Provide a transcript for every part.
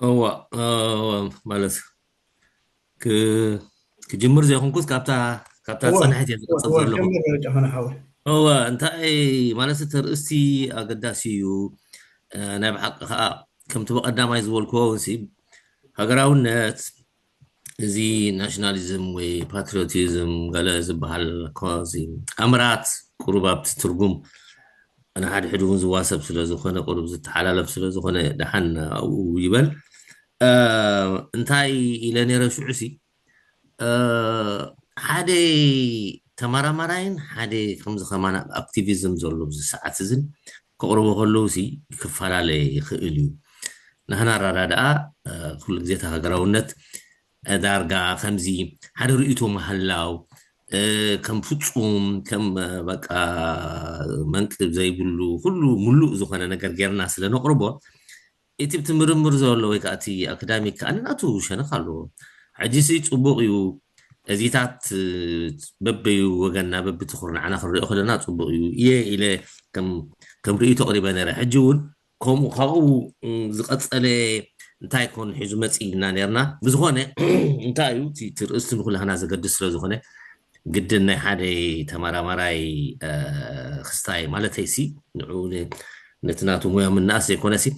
እዋ እዋ፣ ማለት ክ- ክጅምር ዘይኮንኩስ ካብታ ካብታ እዋ ፀንሐት እየ እዋ ዝቐፅል እዋ ዘለኹ። ጀምር ጨኸነ ሓወይ። እወ፣ እንታይ ማለት እቲ ርእስቲ ኣገዳሲ እዩ። እ፣ ናይ ብሓቂ ከዓ ከምቲ ብቐዳማይ ዝበልክዎ እውን ሲ ሃገራውነት፣ እዚ ናሽናሊዝም ወይ ፓትሪዮቲዝም ገለ ዝበሃል እኮ እዚ ኣምራት ቁሩብ ኣብቲ ትርጉም ንሓድሕድ እውን ዝዋሰብ ስለ ዝኾነ፣ ቁሩብ ዝተሓላለፍ ስለ ዝኾነ ደሓን ኣብኡ ይበል። እ፣ እንታይ ኢለ ነይረ ሽዑ ሲ እ፣ ሓደ ተመራማራይን ሓደ ከምዚ ከማን ኣብ ኣክቲቪዝም ዘሎ ኣብዚ ሰዓት እዝን ከቕርቦ ከለዉ ሲ ክፈላለ ይኽእል እዩ። ናህና ኣረዳድኣ እ፣ ኩሉ ግዜ እታ ሃገራውነት እ፣ ዳርጋ ከምዚ ሓደ ርእይቶ ምሃላው እ፣ ከም ፍጹም ከም እ፣ በቃ መንቅብ ዘይብሉ ኩሉ ምሉእ ዝኾነ ነገር ጌርና ስለ ነቕርቦ እቲ ብቲ ምርምር ዘሎ ወይ ከዓ እቲ ኣካዳሚክ ከዓ ናቱ ሸነኽ ኣለዎ። ሕጂ ሲ ፅቡቕ እዩ እዚታት እ፣ በበዩ ወገንና በብቲ ኩርናዕና ክንሪኦ ከለና ፅቡቕ እዩ እየ ኢለ ከም ከም ርእይቶ ኣቕሪበ ነይረ። ሕጂ እውን ከምኡ ካብኡ እ፣ ዝቐፀለ እንታይ ኮን ሒዙ መፂ ኢልና ነርና። ብዝኾነ እንታይ እዩ እቲ እቲ ርእስቲ ንኩላህና ዘገድስ ስለ ዝኾነ ግድን ናይ ሓደ ተመራማራይ እ፣ ክስታይ ማለተይ ሲ ንዑ ን- ነቲ ናቱ ሙያ ምንኣስ ዘይኮነ ሲ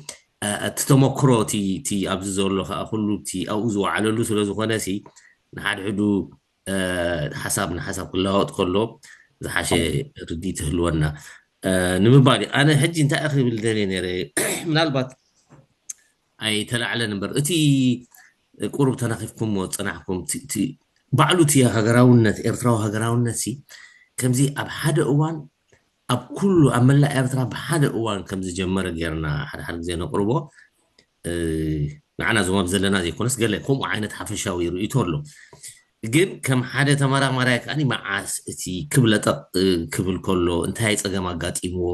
እ፣ እቲ ተመክሮ እቲ እቲ ኣብዚ ዘሎ ከዓ ኩሉ እቲ ኣብኡ ዝወዓለሉ ስለ ዝኾነ ሲ ንሓድሕዱ እ፣ ሓሳብ ንሓሳብ ክለዋወጥ ከሎ ዝሓሸ ርድኢት ይህልወና እ፣ ንምባል እዩ። ኣነ ሕጂ እንታይ ክብል ደልየ ነይረ ምናልባት ኣይተላዕለን እምበር እቲ ቁሩብ ተናኺፍኩምዎ ዝፀናሕኩም እቲ- እቲ ባዕሉ እቲ ሃገራውነት ኤርትራዊ ሃገራውነት ሲ ከምዚ ኣብ ሓደ እዋን ኣብ ኩሉ ኣብ መላእ ኤርትራ ብሓደ እዋን ከም ዝጀመረ ጌርና ሓደ ሓደ ግዜ ነቕርቦ እ፣ ንዓና ዞም ኣብ ዘለና ዘይኮነስ ገለ ከምኡ ዓይነት ሓፈሻዊ ርእይቶ ኣሎ። ግን ከም ሓደ ተመራማራይ ከኣ መዓስ እቲ ክብለጠቕ እ፣ ክብል ከሎ እንታይ ፀገም ኣጋጢምዎ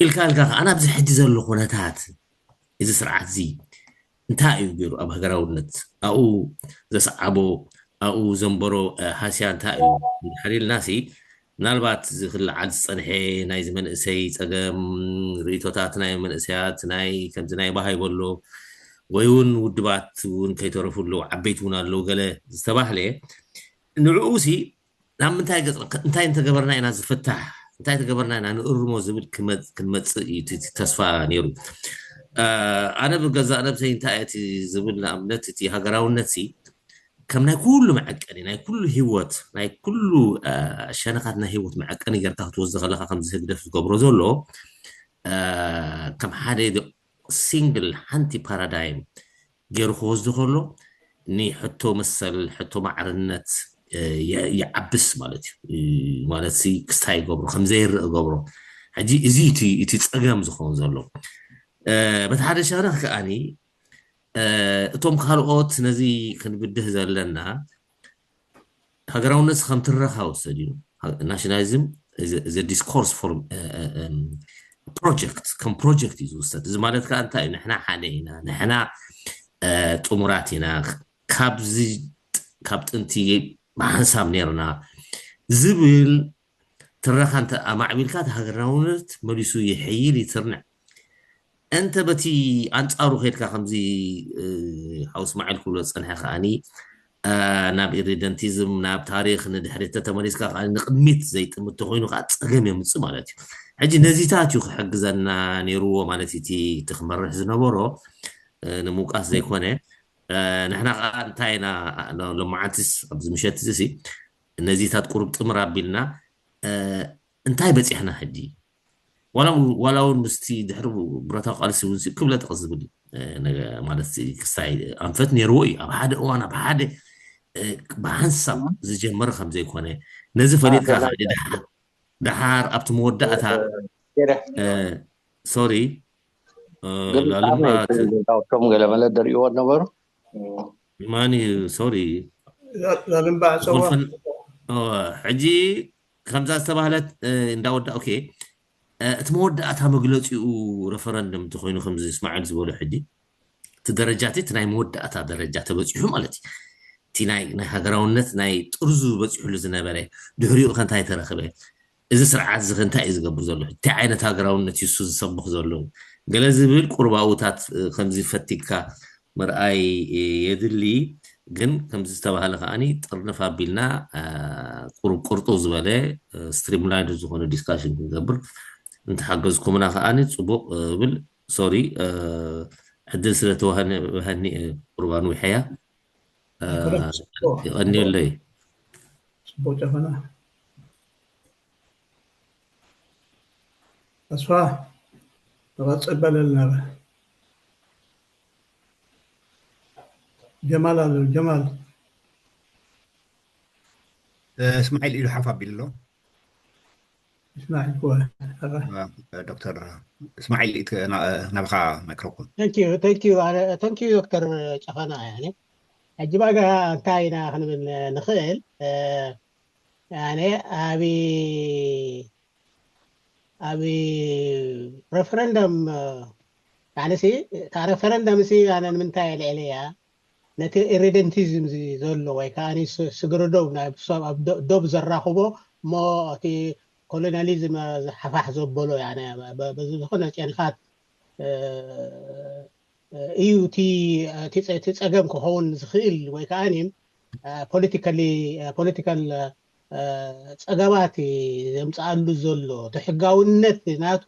ኢልካ ኢልካ ከኣ ኣብዚ ሕጂ ዘሎ ኩነታት እዚ ስርዓት እዚ እንታይ እዩ ገይሩ ኣብ ሃገራውነት ኣብኡ ዘስዓቦ ኣብኡ ዘንበሮ እ፣ ሃስያ እንታይ እዩ እንድሕር ኢልና ሲ ምናልባት እዚ ክለዓል ዝፀንሐ ናይዚ መንእሰይ ፀገም ርእይቶታት ናይ መንእሰያት ናይ ከምዚ ናይ ባሃይ በሎ ወይ እውን ውድባት እውን ከይተረፉ ኣለዉ ዓበይቲ እውን ኣለዉ ገለ ዝተባህለ ንዕኡ ሲ ናብ ምንታይ ገፅ እንታይ እንተገበርና ኢና ዝፍታሕ እንታይ ተገበርና ኢና ንእርሞ ዝብል ክመፅ- ክንመፅእ እዩ እቲ እቲ ተስፋ ነይሩ እ፣ ኣነ ብገዛእ ነብሰይ እንታይ እቲ ዝብል ንኣብነት እቲ ሃገራውነት ሲ ከም ናይ ኩሉ መዐቀኒ ናይ ኩሉ ህይወት ናይ ኩሉ እ፣ ሸነኻት ናይ ህይወት መዐቀኒ ጌርካ ክትወስዶ ከለካ ከምዚ ህግደፍ ዝገብሮ ዘሎ እ፣ ከም ሓደ ሲንግል ሓንቲ ፓራዳይም ገይሩ ክወስዶ ከሎ ንሕቶ መሰል ሕቶ ማዕርነት እ፣ የ- ይዓብስ ማለት እዩ እ፣ ማለት ሲ ክስታይ ይገብሮ ከም ዘይርእ ገብሮ ሕጂ እዚ እቲ እቲ ፀገም ዝኸውን ዘሎ እ፣ በቲ ሓደ ሸነኽ ከኣኒ እ፣ እቶም ካልኦት ነዚ ክንብድህ ዘለና ሃገራውነት ከም ትረኻ ውሰድ እዩ ናሽናሊዝም ዲስኮርስ ፎርም ፕሮጀክት ከም ፕሮጀክት እዩ ዝውሰድ እዚ ማለት ከዓ እንታይ እዩ ንሕና ሓደ ኢና ንሕና እ፣ ጥሙራት ኢና ካብዚ ካብ ጥንቲ ብሓንሳብ ነርና ዝብል ትረኻ እንተ ኣማዕቢልካ እቲ ሃገራውነት መሊሱ ይሕይል ይትርንዕ እንተ በቲ ኣንፃሩ ከድካ ከምዚ እ፣ ሓው እስማዒል ክብሎ ዝፀንሐ ከዓኒ እ፣ ናብ ኢሪደንቲዝም ናብ ታሪክ ንድሕሪት ተተመሊስካ ከዓ ንቅድሚት ዘይጥምት ተኮይኑ ከዓ ፀገም የምፅእ ማለት እዩ ሕጂ ነዚታት እዩ ክሕግዘና ነይርዎ ማለት እዩ እቲ እቲ ክመርሕ ዝነበሮ እ፣ ንምውቃስ ዘይኮነ እ፣ ንሕና ከዓ እንታይ ኢና ሎ- ሎማዓንቲስ ኣብዚ ምሸት እዚ ሲ ነዚታት ቁሩብ ጥምር ኣቢልና እ፣ እንታይ በፂሕና ሕጂ ዋላ ዋላ እውን ምስቲ ድሕሪ ብረታዊ ቃልሲ እውን ክብለጠቕ ዝብል እ፣ ነገ- ማለት ክስታይ ኣንፈት ነይርዎ እዩ ኣብ ሓደ እዋን ኣብ ሓደ እ፣ ብሓንሳብ ዝጀመረ ከም ዘይኮነ ነዚ ፈሊጥካ ከኣ ደሓ- ደሓር ኣብቲ መወዳእታ ሶሪ ላልምባ ቶም ገለመለ ደርእዎ ነበሩ ማን እዩ ሶሪ ላልምባ ኣፀዋ ጎልፈን ሕጂ ከምዛ ዝተባህለት እንዳወዳ ኦኬ እቲ መወዳእታ መግለፂኡ ረፈረንደም እንተኮይኑ ከምዚ እስማዒል ዝበሎ ሕጂ እቲ ደረጃ እቲ ናይ መወዳእታ ደረጃ ተበፂሑ ማለት እዩ እቲ ናይ ናይ ሃገራውነት ናይ ጥርዙ በፂሕሉ ዝነበረ ድሕሪኡ ከ እንታይ ተረክበ እዚ ስርዓት እዚ ከ እንታይ እዩ ዝገብር ዘሎ እንታይ ዓይነት ሃገራውነት እዩ እሱ ዝሰብኽ ዘሎ ገለ ዝብል ቁርባውታት ከምዚ ፈቲግካ ምርኣይ የድሊ። ግን ከምዚ ዝተባሃለ ከዓኒ ጥርንፍ ኣቢልና ቁርብ ቁርጡ ዝበለ ስትሪምላይን ዝኾነ ዲስካሽን ክንገብር እንተሓገዝኩምና ከዓኒ ጽቡቕ ብል። ሶሪ ዕድል ስለተዋህኒ ቁርባን ውሕያ ይቐንየለይ። ጽቡቕ ጨፈና። ተስፋ ተቐጽል በለልና። ጀማል ኣሎ። ጀማል እስማዒል ኢሉ ሓፍ ኣቢሉ ኣሎ። እስማዒል ዶክተር እስማዒል ናብኻ ማይክሮፎን። ተንኪዩ ዶክተር ጨፈና። ያኔ ሕጂ ባጋ እንታይ ኢና ክንብል ንኽእል? ያኔ ኣብ ኣብ ሬፈረንደም ያኔ ሲ እታ ሬፈረንደም ሲ ኣነ ንምንታይ የልዕለያ? ነቲ ኢሬደንቲዝም ዘሎ ወይ ከዓ ስግርዶብ ናይ ሰብ ኣብ ዶብ ዘራኽቦ እሞ እቲ ኮሎኒያሊዝም ዝሓፋሕ ዘበሎ በዚ ዝኾነ ጨንኻት እዩ እቲ ጸገም ክኸውን ዝኽእል ወይ ከዓ ፖለቲካሊ ፖለቲካል ጸገማት ዘምፅኣሉ ዘሎ እቲ ሕጋውነት ናቱ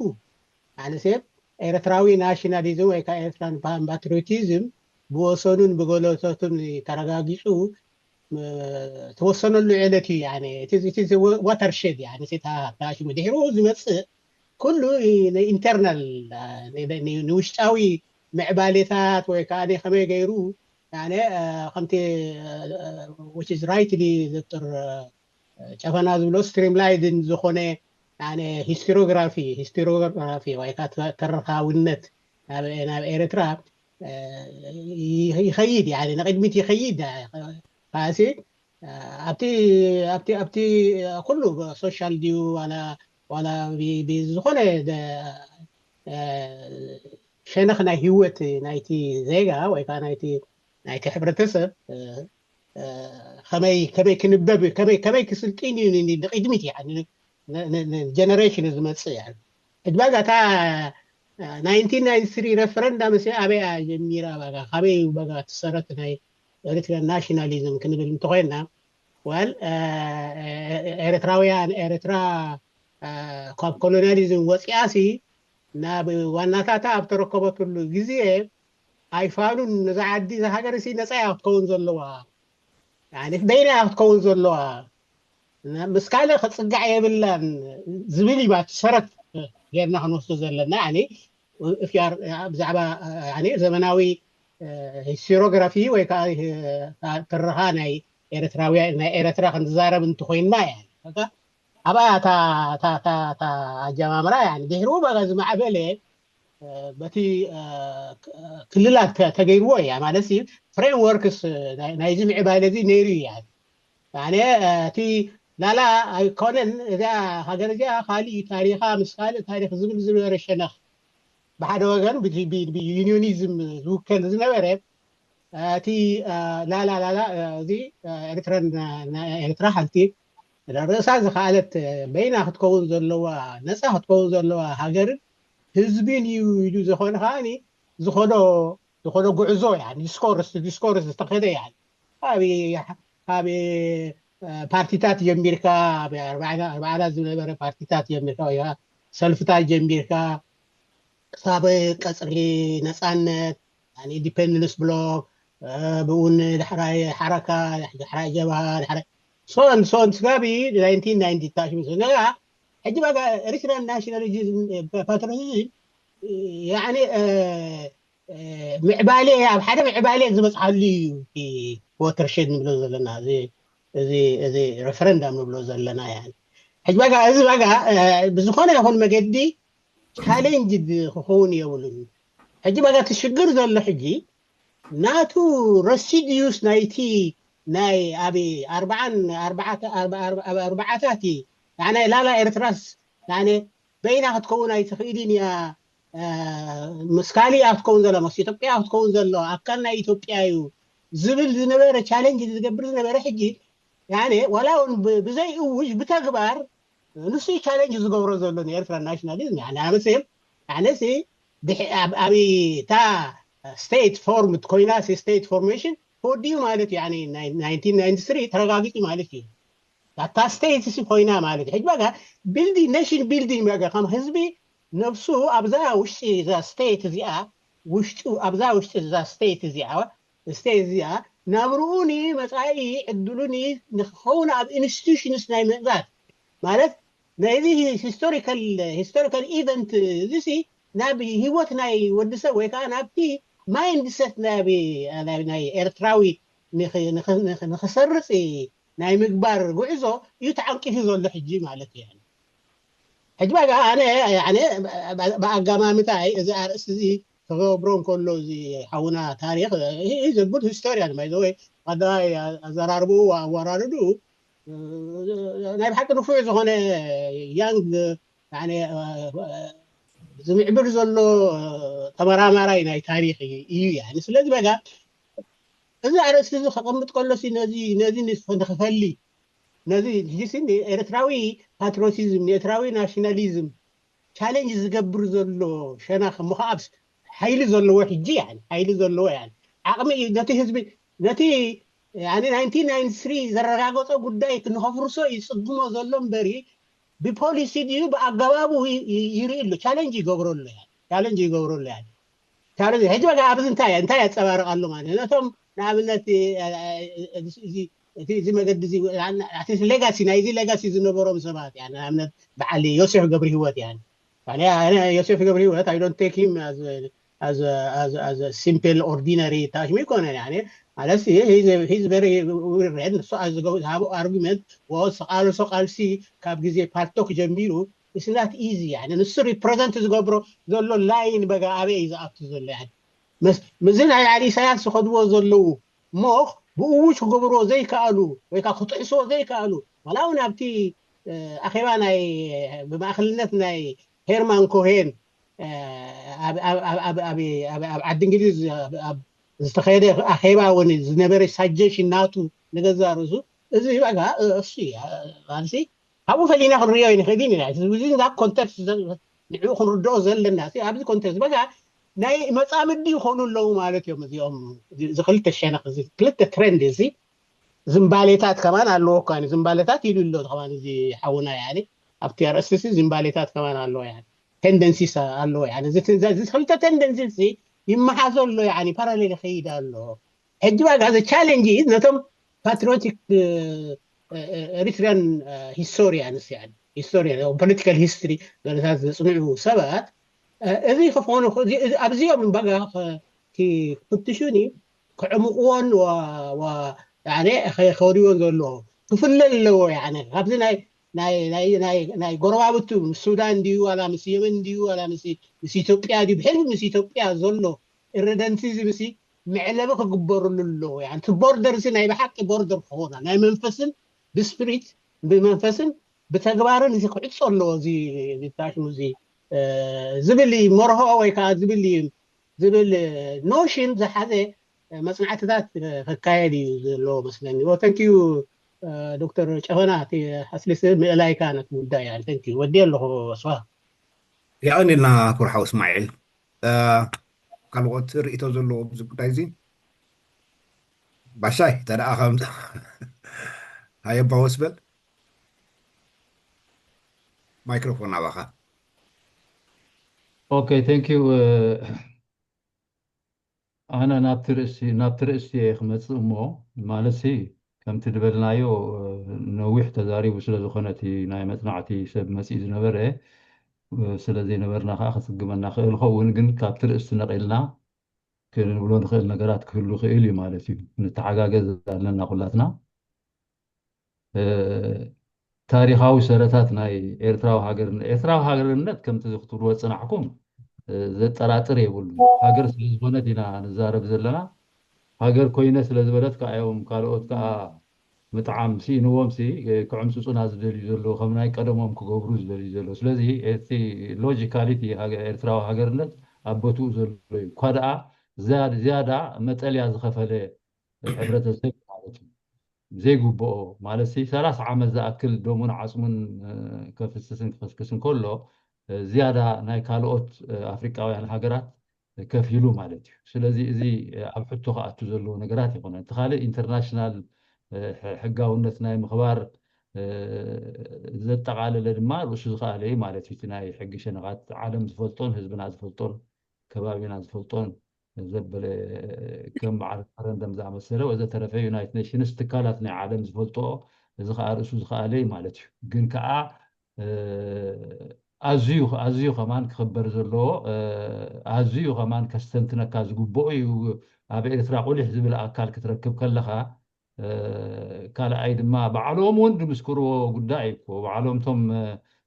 ኣነሴብ ኤርትራዊ ናሽናሊዝም ወይ ከዓ ኤርትራን ፓትሪዮቲዝም ብወሰኑን ብገለቶቱን ተረጋጊፁ ተወሰነሉ ዕለት እዩ። ዋተርሸድ ሽሙ ድሕሩ ዝመፅእ ኩሉ ኢንተርናል ንውሽጣዊ ምዕባሌታት ወይ ከዓ ከመይ ገይሩ ከምቲ ራይትሊ ዶክተር ጨፈና ዝብሎ ስትሪምላይድን ዝኾነ ሂስቶሪዮግራፊ ሂስቶሪዮግራፊ ወይ ከዓ ተረኻውነት ናብ ኤርትራ ይኸይድ ንቅድሚት ይኸይድ ካሲ ኣብቲ ኣብቲ ኣብቲ ኩሉ ሶሻል ድዩ ዋላ ዋላ ዝኾነ ሸነኽ ናይ ህይወት ናይቲ ዜጋ ወይ ከዓ ናይቲ ናይቲ ሕብረተሰብ ከመይ ከመይ ክንበብ ከመይ ከመይ ክስልጥን እዩ ንቅድሚት ጀነሬሽን ዝመፅእ ሕጂ ባጋ እታ ናይንቲን ናይንቲ ስሪ ሬፈረንዳም ሲ ኣበይ ጀሚራ ባጋ ካበይ ባጋ ትሰረት ናይ ኤሪትሪያን ናሽናሊዝም ክንብል እንተኮይና ዋል ኤርትራውያን ኤርትራ ካብ ኮሎኒያሊዝም ወፂኣ ሲ ናብ ዋናታታ ኣብ ተረከበትሉ ግዜ ኣይፋሉን ነዛ ዓዲ እዛ ሃገር ሲ ነፃ እያ ክትከውን ዘለዋ በይና እያ ክትከውን ዘለዋ ምስ ካልእ ክፅጋዕ የብላን ዝብል እዩ እቲ ሰረት ጌርና ክንወስዶ ዘለና ብዛዕባ ዘመናዊ ሂስቶሪዮግራፊ ወይ ከዓ ትረኻ ናይ ኤርትራውያን ናይ ኤርትራ ክንዛረብ እንተኮይንና እያ ኣብኣ ኣጀማምራ ድሕሩ በቃ ዝማዕበለ በቲ ክልላት ተገይርዎ እያ ማለት ፍሬምወርክስ ናይዚ ምዕባለ እዚ ነይሩ እዩ ኣነ እቲ ላላ ኣይኮነን እዚኣ ሃገር እዚኣ ካሊእ ታሪኻ ምስ ካልእ ታሪክ ዝብል ዝነበረ ሸነኽ ብሓደ ወገን ብዩኒዮኒዝም ዝውከል ዝነበረ እቲ ላላ ላላ እዚ ኤርትራን ኤርትራ ሓንቲ ርእሳ ዝኸኣለት በይና ክትከውን ዘለዋ ነፃ ክትከውን ዘለዋ ሃገርን ህዝብን እዩ ኢሉ ዝኾነ ከዓኒ ዝኸዶ ዝኾነ ጉዕዞ ያ ዲስኮርስ ዲስኮርስ ዝተኸደ ያ ካብ ፓርቲታት ጀሚርካ ኣርባዕታት ዝነበረ ፓርቲታት ጀሚርካ ወይ ሰልፍታት ጀሚርካ ክሳብ ቀፅሪ ነፃነት ኢንዲፔንደንስ ብሎክ ብእውን ዳሕራይ ሓረካ ዳሕራይ ጀብሃ ዳሕራይ ሶን ሶን ስጋቢ ናይንቲን ናይንቲ ታሽሚ ነጋ ሕጂ ባጋ ኤሪትራን ናሽናሊዝም ፓትሪዮቲዝም ያኒ ምዕባሌ ኣብ ሓደ ምዕባሌ ዝበፅሓሉ እዩ ወተርሸድ ንብሎ ዘለና እዚ ሬፈረንዳም ንብሎ ዘለና ሕጂ ባጋ እዚ ባጋ ብዝኾነ ይኹን መገዲ ቻሌንጅ ክኸውን የብሉን ሕጂ ባጋ እቲ ሽግር ዘሎ ሕጂ ናቱ ረሲድዩስ ናይቲ ናይ ኣብ ኣርባዓን ኣርባዓታት ናይ ላላ ኤርትራስ በይና ክትከውን ኣይትኽእልን እያ ምስ ካሊእ ክትከውን ዘሎ ምስ ኢትዮጵያ ክትከውን ዘሎ ኣካል ናይ ኢትዮጵያ እዩ ዝብል ዝነበረ ቻሌንጅ ዝገብር ዝነበረ ሕጂ ዋላ እውን ብዘይ እውጅ ብተግባር ንሱ ቻሌንጅ ዝገብሮ ዘሎ ንኤርትራ ናሽናሊዝም ኣነስ ኣነስ ኣብ እታ state formed ኮይና state formation ተወዲኡ ማለት እዩ። يعني ናይ nineteen ninety-three ተረጋጊጹ ማለት እዩ። ኣታ state ሲ ኮይና ማለት እዩ። ሕጂ በቃ building nation building በቃ ከም ህዝቢ ነብሱ ኣብዛ ውሽጢ እዛ state እዚኣ ውሽጡ ኣብዛ ውሽጢ እዛ state እዚኣ state እዚኣ ናብርኡኒ መጻኢ ዕድሉኒ ንክኸውን ኣብ institutions ናይ ምእዛዝ ማለት ናይዚ historical historical event እዚ ናብ ህይወት ናይ ወዲ ሰብ ወይ ከዓ ናብቲ mindset ናይ ኤርትራዊ ንክሰርፅ ናይ ምግባር ጉዕዞ እዩ ተዓንቂፉ ዘሎ ሕጂ ማለት እዩ። ሕጂ በቃ ኣነ ብኣጋማምታይ እዚ ኣርእስቲ እዚ ክገብሮ እንከሎ እዚ ሓውና ታሪክ is a good historian by the way ቀዳይ ኣዘራርብኡ ኣወራርድኡ ናይ ብሓቂ ንፉዕ ዝኾነ young ዝምዕብል ዘሎ ተመራማራይ ናይ ታሪክ እዩ። ስለዚ በቃ እዚ ኣርእስቲ እዚ ከቐምጥ ከሎ ነዚ ንክፈሊ ነዚ ሕጂ ኤርትራዊ patriotism ንኤርትራዊ nationalism challenge ዝገብር ዘሎ ሸነኽ እሞ ከዓስ ሓይሊ ዘለዎ ሕጂ ሓይሊ ዘለዎ ዓቕሚ እዩ ነቲ ህዝቢ ነቲ nineteen ninety-three ዘረጋገጾ ጉዳይ ንኸፍርሶ ይጽግሞ ዘሎ እምበሪ ብፖሊሲ ድዩ ብኣገባቡ ይርኢ ኣሎ challenge ይገብረሉ challenge ይገብረሉ challenge ሕጂ በቃ ኣብዚ እንታይ እንታይ ያንጸባርቕ ኣሎ ማለት ነቶም ንኣብነት እዚ መገዲ እዚ legacy ናይዚ legacy ዝነበሮም ሰባት ንኣብነት በዓል ዮሴፍ ገብረ ህይወት ዮሴፍ ገብረ ህይወት I don't take him as simple ordinary ታሽሚ ይኮነ ማለት he's very red ንሱ ዝሃቦ argument ዝተቃለሶ ቃልሲ ካብ ግዜ ፓልቶክ ጀሚሩ it's not easy ንሱ represent ዝገብሮ ዘሎ line በጋ ኣበይ እዩ ዝኣቱ ዘሎ ምዚ ናይ ላዕሊ ኢሳያስ ዝኸድዎ ዘለዉ እሞ ብእውጅ ክገብርዎ ዘይከኣሉ ወይ ከዓ ክጥሕስዎ ዘይከኣሉ ዋላ እውን ኣብቲ ኣኼባ ናይ ብማእከልነት ናይ ሄርማን ኮሄን ኣብ ዓዲ እንግሊዝ ዝተኸየደ ኣኼባ እውን ዝነበረ ሳጀሽን ናቱ ንገዛ ርእሱ እዚ በቃ እሱ ማለት ካብኡ ፈሊና ክንሪኦ ይንኽእል ኢና within that context ንዕኡ ክንርድኦ ዘለና ኣብዚ context በቃ ናይ መፃምዲ ይኾኑ ኣለዉ ማለት እዮም እዚኦም እዚ ክልተ ሸነኽ እዚ ክልተ trend እዚ ዝምባሌታት ከማን ኣለዎ እኳ ዝምባሌታት ኢሉ ኣሎ ከማን እዚ ሓውና ያኒ ኣብቲ ኣርእስቲ ዝምባሌታት ከማን ኣለዎ ያኒ tendencies ኣለዎ ያኒ እዚ ክልተ tendencies ይመሓዞ ኣሎ ያኒ parallel ይኸይድ ኣሎ ሕጂ በቃ the challenge ነቶም patriotic Eritrean historians historian political history ገለታት ዘፅንዑ ሰባት እዚ ክኾኑ ኣብዚኦም በጋ ክፍትሹኒ ክዕምቕዎን ከሪዎን ዘለዎ ክፍለ ኣለዎ ካብዚ ናይ ጎረባብቱ ምስ ሱዳን ድዩ ዋላ ምስ የመን ድዩ ዋላ ምስ ኢትዮጵያ ድዩ ብሕልፊ ምስ ኢትዮጵያ ዘሎ irredentism ሲ መዕለቢ ክግበርሉ ኣለዎ እቲ border ሲ ናይ ብሓቂ border ክኾና ናይ መንፈስን ብስፕሪት ብመንፈስን ብተግባርን እዚ ክዕፆ ኣለዎ እዚ ታሽሙ እዚ ዝብል መርሆ ወይ ከዓ ዝብል ዝብል notion ዝሓዘ መፅናዕትታት ክካየድ እዩ ዘለዎ መስለኒ thank you ዶክተር ጨፈና እቲ ኣስሊስ ምእላይካ ነቲ ጉዳይ thank you ወዲ ኣለኹ ስዋ የቐኒልና ክቡር ሓው እስማዒል ካልኦት ርእቶ ዘለዎ ኣብዚ ጉዳይ እዚ ባሻይ ተደኣ ከም ሃየባ ወስበል ማይክሮፎን ኣባኻ okay thank you ኣነ ናብቲ ርእሲ ናብቲ ርእሲ እየ ክመፅእ እሞ ማለትሲ ከምቲ ዝበልናዮ ነዊሕ ተዛሪቡ ስለ ዝኾነ እቲ ናይ መፅናዕቲ ሰብ መፅኡ ዝነበረ ስለ ዘይነበርና ከዓ ክፅግመና ክእል ኸውን ግን ካብቲ ርእሲ ነቒልና ክንብሎ ንኽእል ነገራት ክህሉ ክእል እዩ ማለት እዩ ንተሓጋገዝ ኣለና ኩላትና ታሪኻዊ ሰረታት ናይ ኤርትራዊ ሃገርነት ኤርትራዊ ሃገርነት ከምቲ ክትብልዎ ዝፅናሕኩም ዘጠራጥር የብሉ ሃገር ስለዝኾነት ኢና ንዛረብ ዘለና ሃገር ኮይነ ስለዝበለት ከዓ እዮም ካልኦት ከዓ ምጥዓም ስኢንዎም ሲ ክዕምፅፁና ዝደልዩ ዘለዉ ከም ናይ ቀደሞም ክገብሩ ዝደልዩ ዘለዉ ስለዚ እቲ logicality ኤርትራዊ ሃገርነት ኣብ ቦትኡ ዘሎ እዩ እኳ ደኣ ዝያዳ መጠልያ ዝኸፈለ ሕብረተሰብ ማለት እዩ ዘይግብኦ ማለት ሲ ሰላሳ ዓመት ዝኣክል ደሙን ዓፅሙን ከፍስስን ክኸስክስን ከሎ ዝያዳ ናይ ካልኦት ኣፍሪቃውያን ሃገራት ከፊሉ ማለት እዩ። ስለዚ እዚ ኣብ ሕቶ ክኣቱ ዘለዎ ነገራት ይኮነ። እቲ ካልእ ኢንተርናሽናል ሕጋውነት ናይ ምኽባር ዘጠቓለለ ድማ ርእሱ ዝኸኣለ እዩ ማለት እዩ። እቲ ናይ ሕጊ ሸነኻት ዓለም ዝፈልጦን ህዝብና ዝፈልጦን ከባቢና ዝፈልጦን ዘበለ ከም በዓል ሪፈረንደም ዝኣመሰለ ወዘተረፈ ዩናይትድ ኔሽንስ ትካላት ናይ ዓለም ዝፈልጦ እዚ ከዓ ርእሱ ዝኸኣለ እዩ ማለት እዩ። ግን ከዓ ኣዝዩ ኣዝዩ ከማን ክኽበር ዘለዎ ኣዝዩ ከማን ከስተንትነካ ዝግብኦ እዩ። ኣብ ኤርትራ ቁሊሕ ዝብል ኣካል ክትረክብ ከለኻ ካልኣይ ድማ ባዕሎም እውን ዝምስክርዎ ጉዳይ እኮ ባዕሎም ቶም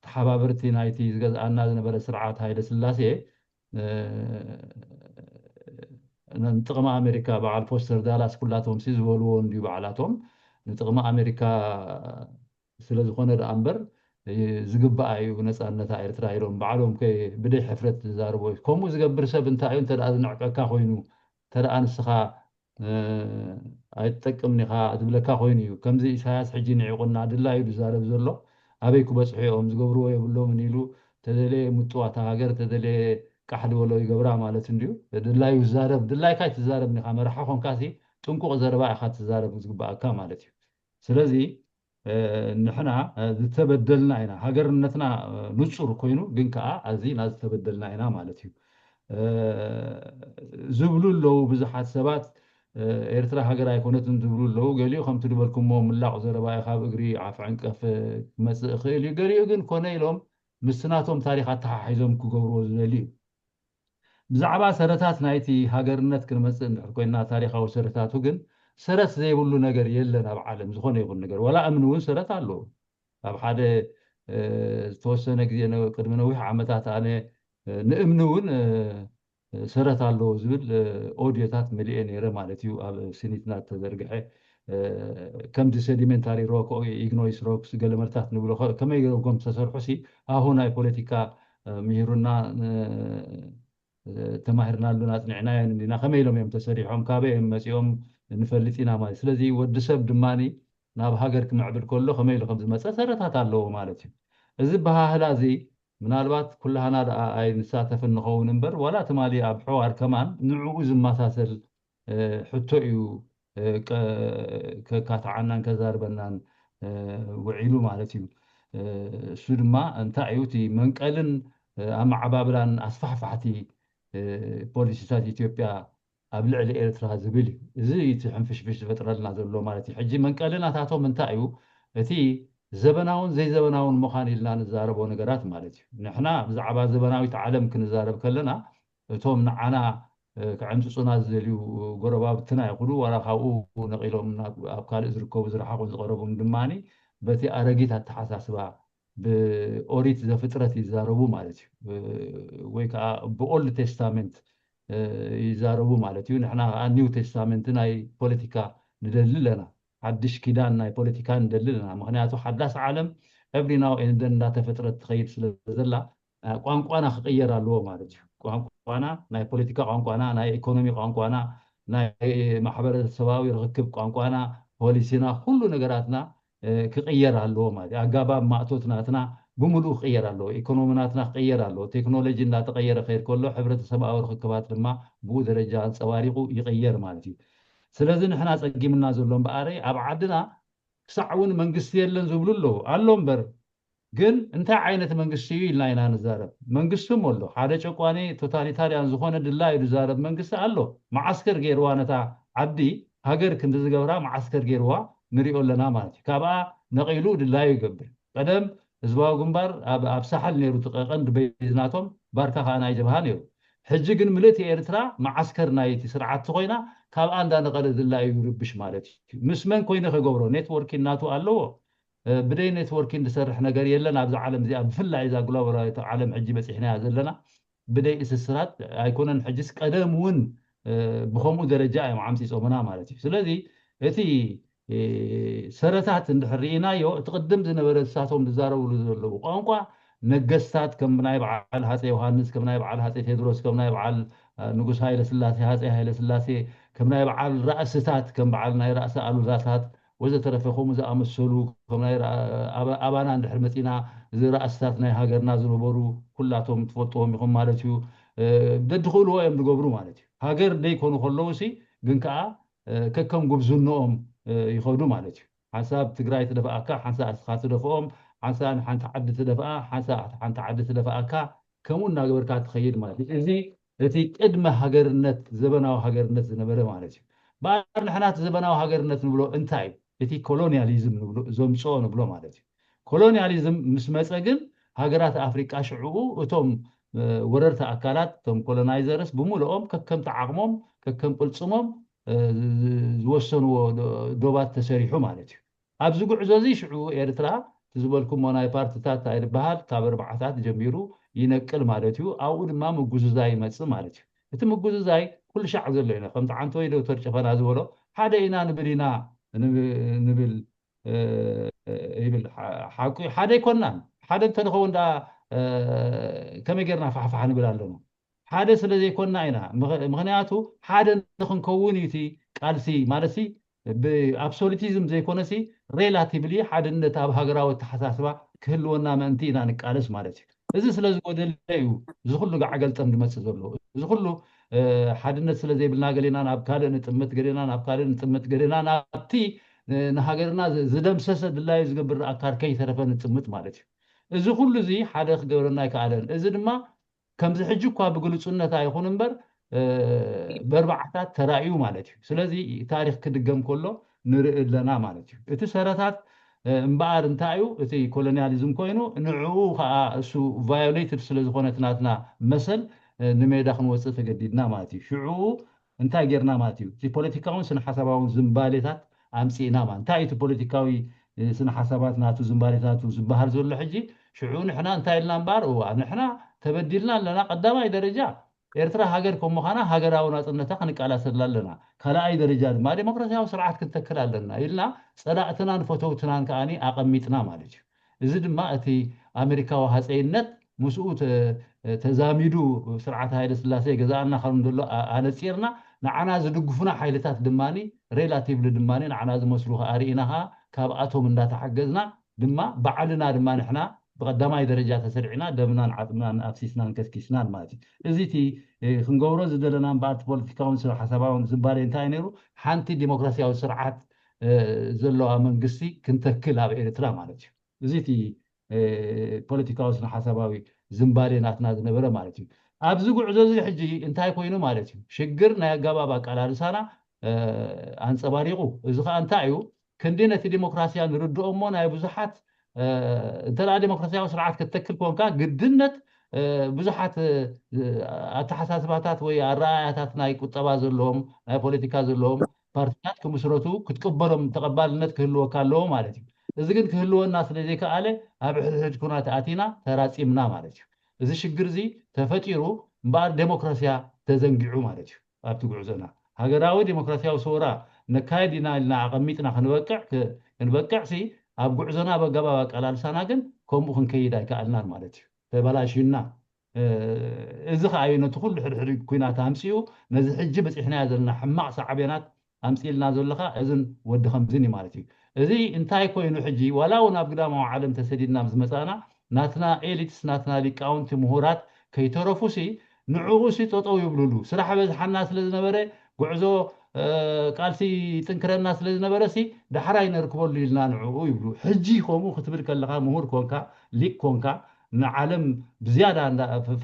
ተሓባበርቲ ናይቲ ዝገዝኣና ዝነበረ ስርዓት ሃይለ ስላሴ ንጥቕሚ ኣሜሪካ በዓል ፎስተር ዳላስ ኩላቶም ሲ ዝበልዎ እንዲዩ ባዕላቶም ንጥቕሚ ኣሜሪካ ስለ ዝኾነ ደኣ እምበር ዝግባኣ እዩ ነፃነታ ኤርትራ ኢሎም ባዕሎም ከ ብደይ ሕፍረት ዝዛረቦ እዩ። ከምኡ ዝገብር ሰብ እንታይ እዩ እንተ ደኣ ዝንዕቀካ ኮይኑ እንተ ደኣ ንስኻ ኣይትጠቅምን ኢኻ ዝብለካ ኮይኑ እዩ። ከምዚ ኢሳያስ ሕጂ ንዒቑና ድላዩ ዝዛረብ ዘሎ ኣበይ ክበፅሑ እዮም ዝገብርዎ የብሎምን ኢሉ ተደለየ ምጥዋታ ሃገር ተደለየ ቃሕ ዝበሎ ይገብራ ማለት እንድዩ። ድላዩ ዝዛረብ ድላይካ ኣይትዛረብን ኢኻ መራሒ ኮንካሲ ጥንቁቕ ዘረባ ኢኻ ትዛረብ ዝግባኣካ ማለት እዩ። ስለዚ ንሕና ዝተበደልና ኢና። ሃገርነትና ንፁር ኮይኑ ግን ከዓ ኣዚና ዝተበደልና ኢና ማለት እዩ። ዝብሉ ኣለዉ ብዙሓት ሰባት ኤርትራ ሃገር ኣይኮነትን ዝብሉ ኣለዉ። ገሊኡ ከምቲ ዝበልኩሞ ምላቕ ዘረባ እዩ፣ ካብ እግሪ ዓፍ ዕንቀፍ ክመፅእ ይኽእል እዩ። ገሊኡ ግን ኮነ ኢሎም ምስቲ ናቶም ታሪኽ ኣተሓሒዞም ክገብርዎ ዝደልዩ እዩ። ብዛዕባ ሰረታት ናይቲ ሃገርነት ክንመፅእ እንድሕር ኮይና ታሪኻዊ ሰረታቱ ግን ሰረት ዘይብሉ ነገር የለን ኣብ ዓለም ዝኾነ ይኹን ነገር ዋላ እምኒ እውን ሰረት ኣለዎ። ኣብ ሓደ ዝተወሰነ ግዜ ቅድሚ ነዊሕ ዓመታት ኣነ ንእምኒ እውን ሰረት ኣለዎ ዝብል ኦድዮታት መሊኤ ነይረ ማለት እዩ። ኣብ ስኒትና ተዘርግሐ ከምዚ ሴዲሜንታሪ ሮክ ኢግኖይስ ሮክስ ገለመርታት ንብሎ ከመይ ገይሮም ከም ዝተሰርሑ ሲ ኣሁ ናይ ፖለቲካ ምሂሩና ተማሂርናሉን ኣፅኒዕናዮን እንዲና ከመይ ኢሎም እዮም ተሰሪሖም ካበይ እዮም መፂኦም ንፈልጥ ኢና ማለት። ስለዚ ወዲ ሰብ ድማ ናብ ሃገር ክምዕብል ከሎ ከመይ ኢሉ ከም ዝመፀ ሰረታት ኣለዎ ማለት እዩ። እዚ በሃህላ እዚ ምናልባት ኩላህና ደኣ ኣይንሳተፍን ንኸውን እምበር ዋላ ትማሊ ኣብ ሕዋር ከማን ንዕኡ ዝመሳሰል ሕቶ እዩ ከካትዓናን ከዛርበናን ውዒሉ ማለት እዩ። እሱ ድማ እንታይ እዩ እቲ መንቀልን ኣመዓባብላን ኣስፋሕፋሕቲ ፖሊሲታት ኢትዮጵያ ኣብ ልዕሊ ኤርትራ ዝብል እዩ። እዚ እቲ ሕንፍሽፍሽ ዝፈጥረልና ዘሎ ማለት እዩ። ሕጂ መንቀሊ ናታቶም እንታይ እዩ? እቲ ዘበናውን ዘይዘበናውን ምዃን ኢልና ንዛረቦ ነገራት ማለት እዩ። ንሕና ብዛዕባ ዘበናዊት ዓለም ክንዛረብ ከለና እቶም ንዓና ክዕንፅፁና ዝደልዩ ጎረባብትና ይኹኑ ዋላ ካብኡ ነቒሎም ኣብ ካልእ ዝርከቡ ዝረሓቑን ዝቐረቡን ድማ በቲ ኣረጊት ኣተሓሳስባ ብኦሪት ዘፍጥረት ይዛረቡ ማለት እዩ። ወይ ከዓ ብኦልድ ቴስታመንት ይዛረቡ ማለት እዩ። ንሕና ከዓ ኒው ቴስታመንት ናይ ፖለቲካ ንደሊ ኣለና። ሓድሽ ኪዳን ናይ ፖለቲካ ንደሊ ኣለና። ምክንያቱ ሓዳስ ዓለም every now and then እንዳተፈጥረት ትኸይድ ስለ ዘላ ቋንቋና ክቕየር ኣለዎ ማለት እዩ። ቋንቋና ናይ ፖለቲካ ቋንቋና ናይ ኢኮኖሚ ቋንቋና ናይ ማሕበረሰባዊ ርክክብ ቋንቋና ፖሊሲና ኩሉ ነገራትና ክቕየር ኣለዎ ማለት እዩ። ኣጋባብ ማእቶት ናትና ብምሉኡ ክቕየር ኣለዎ። ኢኮኖሚ ናትና ክቕየር ኣለዎ። ቴክኖሎጂ እንዳተቐየረ ክኸይድ ከሎ ሕብረተሰባዊ ርክክባት ድማ ብኡ ደረጃ ኣንፀባሪቑ ይቕየር ማለት እዩ። ስለዚ ንሕና ፀጊምና ዘሎ እምበኣረይ ኣብ ዓድና ክሳዕ እውን መንግስቲ የለን ዝብሉ ኣለዉ ኣሎ እምበር ግን እንታይ ዓይነት መንግስቲ እዩ ኢልና ኢና ንዛረብ። መንግስቲ እሞ ኣሎ ሓደ ጨቋኒ ቶታሊታርያን ዝኾነ ድላዩ ዝዛረብ መንግስቲ ኣሎ። መዓስከር ገይርዋ ነታ ዓዲ ሃገር ክንዲ ዝገብራ መዓስከር ገይርዋ ንሪኦ ኣለና ማለት እዩ። ካብኣ ነቒሉ ድላዩ ይገብር። ቀደም ህዝባዊ ግንባር ኣብ ሳሕል ነይሩ እቲ ቀንዲ በይዝናቶም ባርካ ከዓ ናይ ጀብሃ ነይሩ። ሕጂ ግን ምልእቲ ኤርትራ መዓስከር ናይቲ ስርዓት ኮይና ካብኣ እንዳነቐለ ድላዩ ይርብሽ ማለት እዩ። ምስ መን ኮይነ ክገብሮ ኔትወርኪን ናቱ ኣለዎ። ብደይ ኔትወርኪን ዝሰርሕ ነገር የለን ኣብዚ ዓለም እዚኣ ብፍላይ እዛ ግሎባላዊት ዓለም ሕጂ በፂሕናያ ዘለና ብደይ እስስራት ኣይኮነን። ሕጅስ ቀደም እውን ብከምኡ ደረጃ እዮም ዓምፂፆምና ማለት እዩ። ስለዚ እቲ ሰረታት እንድሕር ርኢናዮ እቲ ቅድም ዝነበረ ንሳቶም ዝዛረብሉ ዘለዉ ቋንቋ ነገስታት ከም ናይ በዓል ሃፀ ዮሃንስ ከም ናይ በዓል ሃፀ ቴድሮስ ከም ናይ በዓል ንጉስ ሃይለ ስላሴ ሃፀ ሃይለ ስላሴ ከም ናይ በዓል ራእስታት ከም በዓል ናይ ራእሲ ኣሉላታት ወዘተረፈ ከምኡ ዝኣመሰሉ ኣባና እንድሕር መፂና እዚ ራእስታት ናይ ሃገርና ዝነበሩ ኩላቶም ትፈልጥዎም ኢኹም ማለት እዩ። ደድኽእልዎ እዮም ዝገብሩ ማለት እዩ። ሃገር ደይኮኑ ከለዉ ሲ ግን ከዓ ከከም ጉብዝንኦም ይኸዱ ማለት እዩ። ሓንሳብ ትግራይ ትደፍኣካ፣ ሓንሳብ ኣስኻ ትደፍኦም፣ ሓንሳብ ሓንቲ ዓዲ ትደፍኣ፣ ሓንሳብ ሓንቲ ዓዲ ትደፍኣካ፣ ከምኡ እናገበርካ ትኸይድ ማለት እዩ። እዚ እቲ ቅድመ ሃገርነት፣ ዘበናዊ ሃገርነት ዝነበረ ማለት እዩ። በኣር ንሕና እቲ ዘበናዊ ሃገርነት ንብሎ እንታይ እዩ? እቲ ኮሎኒያሊዝም ንብሎ፣ ዘምፅኦ ንብሎ ማለት እዩ። ኮሎኒያሊዝም ምስ መፀ ግን ሃገራት ኣፍሪቃ ሽዕኡ እቶም ወረርቲ ኣካላት፣ እቶም ኮሎናይዘርስ ብምልኦም ከከም ተዓቕሞም ከከም ቅልፅሞም ዝወሰንዎ ዶባት ተሰሪሑ ማለት እዩ። ኣብዚ ጉዕዞ እዚ ሽዑ ኤርትራ እቲ ዝበልኩሞ ናይ ፓርትታት ኣይድበሃል ካብ ኣርባዓታት ጀሚሩ ይነቅል ማለት እዩ። ኣብኡ ድማ ምጉዝዛይ ይመፅእ ማለት እዩ። እቲ ምጉዝዛይ ኩሉ ሻዕ ዘሎ ኢና። ከምቲ ዓንተወይ ዶክተር ጨፈና ዝበሎ ሓደ ኢና ንብል ኢና ንብል ይብል ሓቁ። ሓደ ኣይኮናን። ሓደ እንተንኸውን ደኣ ከመይ ጌርና ፋሕፋሕ ንብል ኣለና? ሓደ ስለ ዘይኮና ኢና። ምኽንያቱ ሓደ ንክንከውን እዩ እቲ ቃልሲ ማለት ሲ ብኣብሶሉቲዝም ዘይኮነሲ ሬላቲቭሊ ሓድነት ኣብ ሃገራዊ ኣተሓሳስባ ክህልወና ምእንቲ ኢና ንቃለስ ማለት እዩ። እዚ ስለ ዝጎደለ እዩ እዚ ኩሉ ጋዕገልጠም ዝመፅእ ዘሎ። እዚ ኩሉ ሓድነት ስለ ዘይብልና ገሌና ናብ ካልእ ንጥምት፣ ገሌና ናብ ካልእ ንጥምት፣ ገሌና ናብቲ ንሃገርና ዝደምሰሰ ድላዩ ዝገብር ኣካል ከይተረፈ ንጥምት ማለት እዩ። እዚ ኩሉ እዚ ሓደ ክገብረና ኣይከኣለን። እዚ ድማ ከምዚ ሕጂ እኳ ብግልፁነት ኣይኹን እምበር በርባዕታት ተራእዩ ማለት እዩ። ስለዚ ታሪክ ክድገም ከሎ ንርኢ ኣለና ማለት እዩ። እቲ ሰረታት እምበኣር እንታይ እዩ? እቲ ኮሎኒያሊዝም ኮይኑ ንዕኡ ከዓ እሱ ቫዮሌትድ ስለ ዝኾነት ናትና መሰል ንሜዳ ክንወፅእ ተገዲድና ማለት እዩ። ሽዕኡ እንታይ ጌርና ማለት እዩ? እቲ ፖለቲካውን ስነ ሓሳባውን ዝንባሌታት ኣምፂእና ማለት። እንታይ እዩ እቲ ፖለቲካዊ ስነ ሓሳባት ናቱ ዝንባሌታቱ ዝበሃል ዘሎ ሕጂ? ሽዑ ንሕና እንታይ ኢልና እምበኣር፣ እዋ ንሕና ተበዲልና ኣለና። ቀዳማይ ደረጃ ኤርትራ ሃገር ከም ምዃና ሃገራዊ ናፅነታ ክንቃላሰላ ኣለና። ካልኣይ ደረጃ ድማ ዴሞክራሲያዊ ስርዓት ክንተክል ኣለና ኢልና ፀላእትናን ፈተውትናን ከዓኒ ኣቐሚጥና ማለት እዩ። እዚ ድማ እቲ ኣሜሪካዊ ሃፀይነት ምስኡ ተዛሚዱ ስርዓት ሃይለ ስላሴ ገዛእና ከም ዘሎ ኣነፂርና፣ ንዓና ዝድግፉና ሓይልታት ድማ ሬላቲቭሊ ድማ ንዓና ዝመስሉ ከኣ ርኢና ከኣ ካብኣቶም እንዳተሓገዝና ድማ ባዕልና ድማ ንሕና ብቐዳማይ ደረጃ ተሰሪዕና ደምናን ዓፅምናን ኣፍሲስናን ከስኪስናን ማለት እዩ። እዚ እቲ ክንገብሮ ዝደለና እምበኣር እቲ ፖለቲካውን ስነ ሓሳባውን ዝንባሌ እንታይ ነይሩ? ሓንቲ ዲሞክራሲያዊ ስርዓት ዘለዋ መንግስቲ ክንተክል ኣብ ኤርትራ ማለት እዩ። እዚ እቲ ፖለቲካዊ ስነ ሓሳባዊ ዝንባሌ ናትና ዝነበረ ማለት እዩ። ኣብዚ ጉዕዞ እዚ ሕጂ እንታይ ኮይኑ ማለት እዩ? ሽግር ናይ ኣገባብ ኣቃላልሳና ኣንፀባሪቑ። እዚ ከዓ እንታይ እዩ? ክንዲ ነቲ ዲሞክራሲያ ንርድኦ እሞ ናይ ብዙሓት እንተ ደኣ ዲሞክራሲያዊ ስርዓት ክትተክል ኮንካ ግድነት ብዙሓት ኣተሓሳስባታት ወይ ኣረኣያታት ናይ ቁጠባ ዘለዎም ናይ ፖለቲካ ዘለዎም ፓርቲታት ክምስረቱ ክትቅበሎም ተቐባልነት ክህልወካ ኣለዎ ማለት እዩ። እዚ ግን ክህልወና ስለ ዘይከኣለ ኣብ ሕድሕድ ኩናት ኣቲና ተራፂምና ማለት እዩ። እዚ ሽግር እዚ ተፈጢሩ እምበኣር ዴሞክራሲያ ተዘንጊዑ ማለት እዩ። ኣብቲ ጉዕዞና ሃገራዊ ዴሞክራሲያዊ ሰውራ ነካየድ ኢና ኢልና ኣቐሚጥና ክንበቅዕ ክንበቅዕ ሲ ኣብ ጉዕዞና በገባብ ኣቀላልሳና ግን ከምኡ ክንከይድ ኣይከኣልናን ማለት እዩ። ተበላሽዩና። እዚ ከዓ እዩ ነቲ ኩሉ ሕድሕድ ኩናት ኣምፅኡ ነዚ ሕጂ በፂሕናዮ ዘለና ሕማቕ ሳዕቤናት ኣምፅልና ዘለካ እዝን ወዲ ከምዝን እዩ ማለት እዩ። እዚ እንታይ ኮይኑ ሕጂ ዋላ እውን ኣብ ግዳማዊ ዓለም ተሰዲድና ምስ መፃና ናትና ኤሊትስ ናትና ሊቃውንቲ ምሁራት ከይተረፉ ሲ ንዕኡ ሲ ጠጠው ይብሉሉ። ስራሕ በዝሓና ስለ ዝነበረ ጉዕዞ ቃልሲ ጥንክረና ስለ ዝነበረ ሲ ዳሕራይ ነርክበሉ ኢልና ንዕኡ ይብሉ። ሕጂ ከምኡ ክትብል ከለካ ምሁር ኮንካ ሊቅ ኮንካ ንዓለም ብዝያዳ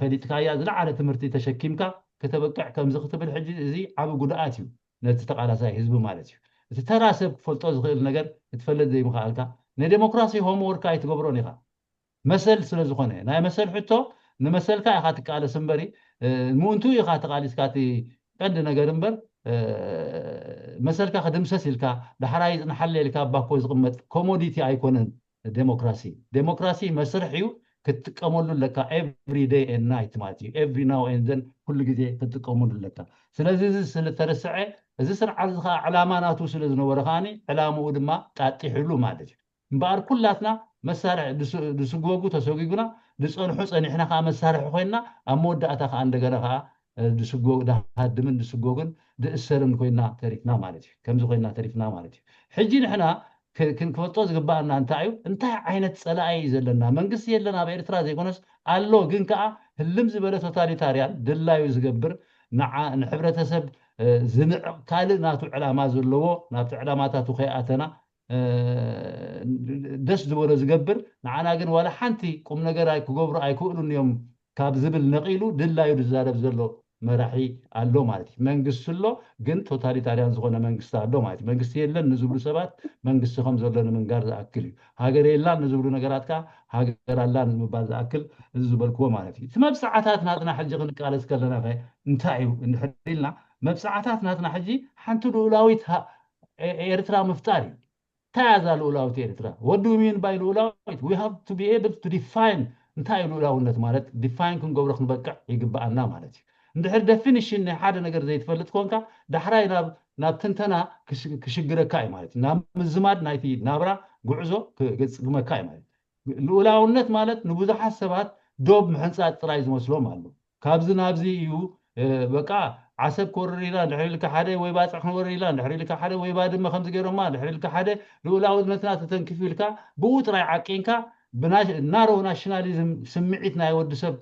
ፈሊጥካያ ዝለዓለ ትምህርቲ ተሸኪምካ ከተበቅዕ ከምዚ ክትብል ሕጂ እዚ ዓብ ጉድኣት እዩ ነቲ ተቃላሳይ ህዝቢ ማለት እዩ። እቲ ተራ ሰብ ክፈልጦ ዝኽእል ነገር ክትፈልጥ ዘይምኽኣልካ ንዴሞክራሲ ሆምወርክ ኣይትገብሮን ኢኻ። መሰል ስለ ዝኾነ ናይ መሰል ሕቶ ንመሰልካ ኢኻ ትቃለስ እምበሪ ምእንቱ ኢኻ ተቃሊስካ እቲ ቀንዲ ነገር እምበር መሰልካ ክድምሰስ ኢልካ ዳሕራይ ይፅንሓለ ኢልካ ባኮ ዝቕመጥ ኮሞዲቲ ኣይኮነን። ዴሞክራሲ ዴሞክራሲ መስርሕ እዩ ክትጥቀመሉ ኣለካ every day and night ማለት እዩ every now and then ኩሉ ግዜ ክትጥቀመሉ ኣለካ። ስለዚ እዚ ስለተረስዐ እዚ ስርዓት እዚ ከዓ ዕላማ ናቱ ስለ ዝነበረ ከዓኒ ዕላምኡ ድማ ጣጢሕሉ ማለት እዩ። እምበኣር ኩላትና መሳርሒ ዝስጎጉ ተሰጉጉና ዝፀንሑ ፀኒሕና ከዓ መሳርሒ ኮይንና ኣብ መወዳእታ ከዓ እንደገና ከዓ ዝስጎግ ዝሃድምን ዝስጎግን ዝእሰርን ኮይና ተሪፍና ማለት እዩ። ከምዚ ኮይና ተሪፍና ማለት እዩ። ሕጂ ንሕና ክንፈልጦ ዝግባኣና እንታይ እዩ? እንታይ ዓይነት ፀላኢ እዩ ዘለና? መንግስቲ የለን ኣብ ኤርትራ ዘይኮነስ ኣሎ፣ ግን ከዓ ህልም ዝበለ ቶታሊታርያን ድላዩ ዝገብር ንዓ ንሕብረተሰብ ዝንዕቕ ካልእ ናቱ ዕላማ ዘለዎ ናብቲ ዕላማታቱ ከይኣተና ደስ ዝበሎ ዝገብር ንዓና ግን ዋላ ሓንቲ ቁም ነገር ክገብሩ ኣይክእሉን እዮም ካብ ዝብል ነቒሉ ድላዩ ዝዛረብ ዘሎ መራሒ ኣሎ ማለት እዩ። መንግስቲ ኣሎ ግን ቶታሊታርያን ዝኾነ መንግስቲ ኣሎ ማለት እዩ። መንግስቲ የለን ንዝብሉ ሰባት መንግስቲ ከም ዘሎ ንምንጋር ዝኣክል እዩ። ሃገር የላን ንዝብሉ ነገራት ከዓ ሃገር ኣላ ንምባል ዝኣክል እዚ ዝበልክዎ ማለት እዩ። እቲ መብፅዓታት ናትና ሕጂ ክንቃለስ ከለና እንታይ እዩ እንድሕር ኢልና መብፅዓታት ናትና ሕጂ ሓንቲ ልኡላዊት ኤርትራ ምፍጣር እዩ። እንታይ እያ እዛ ልኡላዊት ኤርትራ? What do you mean by ልኡላዊት? We have to be able to define እንታይ እዩ ልኡላውነት ማለት define ክንገብሮ ክንበቅዕ ይግብኣና ማለት እዩ። እንድሕር definition ናይ ሓደ ነገር ዘይትፈልጥ ኮንካ ዳሕራይ ናብ ናብ ትንተና ክሽግረካ እዩ ማለት እዩ። ናብ ምዝማድ ናይቲ ናብራ ጉዕዞ ክገፅግመካ እዩ ማለት እዩ። ልኡላውነት ማለት ንብዙሓት ሰባት ዶብ ምሕንፃፅ ጥራይ ዝመስሎም ኣሎ። ካብዚ ናብዚ እዩ በቃ ዓሰብ ክወርር ኢላ እንድሕር ኢልካ ሓደ ወይ ባፅዕ ክንወርር ኢላ እንድሕር ኢልካ ሓደ ወይ ባድመ ከምዚ ገይሮማ እንድሕር ኢልካ ሓደ ልኡላውነትና ተተንኪፉ ኢልካ ብኡ ጥራይ ዓቂንካ ብናሮ ናሽናሊዝም ስምዒት ናይ ወዲ ሰብ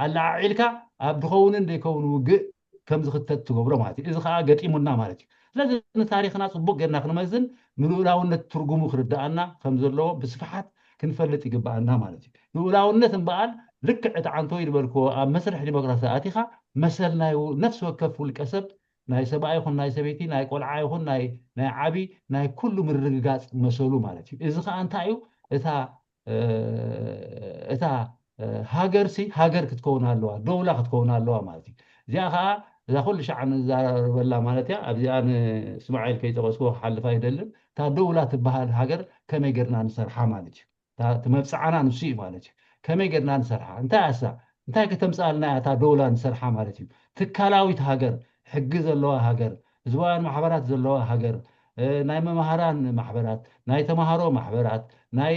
ኣለዓዒልካ ኣብ ድኸውንን ዘይከውን ውግእ ከም ዝኽተት ትገብሮ ማለት እዩ። እዚ ከዓ ገጢሙና ማለት እዩ። ስለዚ ንታሪኽና ፅቡቅ ጌርና ክንመዝን ንልኡላውነት ትርጉሙ ክርድኣና ከም ዘለዎ ብስፍሓት ክንፈልጥ ይግብኣና ማለት እዩ። ልኡላውነት እምበኣር ልክዕ እቲ ዓንተወይ ዝበልክዎ ኣብ መስርሕ ዲሞክራሲ ኣቲኻ መሰል ናይ ነፍሲ ወከፍ ውልቀ ሰብ ናይ ሰብኣይ ይኹን ናይ ሰበይቲ ናይ ቆልዓ ይኹን ናይ ናይ ዓቢ ናይ ኩሉ ምርግጋፅ መሰሉ ማለት እዩ። እዚ ከዓ እንታይ እዩ? እታ እታ ሃገር ሲ ሃገር ክትከውን ኣለዋ፣ ደውላ ክትከውን ኣለዋ ማለት እዩ። እዚኣ ከዓ እዛ ኩሉ ሻዕ ንዛረበላ ማለት እያ። ኣብዚኣ ንእስማዒል ከይጠቀስኩ ክሓልፍ ኣይደልን። እታ ደውላ ትበሃል ሃገር ከመይ ጌርና ንሰርሓ ማለት እዩ። እቲ መብፅዓና ንሱ እዩ ማለት እዩ። ከመይ ጌርና ንሰርሓ? እንታይ ኣሳ እንታይ ከተምፅኣልና እያ እታ ደውላ ንሰርሓ ማለት እዩ። ትካላዊት ሃገር፣ ሕጊ ዘለዋ ሃገር፣ ህዝባውያን ማሕበራት ዘለዋ ሃገር፣ ናይ መምሃራን ማሕበራት፣ ናይ ተምሃሮ ማሕበራት፣ ናይ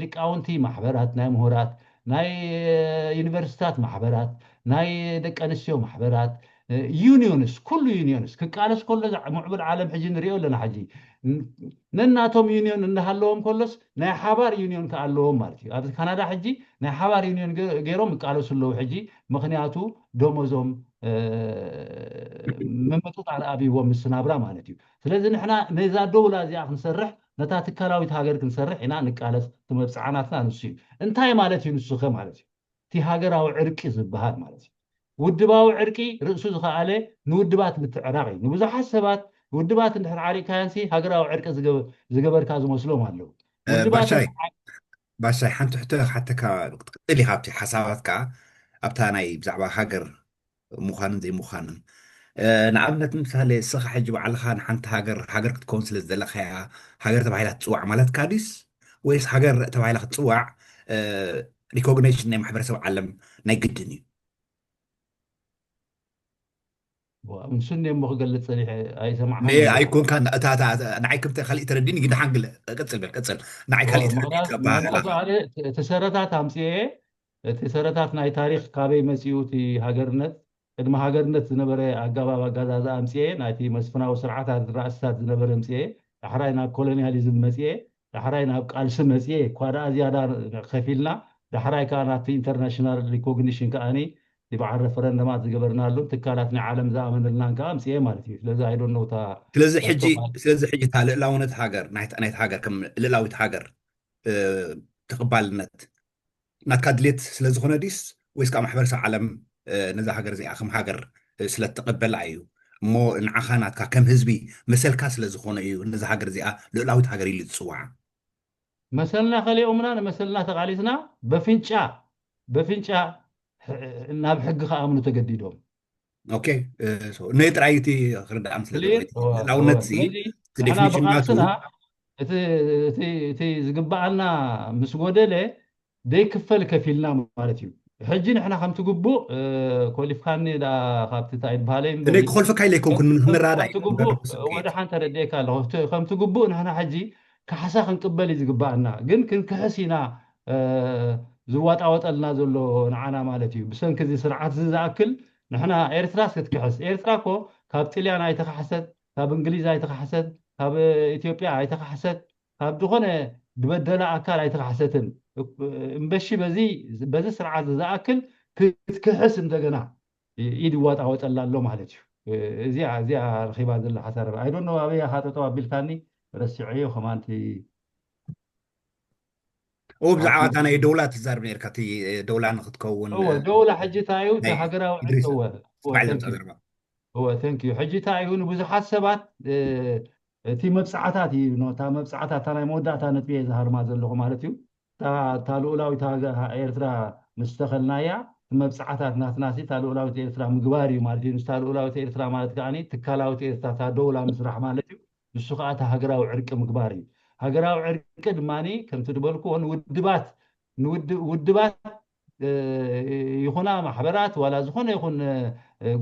ሊቃውንቲ ማሕበራት፣ ናይ ምሁራት፣ ናይ ዩኒቨርሲታት ማሕበራት፣ ናይ ደቂ ኣንስትዮ ማሕበራት፣ ዩኒዮንስ፣ ኩሉ ዩኒዮንስ ክቃለስ ከሎ ምዕቡል ዓለም ሕጂ ንሪኦ ኣለና። ሕጂ ነናቶም ዩኒዮን እናሃለዎም ከሎስ ናይ ሓባር ዩኒዮን ከኣለዎም ማለት እዩ። ኣብዚ ካናዳ ሕጂ ናይ ሓባር ዩኒዮን ገይሮም ይቃለሱ ኣለዉ። ሕጂ ምክንያቱ ደሞዞም ምምጥጣል ኣብይዎም ምስ ናብራ ማለት እዩ። ስለዚ ንሕና ነዛ ደውላ እዚኣ ክንሰርሕ ነታ ትካላዊት ሃገር ክንሰርሕ ኢና ንቃለስ። እቲ መብፅዓ ናትና ንሱ እዩ። እንታይ ማለት እዩ ንሱኸ ማለት እዩ? እቲ ሃገራዊ ዕርቂ ዝበሃል ማለት እዩ። ውድባዊ ዕርቂ ርእሱ ዝኸኣለ ንውድባት ምትዕራቕ እዩ። ንብዙሓት ሰባት ውድባት እንድሕር ዓሪቕካዮንሲ ሃገራዊ ዕርቂ ዝገበርካ ዝመስሎም ኣለዉ። ባሻይ ባሻይ ሓንቲ ሕቶ ሓተካ ክትቅፅል ኢኻ ኣብቲ ሓሳባትካ ኣብታ ናይ ብዛዕባ ሃገር ምዃንን ዘይምዃንን ንኣብነት ምሳሌ እስኻ ሕጂ ባዕልኻ ንሓንቲ ሃገር ሃገር ክትከውን ስለ ዝደለኻያ ሃገር ተባሂላ ትፅዋዕ ማለትካ ድስ ወይስ ሃገር ተባሂላ ክትፅዋዕ ሪኮግኒሽን ናይ ማሕበረሰብ ዓለም ናይ ግድን እዩ? ንሱ እሞ ክገልፅ ፀኒሐ ኣይሰማዕካን። ኣይኮንካ ንዓይ ከም ካልእ ተረዲኒ ግን ደሓን ግለ ቅፅል በል ቅፅል ንዓይ ካልእ ተረዲኒ እቲ ሰረታት ኣምፅኤ እቲ ሰረታት ናይ ታሪክ ካበይ መፂኡ እቲ ሃገርነት ቅድሚ ሃገርነት ዝነበረ ኣገባብ ኣጋዛዝኣ ኣምፅኤ ናይቲ መስፍናዊ ስርዓታት ራእስታት ዝነበረ ኣምፅኤ ዳሕራይ ናብ ኮሎኒያሊዝም መፅኤ ዳሕራይ ናብ ቃልሲ መፅኤ እኳ ደኣ ዝያዳ ከፊልና ዳሕራይ ከዓ ናብቲ ኢንተርናሽናል ሪኮግኒሽን ከዓኒ እቲ በዓል ረፈረንደማት ዝገበርናሉን ትካላት ናይ ዓለም ዝኣመነልናን ከዓ ኣምፅኤ ማለት እዩ። ስለዚ ኣይዶኖታ ስለዚ ሕጂ ስለዚ ሕጂ እታ ልእላውነት ሃገር ናይቲ ናይቲ ሃገር ከም ልእላዊት ሃገር ተቐባልነት ናትካ ድሌት ስለ ዝኾነ ድዩስ ወይስ ከዓ ማሕበረሰብ ዓለም ነዛ ሃገር እዚኣ ከም ሃገር ስለ እትቐበላ እዩ እሞ ንዓኻ ናትካ ከም ህዝቢ መሰልካ ስለ ዝኾነ እዩ ነዛ ሃገር እዚኣ ልእላዊት ሃገር ኢሉ ዝፅዋዓ? መሰልና ከሊኦምና ንመሰልና ተቓሊስና በፍንጫ በፍንጫ ናብ ሕጊ ክኣምኑ ተገዲዶም። ነይ ጥራይ እቲ ክርዳእ ምስለ ልእላውነት ብቃልስና እቲ ዝግበኣና ምስ ጎደለ ደይክፈል ከፊልና ማለት እዩ። ሕጂ ንሕና ከምቲ ግቡእ ኮሊፍካኒ ካብቲ እንታይ ይበሃለ ክኾልፈካ ኢለ ኣይኮንኩን ንረዳእ ወደ ሓንቲ ተረድኤካ ኣለኹ። ከምቲ ግቡእ ንሕና ሕጂ ካሕሳ ክንቅበል እዩ ዝግበኣና፣ ግን ክንክሕስ ኢና ዝዋጣወጠልና ዘሎ ንዓና ማለት እዩ። ብሰንኪ እዚ ስርዓት እዚ ዝኣክል ንሕና ኤርትራስ ክትክሕስ ኤርትራ እኮ ካብ ጥልያን ኣይተካሕሰት፣ ካብ እንግሊዝ ኣይተካሕሰት፣ ካብ ኢትዮጵያ ኣይተካሕሰት፣ ካብ ዝኾነ ዝበደላ ኣካል ኣይተካሕሰትን። እምበሺ በዚ በዚ ስርዓት እዚ ዝኣክል ክትክሕስ እንደገና ኢድ ይዋጣወጠላ ኣሎ ማለት እዩ። እዚኣ እዚኣ ረኺባ ዘላ ሓሳብ ኣይ ዶንት ኖ ኣበይ ኢኻ ጠጠው ኣቢልካኒ ረሲዐዮ ከማንቲ እዎ ብዛዕባ እታ ናይ ደውላ ትዛርብ ነርካ እቲ ደውላ ንክትከውን እወ ደውላ ሕጂ እንታይ እዩ እቲ ናይ ሃገራዊ ኢድሪስ ዕርቂ እወ ስማዒል ዘምፃ ዘረባ እወ thank you ሕጂ እንታይ እዩ ንብዙሓት ሰባት እቲ መብፃዕታት እዩ እታ መብፃዕታት እታ ናይ መወዳእታ ነጥቢ እየ ዝሃርማ ዘለኹ ማለት እዩ እታ ልኡላዊት ኤርትራ ምስ ተኸልናያ መብፃዕታት ናትናሲ እታ ልኡላዊት ኤርትራ ምግባር እዩ ማለት እዩ ንስታ ልኡላዊት ኤርትራ ማለት ከዓ ትካላዊት ኤርትራ እታ ደውላ ምስራሕ ማለት እዩ ንሱ ከዓ እቲ ሃገራዊ ዕርቂ ምግባር እዩ ሃገራዊ ዕርቂ ድማ ከምቲ ዝበልክዎ ንውድባት ውድባት ይኹና ማሕበራት ዋላ ዝኾነ ይኹን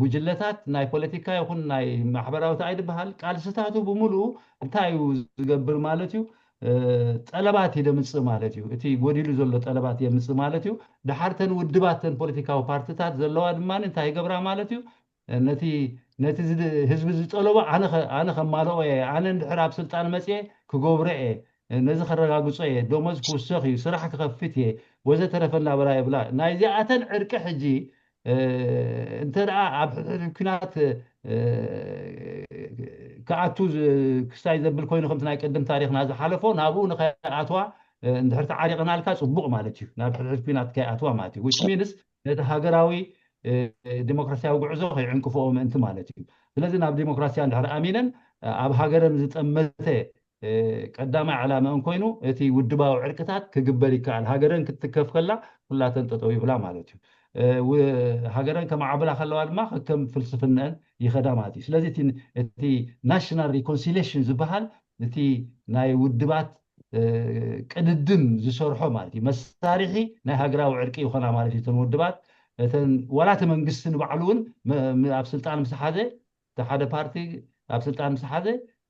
ጉጅለታት ናይ ፖለቲካ ይኹን ናይ ማሕበራዊ ተኣይ ዝበሃል ቃልስታቱ ብምሉኡ እንታይ እዩ ዝገብር ማለት እዩ ጠለባት የምፅእ ማለት እዩ እቲ ጎዲሉ ዘሎ ጠለባት የምፅእ ማለት እዩ ድሓርተን ውድባተን ፖለቲካዊ ፓርትታት ዘለዋ ድማ እንታይ ይገብራ ማለት እዩ ነቲ ነቲ ህዝቢ ዝጠለቦ ኣነ ከማልኦ እየ ኣነ እንድሕር ኣብ ስልጣን መፅየ ክገብሮ እየ ነዚ ከረጋግፆ እየ ደሞዝ ክውሰኽ እዩ ስራሕ ክኸፍት እየ ወዘተረፈ እናበላ የብላ ናይዚኣተን ዕርቂ ሕጂ እንተ ኣብ ሕድሕድ ኩናት ክኣቱ ክስታይ ዘብል ኮይኑ ከምቲ ናይ ቅድም ታሪክና ዝሓለፎ ናብኡ ንኸይኣትዋ እንድሕር ተዓሪቕናልካ ፅቡቕ ማለት እዩ ናብ ሕድሕድ ኩናት ከይኣትዋ ማለት እዩ which means ነቲ ሃገራዊ ዲሞክራሲያዊ ጉዕዞ ከይዕንቅፍኦ ምእንቲ ማለት እዩ ስለዚ ናብ ዲሞክራሲያ እንድሕር ኣሚነን ኣብ ሃገረን ዝጠመተ ቀዳማይ ዕላምአን ኮይኑ እቲ ውድባዊ ዕርቅታት ክግበር ይከኣል ሃገረን ክትትከፍ ከላ ኩላተን ጠጠው ይብላ ማለት እዩ ሃገረን ከማዕብላ ከለዋ ድማ ከከም ፍልስፍነአን ይኸዳ ማለት እዩ ስለዚ እቲ ናሽናል ሪኮንሲሌሽን ዝበሃል እቲ ናይ ውድባት ቅድድም ዝሰርሖ ማለት እዩ መሳርሒ ናይ ሃገራዊ ዕርቂ ይኾና ማለት እዩ እተን ውድባት እተን ዋላ እቲ መንግስቲ ንባዕሉ እውን ኣብ ስልጣን ምስ ሓዘ እቲ ሓደ ፓርቲ ኣብ ስልጣን ምስ ሓዘ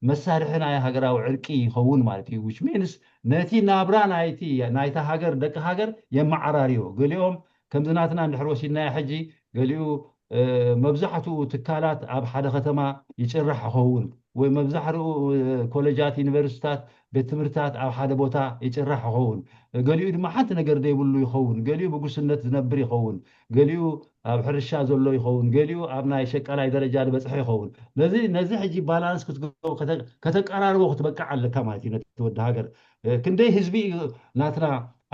መሳርሒ ናይ ሃገራዊ ዕርቂ ይኸውን ማለት እዩ which means ነቲ ናብራ ናይቲ ናይታ ሃገር ደቂ ሃገር የመዓራርዮ ገሊኦም ከምዚ ናትና እንድሕር ወሲድናዮ ሕጂ ገሊኡ መብዛሕትኡ ትካላት ኣብ ሓደ ከተማ ይጭራሕ ይኸውን ወይ መብዛሕትኡ ኮለጃት ዩኒቨርሲታት ቤት ትምህርትታት ኣብ ሓደ ቦታ ይጭራሕ ይኸውን ገሊኡ ድማ ሓንቲ ነገር ዘይብሉ ይኸውን ገሊኡ ብጉስነት ዝነብር ይኸውን ገሊኡ ኣብ ሕርሻ ዘሎ ይኸውን ገሊኡ ኣብ ናይ ሸቀላይ ደረጃ ዝበፅሐ ይኸውን ነዚ ነዚ ሕጂ ባላንስ ከተቀራርቦ ክትበቅዕ ኣለካ ማለት እዩ ነቲ ወዲ ሃገር ክንደይ ህዝቢ እዩ ናትና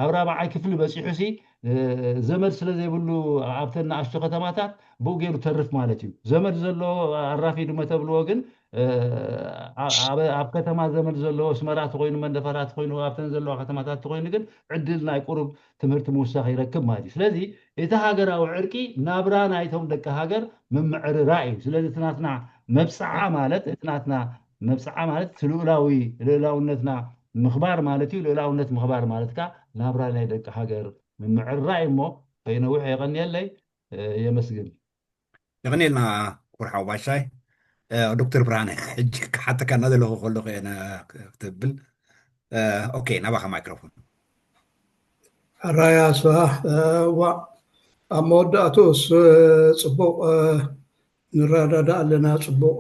ኣብ ራብዓይ ክፍሊ በፂሑ ሲ ዘመድ ስለ ዘይብሉ ኣብተን ንኣሽቱ ከተማታት ብኡ ገይሩ ተርፍ ማለት እዩ ዘመድ ዘሎ ኣራፊዱ መተብልዎ ግን ኣብ ከተማ ዘመድ ዘለዎ ስመራ ተኮይኑ መንደፈራ ተኮይኑ ኣብተን ዘለዋ ከተማታት ተኮይኑ ግን ዕድል ናይ ቁሩብ ትምህርቲ ምውሳኽ ይረክብ ማለት እዩ ስለዚ እቲ ሃገራዊ ዕርቂ ናብራ ናይቶም ደቂ ሃገር ምምዕርራ እዩ ስለዚ እቲ ናትና መብፅዓ ማለት እቲ ናትና መብፅዓ ማለት እቲ ልኡላዊ ልእላውነትና ምኽባር ማለት እዩ ልእላውነት ምኽባር ማለት ከዓ ናብራ ናይ ደቂ ሃገር ምምዕርራ እዩ እሞ ከይነውሕ የቐንየለይ የመስግን የቐንየልና ኩርሓው ባሻይ ዶክተር ብርሃነ ሕጂ ክሓተካ እናደለኹ ከለኹ ክትብል ኦኬ ናባኻ ማይክሮፎን ራያ ስዋ ዋ ኣብ መወዳእትኡስ ፅቡቕ ንረዳዳ ኣለና ፅቡቕ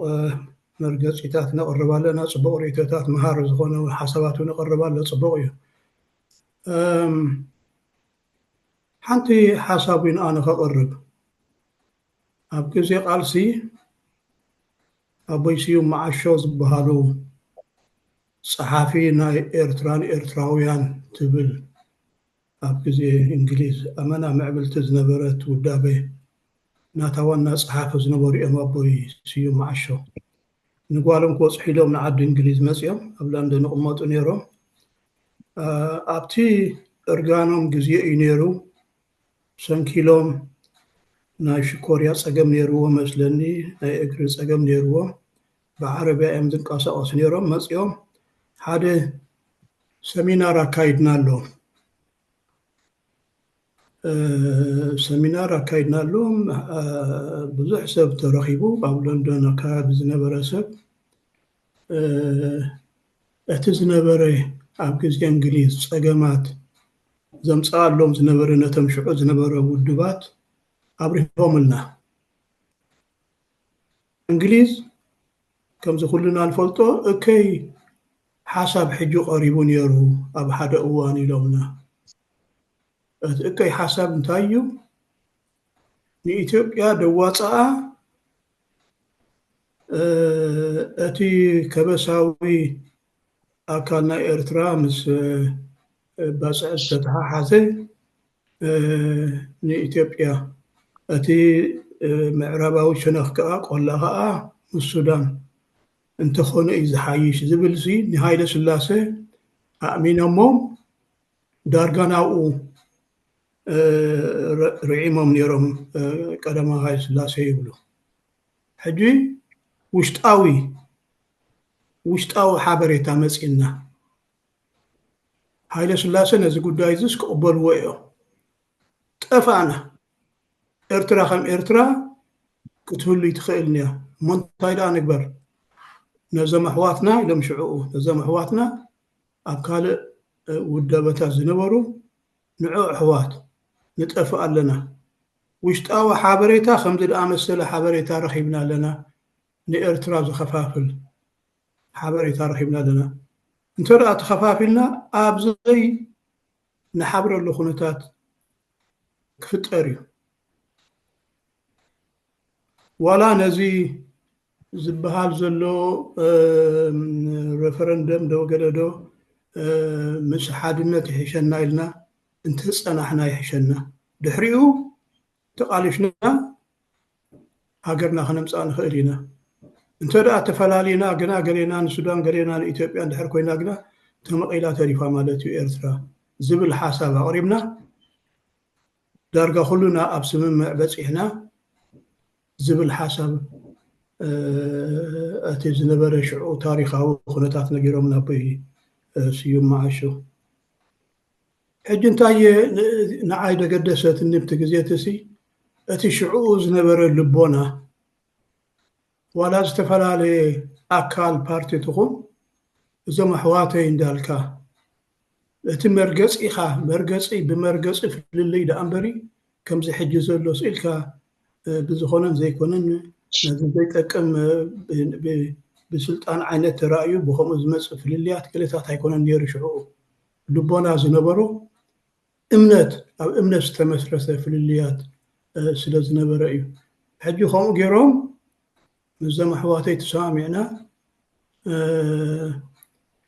መርገፂታት ነቕርብ ኣለና ፅቡቕ ርእቶታት መሃር ዝኾነ ሓሳባት ነቕርብ ኣሎ ፅቡቕ እዩ ሓንቲ ሓሳብ እዩ ንኣነ ከቕርብ ኣብ ግዜ ቃልሲ ኣቦይ ስዩም መዓሾ ዝበሃሉ ጸሓፊ ናይ ኤርትራን ኤርትራውያን ትብል ኣብ ግዜ እንግሊዝ ኣመና ምዕብልቲ ዝነበረት ውዳበ ናታ ዋና ጸሓፊ ዝነበሩ እዮም ኣቦይ ስዩም መዓሾ ንጓሎም ክወጽሑ ኢሎም ንዓዲ እንግሊዝ መጺኦም ኣብ ለንደን ይቕመጡ ነይሮም ኣብቲ እርጋኖም ግዜ እዩ ነይሩ ሰንኪሎም ናይ ሽኮርያ ጸገም ነይርዎ መስለኒ ናይ እግሪ ጸገም ነይርዎ ብዓረብያ እዮም ዝንቀሳቀሱ ነይሮም መጺኦም ሓደ ሰሚናር ኣካይድና ኣሎ ሰሚናር ኣካይድና ኣሎ ብዙሕ ሰብ ተረኺቡ ኣብ ለንደን ኣካባቢ ዝነበረ ሰብ እቲ ዝነበረ ኣብ ግዜ እንግሊዝ ጸገማት ዘምጽኣሎም ዝነበረ ነቶም ሽዑ ዝነበረ ውድባት ኣብሪሆምልና። እንግሊዝ ከምዚ ኩልና ንፈልጦ እከይ ሓሳብ ሕጂ ቀሪቡ ነይሩ ኣብ ሓደ እዋን ኢሎምና። እቲ እከይ ሓሳብ እንታይ እዩ? ንኢትዮጵያ ደዋፅኣ እቲ ከበሳዊ ኣካል ናይ ኤርትራ ምስ ባፅዕ ዝተተሓሓዘ ንኢትዮጵያ፣ እቲ ምዕራባዊ ሸነኽ ከዓ ቆላ ከዓ ምስ ሱዳን እንተኾነ እዩ ዝሓይሽ ዝብል ሲ ንሃይለ ስላሴ ኣእሚኖሞም ዳርጋ ናብኡ ርዒሞም ነይሮም። ቀዳማዊ ሃይለ ስላሴ ይብሉ። ሕጂ ውሽጣዊ ውሽጣዊ ሓበሬታ መፂና ሃይለ ስላሴ ነዚ ጉዳይ እዚስ ክቕበልዎ እዮም። ጠፋእና። ኤርትራ ከም ኤርትራ ክትህሉ ይትኽእልን እያ። እሞ እንታይ ደኣ ንግበር? ነዞም ኣሕዋትና ኢሎም ሽዕኡ፣ ነዞም ኣሕዋትና ኣብ ካልእ ውደበታት ዝነበሩ ንዑ ኣሕዋት ንጠፍእ ኣለና። ውሽጣዊ ሓበሬታ ከምዚ ደኣ መሰለ ሓበሬታ ረኺብና ኣለና። ንኤርትራ ዝኸፋፍል ሓበሬታ ረኺብና ኣለና። እንተ ደኣ ተኸፋፊልና ኣብ ዘይ ንሓብረሉ ኩነታት ክፍጠር እዩ። ዋላ ነዚ ዝበሃል ዘሎ ረፈረንደም ዶ ገለ ዶ ምስ ሓድነት ይሕሸና ኢልና እንተፀናሕና ይሕሸና። ድሕሪኡ ተቓሊሽና ሃገርና ከነምፅኣ ንኽእል ኢና። እንተ ደኣ ተፈላሊና ግና ገሌና ንሱዳን ገሌና ንኢትዮጵያ እንድሕር ኮይና ግና ተመቒላ ተሪፋ ማለት እዩ ኤርትራ ዝብል ሓሳብ ኣቕሪብና ዳርጋ ኩሉና ኣብ ስምምዕ በፂሕና ዝብል ሓሳብ እቲ ዝነበረ ሽዑ ታሪኻዊ ኩነታት ነጊሮም ናቦይ ስዩም መዓሾ። ሕጂ እንታይ ንዓይ ደገደሰትኒ ብቲ ግዜ እቲ ሲ እቲ ሽዕኡ ዝነበረ ልቦና ዋላ ዝተፈላለየ ኣካል ፓርቲ ትኹን እዞም ኣሕዋተይ እንዳልካ እቲ መርገፂኻ መርገፂ ብመርገፂ ፍልልይ ደኣ እምበሪ ከምዚ ሕጂ ዘሎ ስኢልካ ብዝኾነን ዘይኮነን ነዚ ዘይጠቅም ብስልጣን ዓይነት ተራእዩ ብኸምኡ ዝመፅእ ፍልልያት ገለታት ኣይኮነን ነይሩ ሽዕኡ ልቦና ዝነበሮ እምነት ኣብ እምነት ዝተመስረተ ፍልልያት ስለ ዝነበረ እዩ። ሕጂ ከምኡ ገይሮም ምስዞም ኣሕዋተይ ተሰማሚዕና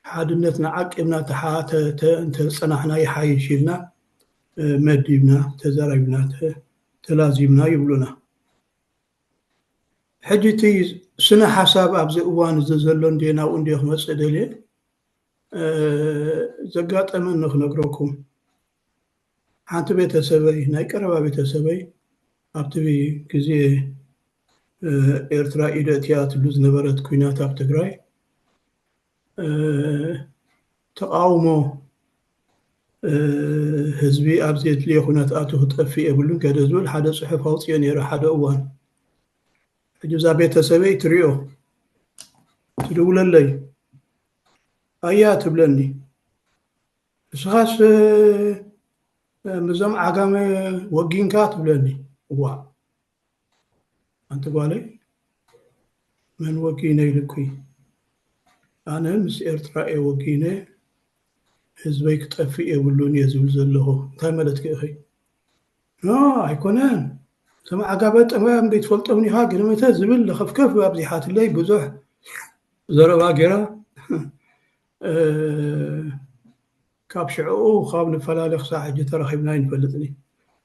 ሓድነትና ዓቂብና እንተፀናሕና ይሓይሽ ኢልና መዲብና ተዛራቢና ተላዚብና ይብሉና። ሕጂ እቲ ስነ ሓሳብ ኣብዚ እዋን እዚ ዘሎ እንድየ ናብኡ እንድየ ክመፅእ ደልየ ዘጋጠመኒ ክነግረኩም። ሓንቲ ቤተሰበይ ናይ ቀረባ ቤተሰበይ ኣብቲ ግዜ ኤርትራ ኢደ እትያ ትብሉ ዝነበረት ኩናት ኣብ ትግራይ ተቃውሞ ህዝቢ ኣብ ዘድልዮ ኩነት ኣቱ ክጠፍእ የብሉን ገደ ዝብል ሓደ ፅሑፍ ኣውፅኦ ነይረ ሓደ እዋን። ሕጂ እዛ ቤተሰበይ ትሪኦ ትድውለለይ ኣያ ትብለኒ እስኻስ ምዞም ዓጋመ ወጊንካ ትብለኒ። እዋ ኣንቲ ጓለይ መን ወጊነ ኢልኩይ? ኣነ ምስ ኤርትራ እየ ወጊነ ህዝበይ ክጠፍእ የብሉን እየ ዝብል ዘለኹ። እንታይ መለትኪ ኢኺ? ኖ ኣይኮነን። እዞም ዓጋመ ጠማዮም ዘይትፈልጦም ኢኻ ግርምተ ዝብል ለኸፍከፍ ኣብዚሓትለይ ብዙሕ ዘረባ ገይራ ካብ ሽዕኡ ካብ ንፈላለ ክሳዕ ሕጂ ተራኺብና ይንፈልጥኒ።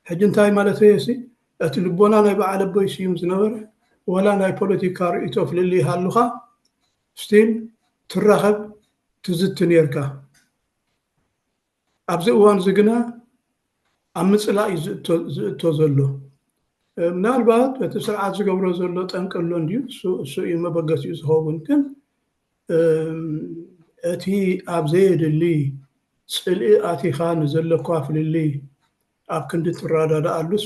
ሕጂ እንታይ ማለት እየ ሲ እቲ ልቦና ናይ በዓል ኣቦይ ስዩም ዝነበረ ዋላ ናይ ፖለቲካ ርእቶ ፍልልይ ሃሉኻ ስቲል ትራኸብ ትዝቲ ነርካ። ኣብዚ እዋን እዚ ግና ኣብ ምፅላእ እዩ ዝእቶ ዘሎ። ምናልባት እቲ ስርዓት ዝገብሮ ዘሎ ጠንቂ ኣሎ እንድዩ፣ እሱ እዩ መበገሲኡ ዝኸውን። ግን እቲ ኣብ ዘየድሊ ፅልኢ ኣቲኻ ንዘለኳ ፍልልይ ኣብ ክንዲ ትረዳድኣሉስ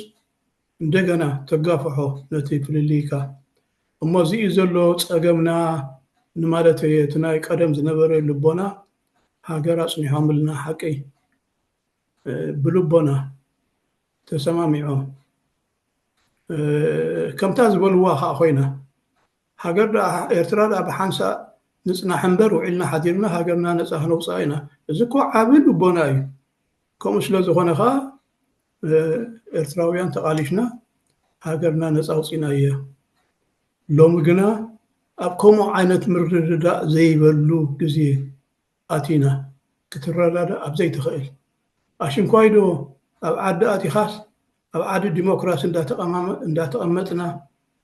እንደገና ተጋፍሖ ነቲ ፍልልይካ። እሞ እዚ እዩ ዘሎ ፀገምና ንማለተይ እቲ ናይ ቀደም ዝነበረ ልቦና ሃገር ኣፅኒሖምልና ሓቀይ ብልቦና ተሰማሚዖም ከምታ ዝበልዋ ከዓ ኮይና ሃገር ኤርትራ ዳ ብሓንሳእ ንፅናሕ እምበር ውዒልና ሓዲርና ሃገርና ነፃ ክነውፅኣ ኢና። እዚ እኮ ዓብዪ ልቦና እዩ። ከምኡ ስለ ዝኾነ ከዓ ኤርትራውያን ተቓሊሽና ሃገርና ነፃ ኣውፂእናያ። ሎሚ ግና ኣብ ከምኡ ዓይነት ምርድዳእ ዘይበሉ ግዜ ኣቲና። ክትረዳዳእ ኣብ ዘይትኽእል ኣሽንኳይዶ ኣብ ዓዲ ኣቲኻስ ኣብ ዓዲ ዲሞክራሲ እንዳተቐማመ- እንዳተቐመጥና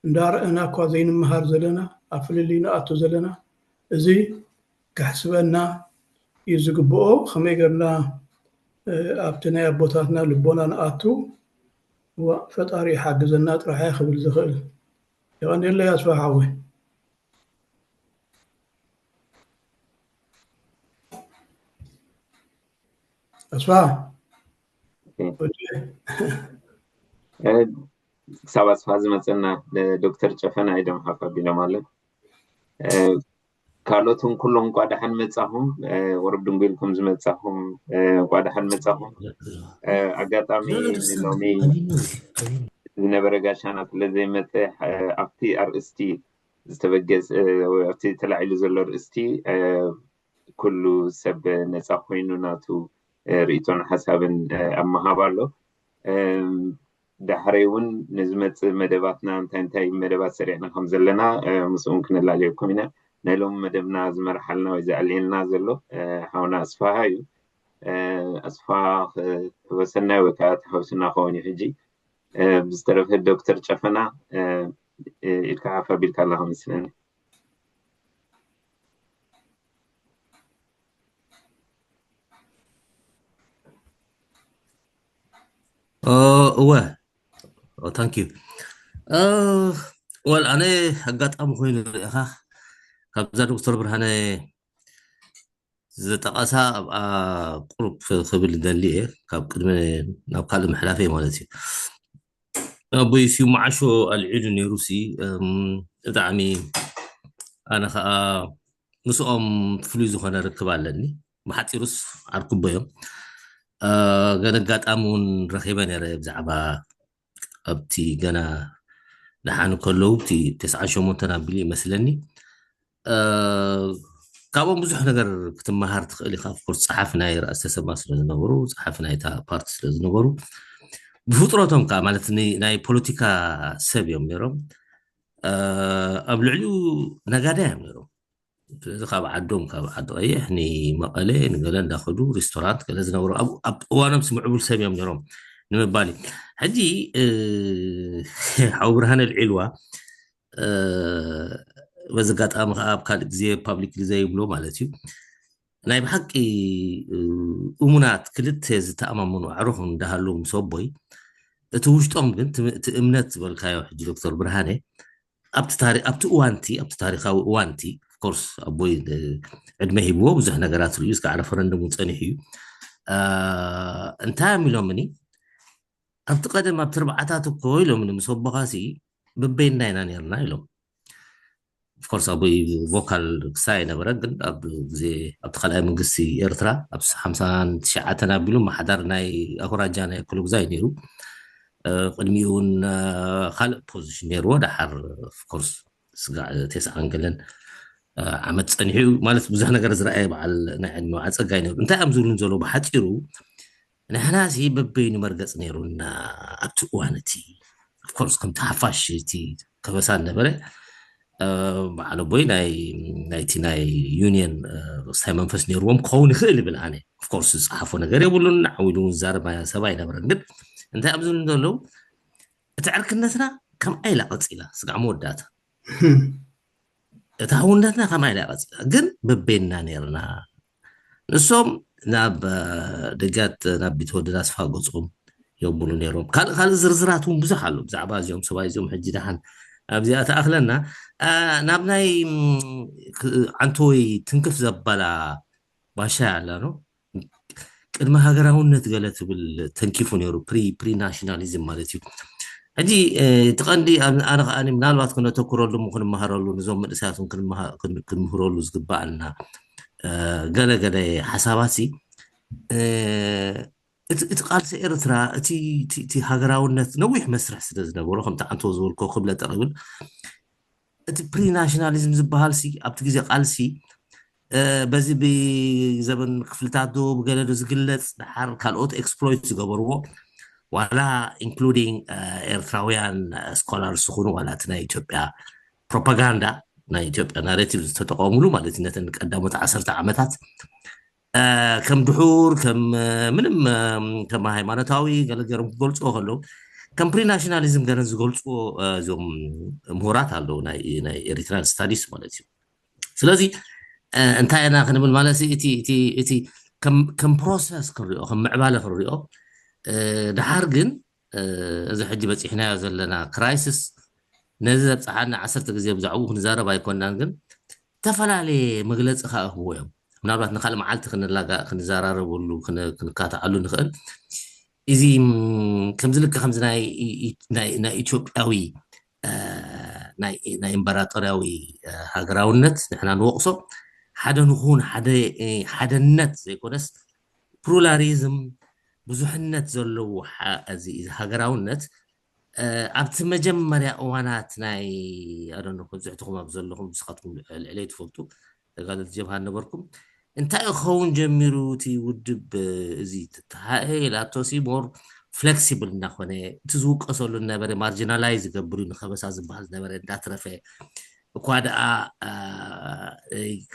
እንዳረኣና እኳ ዘይንመሃር ዘለና ኣብ ፍልልይ ንኣቱ ዘለና እዚ ከሕስበና እዩ ዝግብኦ። ከመይ ገርና ኣብቲ ናይ ኣቦታትና ልቦና ንኣቱ ፈጣሪ ይሓግዘና ጥራሕ ክብል ዝኽእል። የቐንየለይ ኣስፋ ሓወይ። ኣስፋ ክሳብ ኣስፋ ዝመፀና ዶክተር ጨፈና ኢዶም ሓፍ ኣቢሎም ኣለ። ካልኦት እውን ኩሎም እንኳ ደሓን መጻኹም። ወረብ ድንጉ ኢልኩም ዝመጻኹም እንኳ ደሓን መጻኹም። ኣጋጣሚ ሎሚ ዝነበረ ጋሻና ስለ ዘይመፀ ኣብቲ ኣርእስቲ ዝተበገስ ኣብቲ ተላዒሉ ዘሎ ርእስቲ ኩሉ ሰብ ነፃ ኮይኑ ናቱ ርእቶን ሓሳብን ኣብ ምሃብ ኣሎ። ዳሕረይ እውን ንዝመፅእ መደባትና እንታይ እንታይ መደባት ሰሪዕና ከም ዘለና ምስኡን ክነላለየኩም ኢና። ናይ ሎሚ መደብና ዝመርሓልና ወይ ዘዕልየልና ዘሎ ሓውና ኣስፋሃ እዩ። ኣስፋ ተበሰናይ ወይ ከዓ ተሓውስና ከውን እዩ ሕጂ። ብዝተረፈ ዶክተር ጨፈና ኢድካ ሓፍ ኣቢልካ ኣለካ መስለኒ። እወ ታንክ ዩ። ወል ኣነ ኣጋጣሚ ኮይኑ ርኢኻ ካብዛ ዶክተር ብርሃነ ዝጠቐሳ ኣብኣ ቁሩብ ክብል ደሊ እየ ካብ ቅድሚ ናብ ካልእ ምሕላፈይ ማለት እዩ። ኣቦይ ስዩ መዓሾ ኣልዒሉ ነይሩ ሲ ብጣዕሚ ኣነ ከዓ ምስኦም ፍሉይ ዝኾነ ርክብ ኣለኒ። ብሓፂሩስ ዓርኩቦ እዮም። ገለ ኣጋጣሚ እውን ረኺበ ነይረ ብዛዕባ ኣብቲ ገና ደሓን ከለዉ እቲ ተስዓን ሸሞንተን ኣቢሉ ይመስለኒ ካብኦም ብዙሕ ነገር ክትመሃር ትኽእል ኢኻ። ኦፍኮርስ ፀሓፊ ናይ ራእሲ ተሰማ ስለዝነበሩ ፀሓፊ ናይታ ፓርቲ ስለዝነበሩ ብፍጥረቶም ከዓ ማለት ናይ ፖለቲካ ሰብ እዮም ነይሮም። ኣብ ልዕሊኡ ነጋዳይ እዮም ነይሮም። ስለዚ ካብ ዓዶም ካብ ዓዲ ቀይሕ ንመቐለ ንገለ እንዳኸዱ ሬስቶራንት ገለ ዝነበሩ ኣብ እዋኖም ምዕቡል ሰብ እዮም ነይሮም ንምባል እዩ። ሕጂ ሓው ብርሃነ ልዒልዋ በዚ ኣጋጣሚ ከዓ ኣብ ካልእ ግዜ ፓብሊክ ዘይብሎ ማለት እዩ ናይ ብሓቂ እሙናት ክልተ ዝተኣማመኑ ኣዕሩኽ እንዳሃለዉ ምስ ኣቦይ እቲ ውሽጦም ግን እቲ እምነት ዝበልካዮ ሕጂ ዶክተር ብርሃነ ኣብቲ ታሪ ኣብቲ እዋንቲ ኣብቲ ታሪካዊ እዋንቲ ኦፍኮርስ ኣቦይ ዕድመ ሂብዎ ብዙሕ ነገራት ርእዩ እስካዕ ረፈረንደም እውን ፀኒሑ እዩ። እንታይ እዮም ኢሎምኒ ኣብቲ ቀደም ኣብቲ ርብዓታት እኮ ኢሎምኒ ምስ ኣቦኻሲ በበይና ኢና ነርና ኢሎም። ኦፍኮርስ ኣቦይ ቮካል ክሳይ ኣይነበረን ግን ኣብ ግዜ ኣብቲ ካልኣይ መንግስቲ ኤርትራ ኣብ ሓምሳን ትሽዓተን ኣቢሉ ማሓዳር ናይ ኣውራጃ ናይ ኩሉ ግዛይ ነይሩ። ቅድሚኡ እውን ካልእ ፖዚሽን ነይርዎ። ደሓር ኦፍኮርስ ስጋዕ ቴስዓን ገለን ዓመት ፀኒሑ ማለት ብዙሕ ነገር ዝረኣየ በዓል ናይ ዕድመ በዓል ፀጋይ ነይሩ። እንታይ እዮም ዝብሉን ዘሎ ብሓፂሩ ንሕና ሲ በበይኑ መርገፂ ነይሩና ኣብቲ እዋን እቲ ኦፍኮርስ ከምቲ ሓፋሽ እቲ ከበሳ ነበረ በዓል ኣቦይ ናይ ናይቲ ናይ ዩኒየን ስታይ መንፈስ ነይርዎም ክኸውን ይኽእል ይብል ኣነ። ኦፍኮርስ ዝፀሓፎ ነገር የብሉን ዓው ኢሉ እውን ዝዛረብ ሰብ ኣይነበረን። ግን እንታይ እዮም ዝብሉ ዘለዉ እቲ ዕርክነትና ከምኣ ኢላ ቀፂላ ስጋዕ መወዳእታ እታ ህውነትና ከምኣ ኢላ ቀፂላ ግን በበይንና ነይርና። ንሶም ናብ ደጃት ናብ ቢትወደድ ኣስፋ ገፆም የብሉ ነይሮም። ካልእ ካልእ ዝርዝራት እውን ብዙሕ ኣሎ ብዛዕባ እዚኦም ሰብኣይ እዚኦም ሕጂ ደሓን ኣብዚኣ ተኣኽለና ናብ ናይ ዓንተወይ ትንክፍ ዘባላ ባሻ ኣላ ነው ቅድሚ ሃገራውነት ገለ ትብል ተንኪፉ ነይሩ ፕሪ ፕሪ ናሽናሊዝም ማለት እዩ። ሕጂ እቲ ቀንዲ ኣነ ከዓ ምናልባት ክነተኩረሉ ክንመሃረሉ ንዞም መንእሰያት ክንምህረሉ ዝግባኣና ገለ ገለ ሓሳባት ሲ እቲ ቃልሲ ኤርትራ እቲ ሃገራውነት ነዊሕ መስርሕ ስለ ዝነበሮ ከምቲ ዓንቶ ዝበልኮ ክብለ ጠቂብል እቲ ፕሪናሽናሊዝም ዝበሃል ሲ ኣብቲ ግዜ ቃልሲ በዚ ብዘበን ክፍልታት ዶ ብገለ ዶ ዝግለፅ ድሓር ካልኦት ኤክስፕሎይት ዝገበርዎ ዋላ ኢንክሉዲንግ ኤርትራውያን ስኮላርስ ዝኾኑ ዋላ እቲ ናይ ኢትዮጵያ ፕሮፓጋንዳ ናይ ኢትዮጵያ ናሬቲቭ ዝተጠቐሙሉ ማለት እዩ ነተን ቀዳሞት ዓሰርተ ዓመታት ከም ድሑር ከም ምንም ከም ሃይማኖታዊ ገለ ገሮም ክገልፅዎ ከለዉ ከም ፕሪናሽናሊዝም ገለን ዝገልፅዎ እዞም ምሁራት ኣለዉ ናይ ኤሪትራን ስታዲስ ማለት እዩ። ስለዚ እንታይ ኢና ክንብል ማለት እቲ ከም ፕሮሰስ ክንሪኦ ከም ምዕባለ ክንሪኦ ድሓር ግን እዚ ሕጂ በፂሕናዮ ዘለና ክራይስስ ነዚ ዘብፅሓና ዓሰርተ ግዜ ብዛዕባኡ ክንዛረብ ኣይኮናን ግን ዝተፈላለየ መግለፂ ከዓ ይህብዎ እዮም። ምናልባት ንካልእ መዓልቲ ክንላጋእ ክንዘራረበሉ ክንካትዓሉ ንኽእል። እዚ ከምዚ ልክዕ ከምዚ ናይ ኢትዮጵያዊ ናይ እምበራጦርያዊ ሃገራውነት ንሕና ንወቕሶ ሓደ ንኹን ሓደነት ዘይኮነስ ፕሉራሊዝም ብዙሕነት ዘለዎ እዚ ሃገራውነት ኣብቲ መጀመርያ እዋናት ናይ ኣደነኩም ዝሕትኹም ኣብ ዘለኹም ንስኻትኩም ልዕለይ ትፈልጡ ተጋደልቲ ጀብሃ ነበርኩም እንታይ ክኸውን ጀሚሩ እቲ ውድብ እዚ ትተሃኤ ላቶሲ ሞር ፍሌክሲብል እናኾነ እቲ ዝውቀሰሉ ነበረ ማርጂናላይዝ ዝገብር እዩ ንከበሳ ዝበሃል ነበረ እንዳትረፈ እኳ ደኣ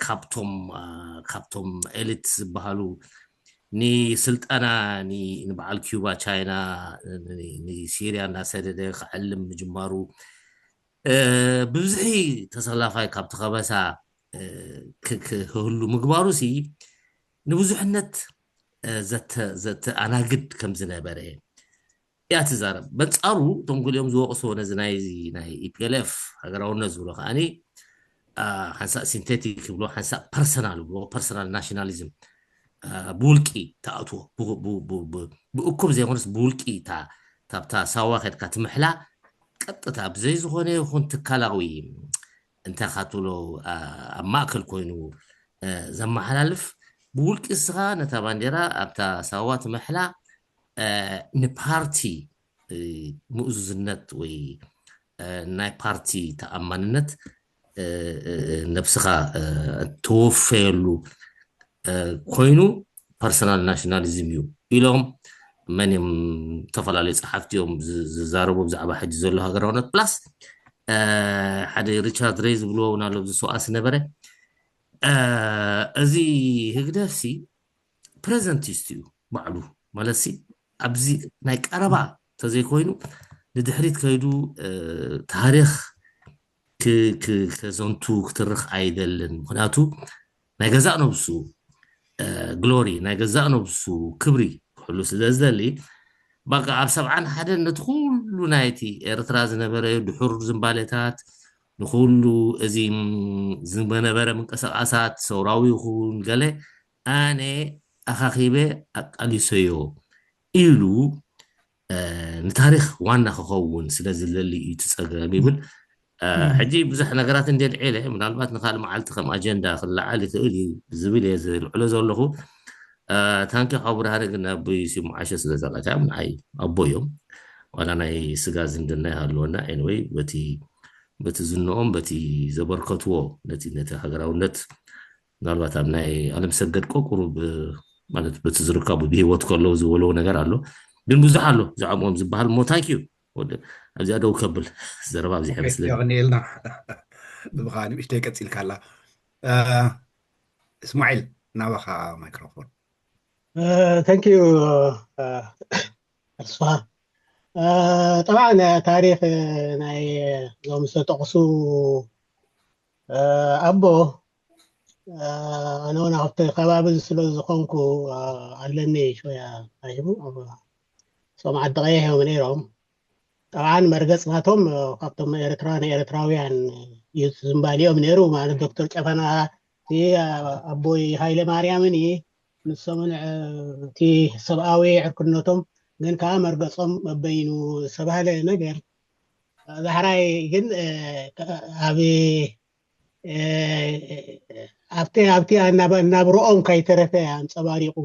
ካብቶም ካብቶም ኤሊት ዝበሃሉ ንስልጠና ንበዓል ኪዩባ ቻይና ንሲርያ እናሰደደ ክዕልም ምጅማሩ ብብዝሒ ተሰላፋይ ካብቲ ከበሳ ክህሉ ምግባሩ ሲ ንብዙሕነት ዘተኣናግድ ከም ዝነበረ እያ ትዛረብ። በንጻሩ እቶም ገሊኦም ዝወቕስዎ ነዚ ናይ ናይ ኢፒኤልኤፍ ሃገራውነት ዝብሎ ከዓኒ ሓንሳእ ሲንቴቲክ ይብሎ ሓንሳእ ፐርሰናል ይብሎ ፐርሰናል ናሽናሊዝም ብውልቂ ተኣትዎ ብእኩብ ዘይኮነስ ብውልቂ ካብታ ሳዋ ከድካ ትምሕላ ቀጥታ ብዘይ ዝኾነ ይኹን ትካላዊ እንታይ ካትብሎ ኣብ ማእከል ኮይኑ ዘመሓላልፍ ብውልቂ እስኻ ነታ ባንዴራ ኣብታ ሳዋ ትምሕላ ንፓርቲ ምእዙዝነት ወይ ናይ ፓርቲ ተኣማንነት ነብስኻ ተወፈየሉ ኮይኑ ፐርሰናል ናሽናሊዝም እዩ ኢሎም መን እዮም ዝተፈላለዩ ፀሓፍቲ እዮም ዝዛረቡ ብዛዕባ ሕጂ ዘሎ ሃገራውነት ፕላስ ሓደ ሪቻርድ ሬይ ዝብልዎ እውን ኣሎ ኣብዚ ሰውኣሲ ነበረ እዚ ህግደፍ ሲ ፕሬዘንቲስት እዩ ባዕሉ ማለት ሲ ኣብዚ ናይ ቀረባ ተዘይኮይኑ ንድሕሪት ከይዱ ታሪክ ከዘንቱ ክትርኽ ኣይደልን ምክንያቱ ናይ ገዛእ ነብሱ ግሎሪ ናይ ገዛእ ነብሱ ክብሪ ክሕሉ ስለ ዝደሊ በቃ ኣብ ሰብዓን ሓደን ነቲ ኩሉ ናይቲ ኤርትራ ዝነበረ ድሑር ዝንባሌታት ንኩሉ እዚ ዝነበረ ምንቅስቃሳት ሰውራዊ ይኹን ገለ ኣነ ኣኻኺበ ኣቃሊሰዮ ኢሉ ንታሪክ ዋና ክኸውን ስለ ዝለሊ እዩ ትፀገም ይብል ሕጂ ብዙሕ ነገራት እንደ ልዒለ ምናልባት ንካልእ መዓልቲ ከም ኣጀንዳ ክለዓል ይኽእል እዩ ዝብል እየ ዝልዕሎ ዘለኹ ታንኪ ካብ ብርሃነ ግን ኣቦይ ሲሙ ዓሸ ስለ ዘቃትያ ንዓይ ኣቦ እዮም ዋላ ናይ ስጋ ዝምድና ይሃልወና ኤንወይ በቲ በቲ ዝንኦም በቲ ዘበርከትዎ ነቲ ነቲ ሃገራውነት ምናልባት ኣብ ናይ ኣለምሰገድ ቆ ቁሩብ ማለት በቲ ዝርከቡ ብሂወት ከለዉ ዝበልዎ ነገር ኣሎ ግን ብዙሕ ኣሎ ብዛዕባኦም ዝበሃል ሞ ታንኪዩ ኣብዚኣ ደው ከብል ዘረባ ኣብዚሕ መስለኒ የቕንየልና ብብኻ ንእሽተይ ቀፂልካላ እስማዒል ናባኻ ማይክሮፎን thank you ተስፋ ጠብዓ ታሪክ ናይ ዞም ዝተጠቕሱ ኣቦ ኣነ እውን ኣብቲ ከባቢ ስለ ዝኾንኩ ኣለኒ ሾያ ሂቡ እሶም ዓዲ ቀይሕ እዮም ነይሮም ጠብዓን መርገፅ ናቶም ካብቶም ኤርትራ ንኤርትራውያን እዩ ዝምባሊኦም ነይሩ ማለት ዶክተር ጨፈና ኣቦይ ሃይለ ማርያምን እዩ ንሶምን እቲ ሰብኣዊ ዕርክነቶም ግን ከዓ መርገፆም መበይኑ ዝተባሃለ ነገር ዳሕራይ ግን ኣብ ኣብቲ ኣብቲ ናብርኦም ከይተረፈ ኣንፀባሪቑ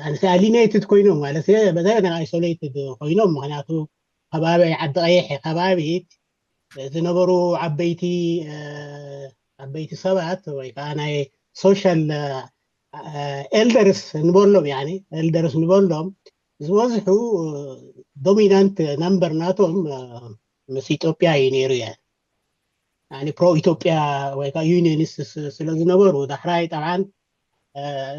ኣንስ ኣሊኔትድ ኮይኖም ማለት በዛ ናይ ኣይሶሌትድ ኮይኖም ምክንያቱ ከባቢ ዓዲ ቀይሕ ከባቢት ዝነበሩ ዓበይቲ ዓበይቲ ሰባት ወይ ከዓ ናይ ሶሻል ኤልደርስ ንበሎም ኤልደርስ ንበሎም ዝበዝሑ ዶሚናንት ነምበር ናቶም ምስ ኢትዮጵያ እዩ ነይሩ። እየ ፕሮ ኢትዮጵያ ወይ ከዓ ዩኒየኒስት ስለ ዝነበሩ፣ ዳሕራይ ጠብዓን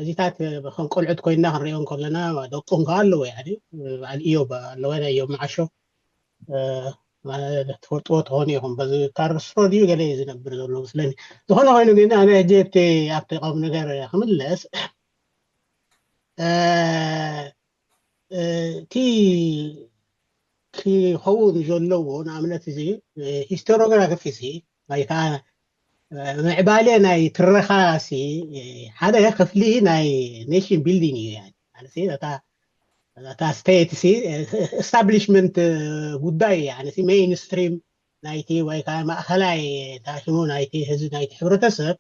እዚታት ከም ቆልዑት ኮይና ክንሪኦ ከለና፣ ደቆም ከዓ ኣለዎ። በዓል እዮብ ኣለዎ፣ ናይ እዮብ መዓሾ ትፈልጥዎ ትኾኑ ኢኹም። በዚ ካርስትሮ ድዩ ገለ እዩ ዝነብር ዘሎ መስለኒ። ዝኾነ ኮይኑ ግን ኣነ ሕጂ እቲ ኣብቲ ቀም ነገር ክምለስ፣ እቲ ክኸውን ዘለዎ ንኣብነት እዚ ሂስቶሪዮግራፊ ሲ ወይ ከዓ ምዕባለ ናይ ትረኻ ሲ ሓደ ክፍሊ ናይ ኔሽን ቢልዲንግ እዩ። ማለት እታ ስቴት ሲ ኤስታብሊሽመንት ጉዳይ እዩ። ሜይንስትሪም ናይቲ ወይ ከዓ ማእኸላይ ታሽሙ ናይቲ ህዝቢ ናይቲ ሕብረተሰብ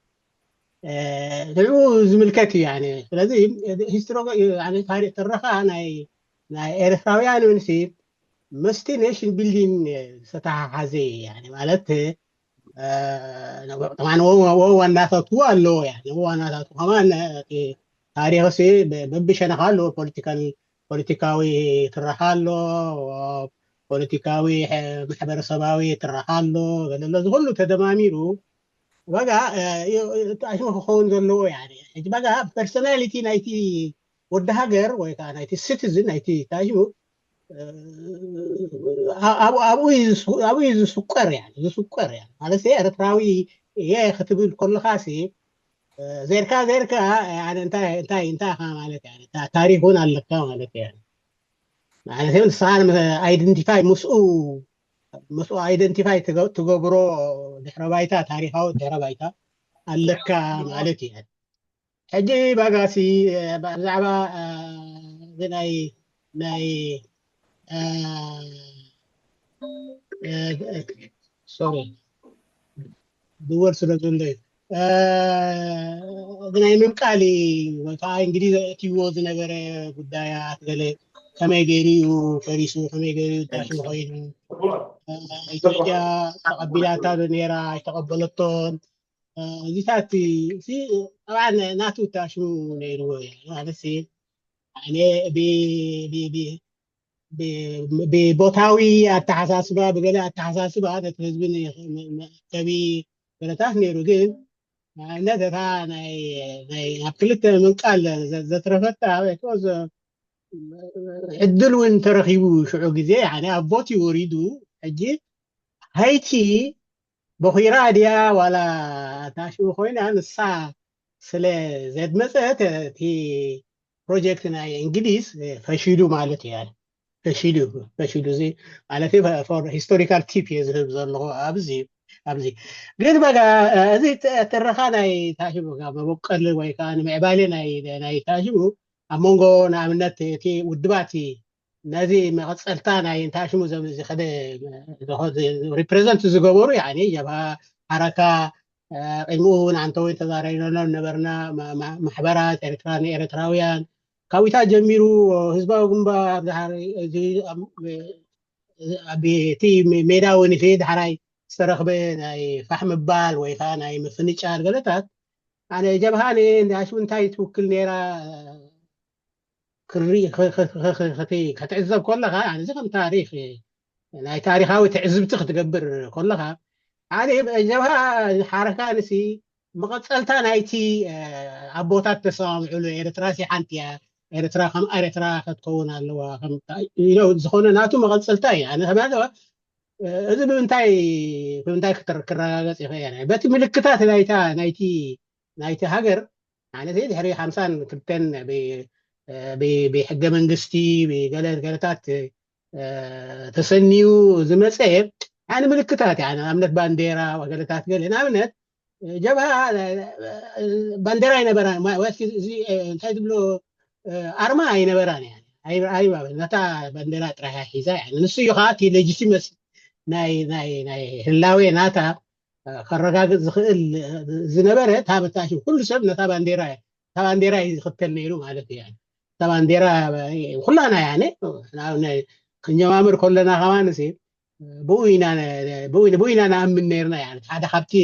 ንዕኡ ዝምልከት እዩ። ስለዚ ሂስትሮ ታሪክ ትረኻ ናይ ናይ ኤርትራውያን ንሲ መስቲ ኔሽን ቢልዲንግ ዝተሓሓዘ ማለት ዋናታቱ ኣለዎ። ዋናታቱ ከማን ታሪክ ሲ በብሸነኻ ኣለዎ። ፖለቲካል ፖለቲካዊ ትረኻ ኣሎ፣ ፖለቲካዊ ማሕበረሰባዊ ትረኻ ኣሎ። ገለሎ ዝኩሉ ተደማሚሩ በጋ ኣሽሙ ክኸውን ዘለዎ። ሕጂ በጋ ፐርሶናሊቲ ናይቲ ወዲ ሃገር ወይ ከዓ ናይቲ ሲቲዝን ናይቲ ታሽሙ ኣብኡ እዩ ዝስቆር። ዝስቆር ማለት ኤርትራዊ እየ ክትብል ከለኻ ሲ ዘርካ ዘርካ እንታይ እንታይ እንታይ ኢኻ ማለት ታሪክ እውን ኣለካ ማለት። ማለት ንስኻ ኣይደንቲፋይ ምስኡ ምስኡ ኣይደንቲፋይ ትገብሮ ድሕረ ባይታ፣ ታሪካዊ ድሕረ ባይታ ኣለካ ማለት እዩ። ሕጂ ባጋሲ ብዛዕባ ናይ ናይ ሶሪ ድወል ስለ ዘሎ እዩ። ናይ ምብቃል ወይ ከዓ እንግዲህ እትይዎ ዝነበረ ጉዳያት ገለ ከመይ ገይሩ እዩ ፈሪሱ፣ ከመይ ገይሩ እዩ ዳሽን ኮይኑ፣ ኢትዮጵያ ተቐቢላታ ዶ ነይራ ኣይተቐበለቶን፣ እዚታት ጠብዓ ናቱ ታሽሙ ነይርዎ እዩ። ማለት ኣነ ብቦታዊ ኣተሓሳስባ ብገለ ኣተሓሳስባ ነቲ ህዝቢ ከቢ ገለታት ነይሩ። ግን ንኣብነት እታ ናይ ኣብ ክልተ ምንቃል ዘትረፈታ ዕድል እውን ተረኪቡ ሽዑ ግዜ ኣብ ቦቲ ወሪዱ ሕጂ ሃይቲ በኺራ ድያ ዋላ ታሽሙ ኮይና ንሳ ስለ ዘድመፀት እቲ ፕሮጀክት ናይ እንግሊዝ ፈሺሉ ማለት እዩ። ፈሺሉ ፈሺሉ እዚ ማለት ሂስቶሪካል ቲፕ እየ ዝህብ ዘለኹ ኣብዚ ኣብዚ ግን በጋ እዚ ትረኻ ናይ ታሽሙ መበቀል ወይ ከዓ ንምዕባሌ ናይ ታሽሙ ኣብ መንጎ ንኣብነት እቲ ውድባት ነዚ መቐፀልታ ናይ እንታሽሙ ዘ- ዝኸደ ዝኸ- ሪፕሬዘንት ዝገበሩ ያኒ ጀብሃ ሓረካ ቅድሚኡ እውን ኣንተ ወይ ተዛራይናሎም ነበርና ማ- ማ- ማሕበራት ኤርትራ ንኤርትራውያን ካብታ ጀሚሩ ህዝባዊ ግንባር ድሓር እዚ ኣብ- ኣብ እቲ ሜዳ እውን እቲ ድሓራይ ዝተረኽበ ናይ ፋሕ ምባል ወይ ከዓ ናይ ምፍንጫል ገለታት ኣነ ጀብሃ ንኣሽሙ እንታይ ትውክል ነይራ ክትዕዘብ ከለኻ እዚ ከም ታሪክ ናይ ታሪካዊ ትዕዝብቲ ክትገብር ከለኻ ሓደ ጀብሃ ሓረካ ንሲ መቐፀልታ ናይቲ ኣቦታት ተሰማምዕሉ ኤርትራ ሲ ሓንቲ እያ ኤርትራ ከም ኤርትራ ክትከውን ኣለዋ ዝኾነ ናቱ መቐፀልታ እዩ ኣነ እዚ ብምንታይ ብምንታይ ክረጋገፅ ይኽእል በቲ ምልክታት ናይቲ ናይቲ ሃገር ማለት ድሕሪ ሓምሳን ክልተን ብሕገ መንግስቲ ብገለ ገለታት ተሰንዩ ዝመፀ ኣነ ምልክታት ንኣብነት ባንዴራ ገለታት ገለ ንኣብነት ጀብሃ ባንዴራ ኣይነበራ እንታይ ዝብሎ ኣርማ ኣይነበራን ነታ ባንዴራ ጥራይ ሒዛ ንሱ እዩ ከዓ እቲ ሌጂቲመሲ ናይ ህላዌ ናታ ከረጋግፅ ዝኽእል ዝነበረ እታ በታሽም ኩሉ ሰብ ነታ ባንዴራ እያ እታ ባንዴራ እዩ ዝኽተል ነይሩ ማለት እዩ እታ ባንዴራ ኩላና ያነ ክንጀማምር ከለና ከማን ሲ ብኡ ኢና ብኡ ኢና ንኣምን ነይርና ያ ሓደ ካብቲ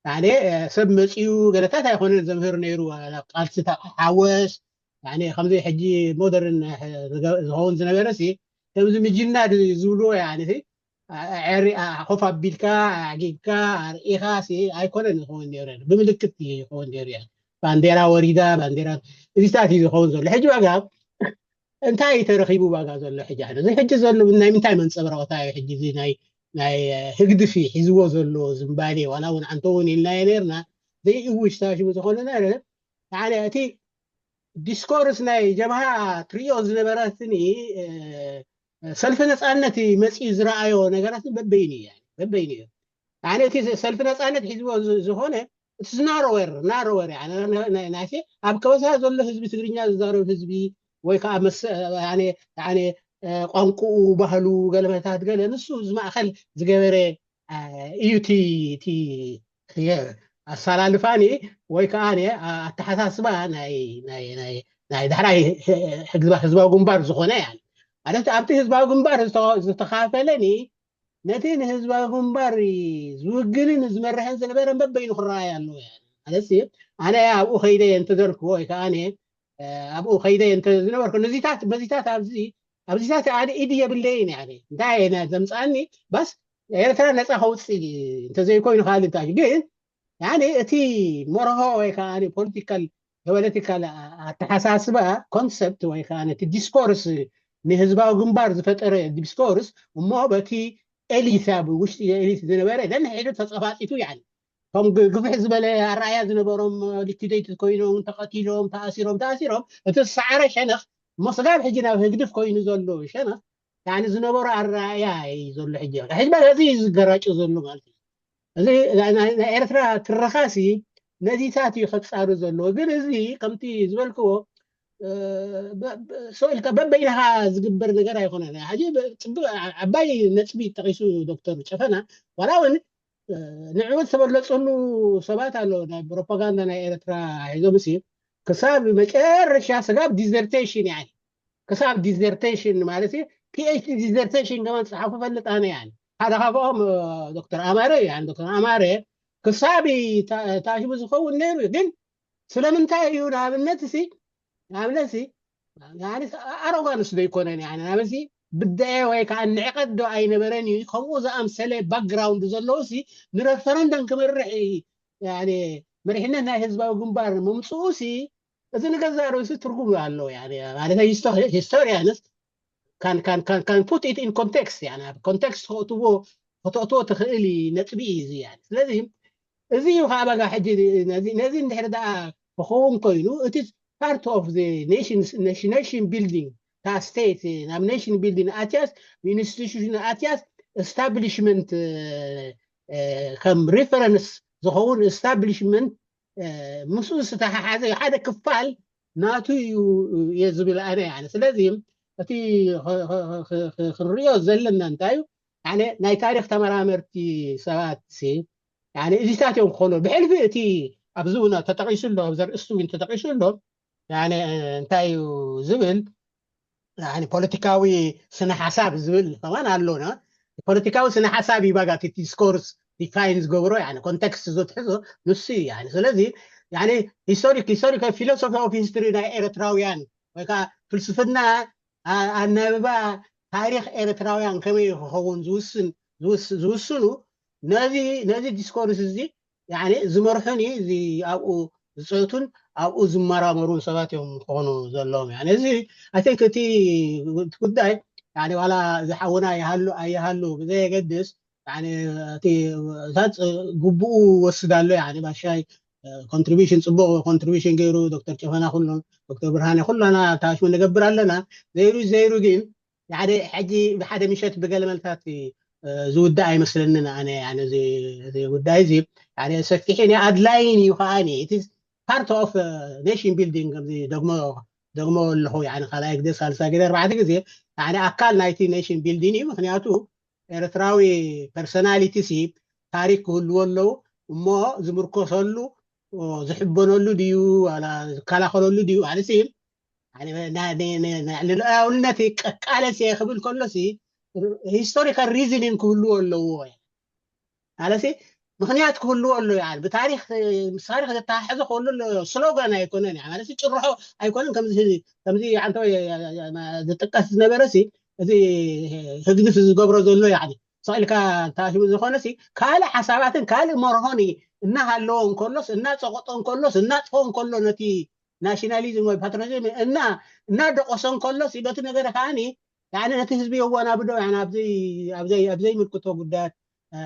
ሓደ ሰብ መፅኡ ገለታት ኣይኮነን ዘምህር ነይሩ ቃልሲ ተሓወስ ከምዚ ሕጂ ሞደርን ዝኸውን ዝነበረ ከምዚ ምጅና ዝብልዎ ኮፍ ኣቢልካ ኣዕጊብካ ኣርኢኻ ኣይኮነን ዝኸውን ነሩ፣ ብምልክት ይኸውን ነሩ። ባንዴራ ወሪዳ፣ ባንዴራ እዚታት እዩ ዝኸውን ዘሎ። ሕጂ ዋጋ እንታይ እዩ ተረኺቡ ዋጋ ዘሎ? ሕጂ እዚ ሕጂ ዘሎ ናይ ምንታይ መንፀብረቕታ እዩ? ሕጂ እዚ ናይ ናይ ህግድፍ ሒዝዎ ዘሎ ዝምባሌ ዋላ እውን ኣንተ እውን ኢልናዮ ነርና ዘይእውጅ ታሽሙ ዝኾነ ነገር እቲ ዲስኮርስ ናይ ጀብሃ ትሪኦ ዝነበረትኒ ሰልፊ ነፃነት መፂኡ ዝረኣዮ ነገራት በበይኑ እዩ በበይኑ እዩ። ኣነ እቲ ሰልፊ ነፃነት ሒዝዎ ዝኾነ እቲ ናሮወር ናሮወር ናሴ ኣብ ከበሳ ዘሎ ህዝቢ ትግርኛ ዝዛረብ ህዝቢ ወይ ከዓ ቋንቁኡ ባህሉ ገለመታት ገለ ንሱ ዝማእኸል ዝገበረ እዩ እቲ ኣሰላልፋኒ ወይ ከዓ ኣተሓሳስባ ናይ ዳሕራይ ህዝባዊ ግንባር ዝኾነ ማለት ኣብቲ ህዝባዊ ግንባር ዝተኻፈለኒ ነቲ ንህዝባዊ ግንባር ዝውግንን ዝመርሕን ዝነበረ በበይኑ ክረኣይ ኣለዎ ማለት ኣነ ኣብኡ ከይደ እንተዘርክዎ ወይ ከዓ ኣብኡ ከይደ እንተዝነበርኩ ነዚታት በዚታት ኣብዚ ኣብዚታት ኣነ ኢድ የብለይን እየ እንታይ ዘምፃኒ ባስ ኤርትራ ነፃ ከውፅእ እንተዘይኮይኑ ካልእ እንታይ ግን እቲ መርሆ ወይ ከዓ ፖለቲካል ፖለቲካል ኣተሓሳስባ ኮንሰፕት ወይ ከዓ ዲስኮርስ ንህዝባዊ ግንባር ዝፈጠረ ዲስኮርስ እሞ በቲ ኤሊት ኣብ ውሽጢ ኤሊት ዝነበረ ነንሕዱ ተፀፋፂቱ እቶም ግፍሕ ዝበለ ኣረኣያ ዝነበሮም ሊኩደይት ኮይኖም ተቐቲሎም ተኣሲሮም ተኣሲሮም እቲ ዝሰዓረ ሸነኽ እሞ ስጋብ ሕጂ ናብ ህግድፍ ኮይኑ ዘሎ ሸነኽ ዝነበሩ ኣረኣያ እዩ ዘሎ ሕጂ ሕጂ እዚ እዩ ዝገራጭ ዘሎ ማለት እዩ። እዚ ናይ ኤርትራ ትረኻሲ ነዚታት እዩ ከፃሩ ዘለዎ ግን እዚ ከምቲ ዝበልክዎ ሰው ኢልካ በበይንኻ ዝግበር ነገር ኣይኮነን። ሕጂ ፅቡቅ ዓባይ ነጥቢ ጠቂሱ ዶክተር ጨፈና ዋላ እውን ንዕኡ ዝተበለፅሉ ሰባት ኣሎ ናይ ፕሮፓጋንዳ ናይ ኤርትራ ሒዞም ሲ ክሳብ መጨረሻ ስጋብ ዲዘርቴሽን ያ ክሳብ ዲዘርቴሽን ማለት ፒኤችዲ ዲዘርቴሽን ከማን ዝፀሓፉ ፈልጥ ኣነ ያ ሓደ ካብኦም ዶክተር ኣማረ ዶክተር ኣማረ ክሳብ ታሽቡ ዝኸውን ነይሩ ግን ስለምንታይ እዩ ንኣብነት ሲ ንኣብነት ሲ ኣሮጋንስ ዶ ይኮነን ያ ናበዚ ብደዐ ወይ ከዓ ንዕቀት ዶ ኣይነበረን እዩ ከምኡ ዝኣምሰለ ባክግራውንድ ዘለዎ ሲ ንረፈረንደም ክመርሕ መሪሕነት ናይ ህዝባዊ ግንባር ምምፅኡ ሲ እዚ ንገዛእ ርእሱ ትርጉም ኣለዎ ማለት ሂስቶሪያንስ ካን ፑት ኢት ኢን ኮንቴክስት ኣብ ኮንቴክስት ከተእትዎ ከተእትዎ ትኽእል ነጥቢ እዩ እዚ ስለዚ እዚ እዩ ከዓ በጋ ሕጂ ነዚ እንድሕር ደኣ ክኸውን ኮይኑ እቲ ፓርት ኦፍ ኔሽን ቢልዲንግ ታ ስቴት ናብ ኔሽን ቢልዲንግ ኣትያስ ኢንስቲቱሽን ኣትያስ ኤስታብሊሽመንት ከም ሪፈረንስ ዝኸውን ኤስታብሊሽመንት ምስኡ ዝተሓሓዘ ሓደ ክፋል ናቱ እዩ እየ ዝብል ኣነ ያ ስለዚ እቲ ክንሪኦ ዘለና እንታይ እዩ ናይ ታሪክ ተመራመርቲ ሰባት እዚታት እዮም ክኾኑ ብሕልፊ እቲ ኣብዚ እውን ተጠቂሱ ኣሎ ኣብዚ ርእስቲ እውን ተጠቂሱ ኣሎ እንታይ እዩ ዝብል ፖለቲካዊ ስነ ሓሳብ ዝብል ከማን ኣሎና ፖለቲካዊ ስነ ሓሳብ ይባጋ ዲስኮርስ ዲፋይን ዝገብሮ ኮንቴክስት ዘትሕዞ ንሱ እዩ ስለዚ ሂስቶሪክ ሂስቶሪክ ፊሎሶፊ ኦፍ ሂስትሪ ናይ ኤርትራውያን ወይ ከዓ ፍልስፍና ኣናብባ ታሪክ ኤርትራውያን ከመይ ክኸውን ዝውስን ዝውስኑ ነዚ ዲስኮርስ እዚ ዝመርሑን እዩ እዚ ኣብኡ ዝፀቱን ኣብኡ ዝመራመሩን ሰባት እዮም ክኾኑ ዘለዎም እዚ ኣይንክ እቲ ጉዳይ ዋላ ዝሓውና ይሃሉ ኣይሃሉ ብዘየገድስ እታ ግቡኡ ወስድ ኣሎ ባሻይ ኮንትሪቢሽን ፅቡቅ ኮንትሪቢሽን ገይሩ ዶክተር ጨፈና ኩሉ ዶክተር ብርሃነ ኩላና ታሽሙ ንገብር ኣለና ዘይሩ ዘይሩ ግን ሓደ ሕጂ ብሓደ ምሸት ብገለመልታት ዝውዳእ ኣይመስለንን ኣነ ጉዳይ እዚ ሰፊሕን ኣድላይን እዩ ከዓ እቲ ፓርት ኦፍ ኔሽን ቢልዲንግ ደግሞ ኣለኹ ካልኣይ ግዜ ሳልሳይ ግዜ ኣርባዕተ ግዜ ኣካል ናይቲ ኔሽን ቢልዲንግ እዩ ምክንያቱ ኤርትራዊ ፐርሶናሊቲ ሲ ታሪክ ክህልዎ ኣለዉ እሞ ዝምርኮሰሉ ዝሕበነሉ ድዩ ዝከላኸለሉ ድዩ ማለት ንልኣውነት ቃለስ ክብል ከሎሲ ሂስቶሪካል ሪዝኒንግ ክህልዎ ኣለዎ ማለት ምኽንያት ክህልዎ ኣሎ። ብታሪክ ምስ ታሪክ ዘተሓሕዘ ክህሉ ኣሎ። ስሎጋን ኣይኮነን ማለት ጭርሖ ኣይኮነን። ከምዚ ከምዚ ዓንተ ዝጥቀስ ዝነበረ እዚ ህግድፍ ዝገብሮ ዘሎ ሰቕ ኢልካ ተኣኪቡ ዝኾነ ካልእ ሓሳባትን ካልእ መርሆን እናሃለዎ እንከሎስ እናፀቆጦ እንከሎስ እናጥፎ እንከሎ ነቲ ናሽናሊዝም ወይ ፓትሪዮቲዝም እና እናደቆሰ እንከሎስ በቲ ነገር ከዓኒ ነቲ ህዝቢ የወናብዶ ኣብዘይምልክቶ ጉዳያት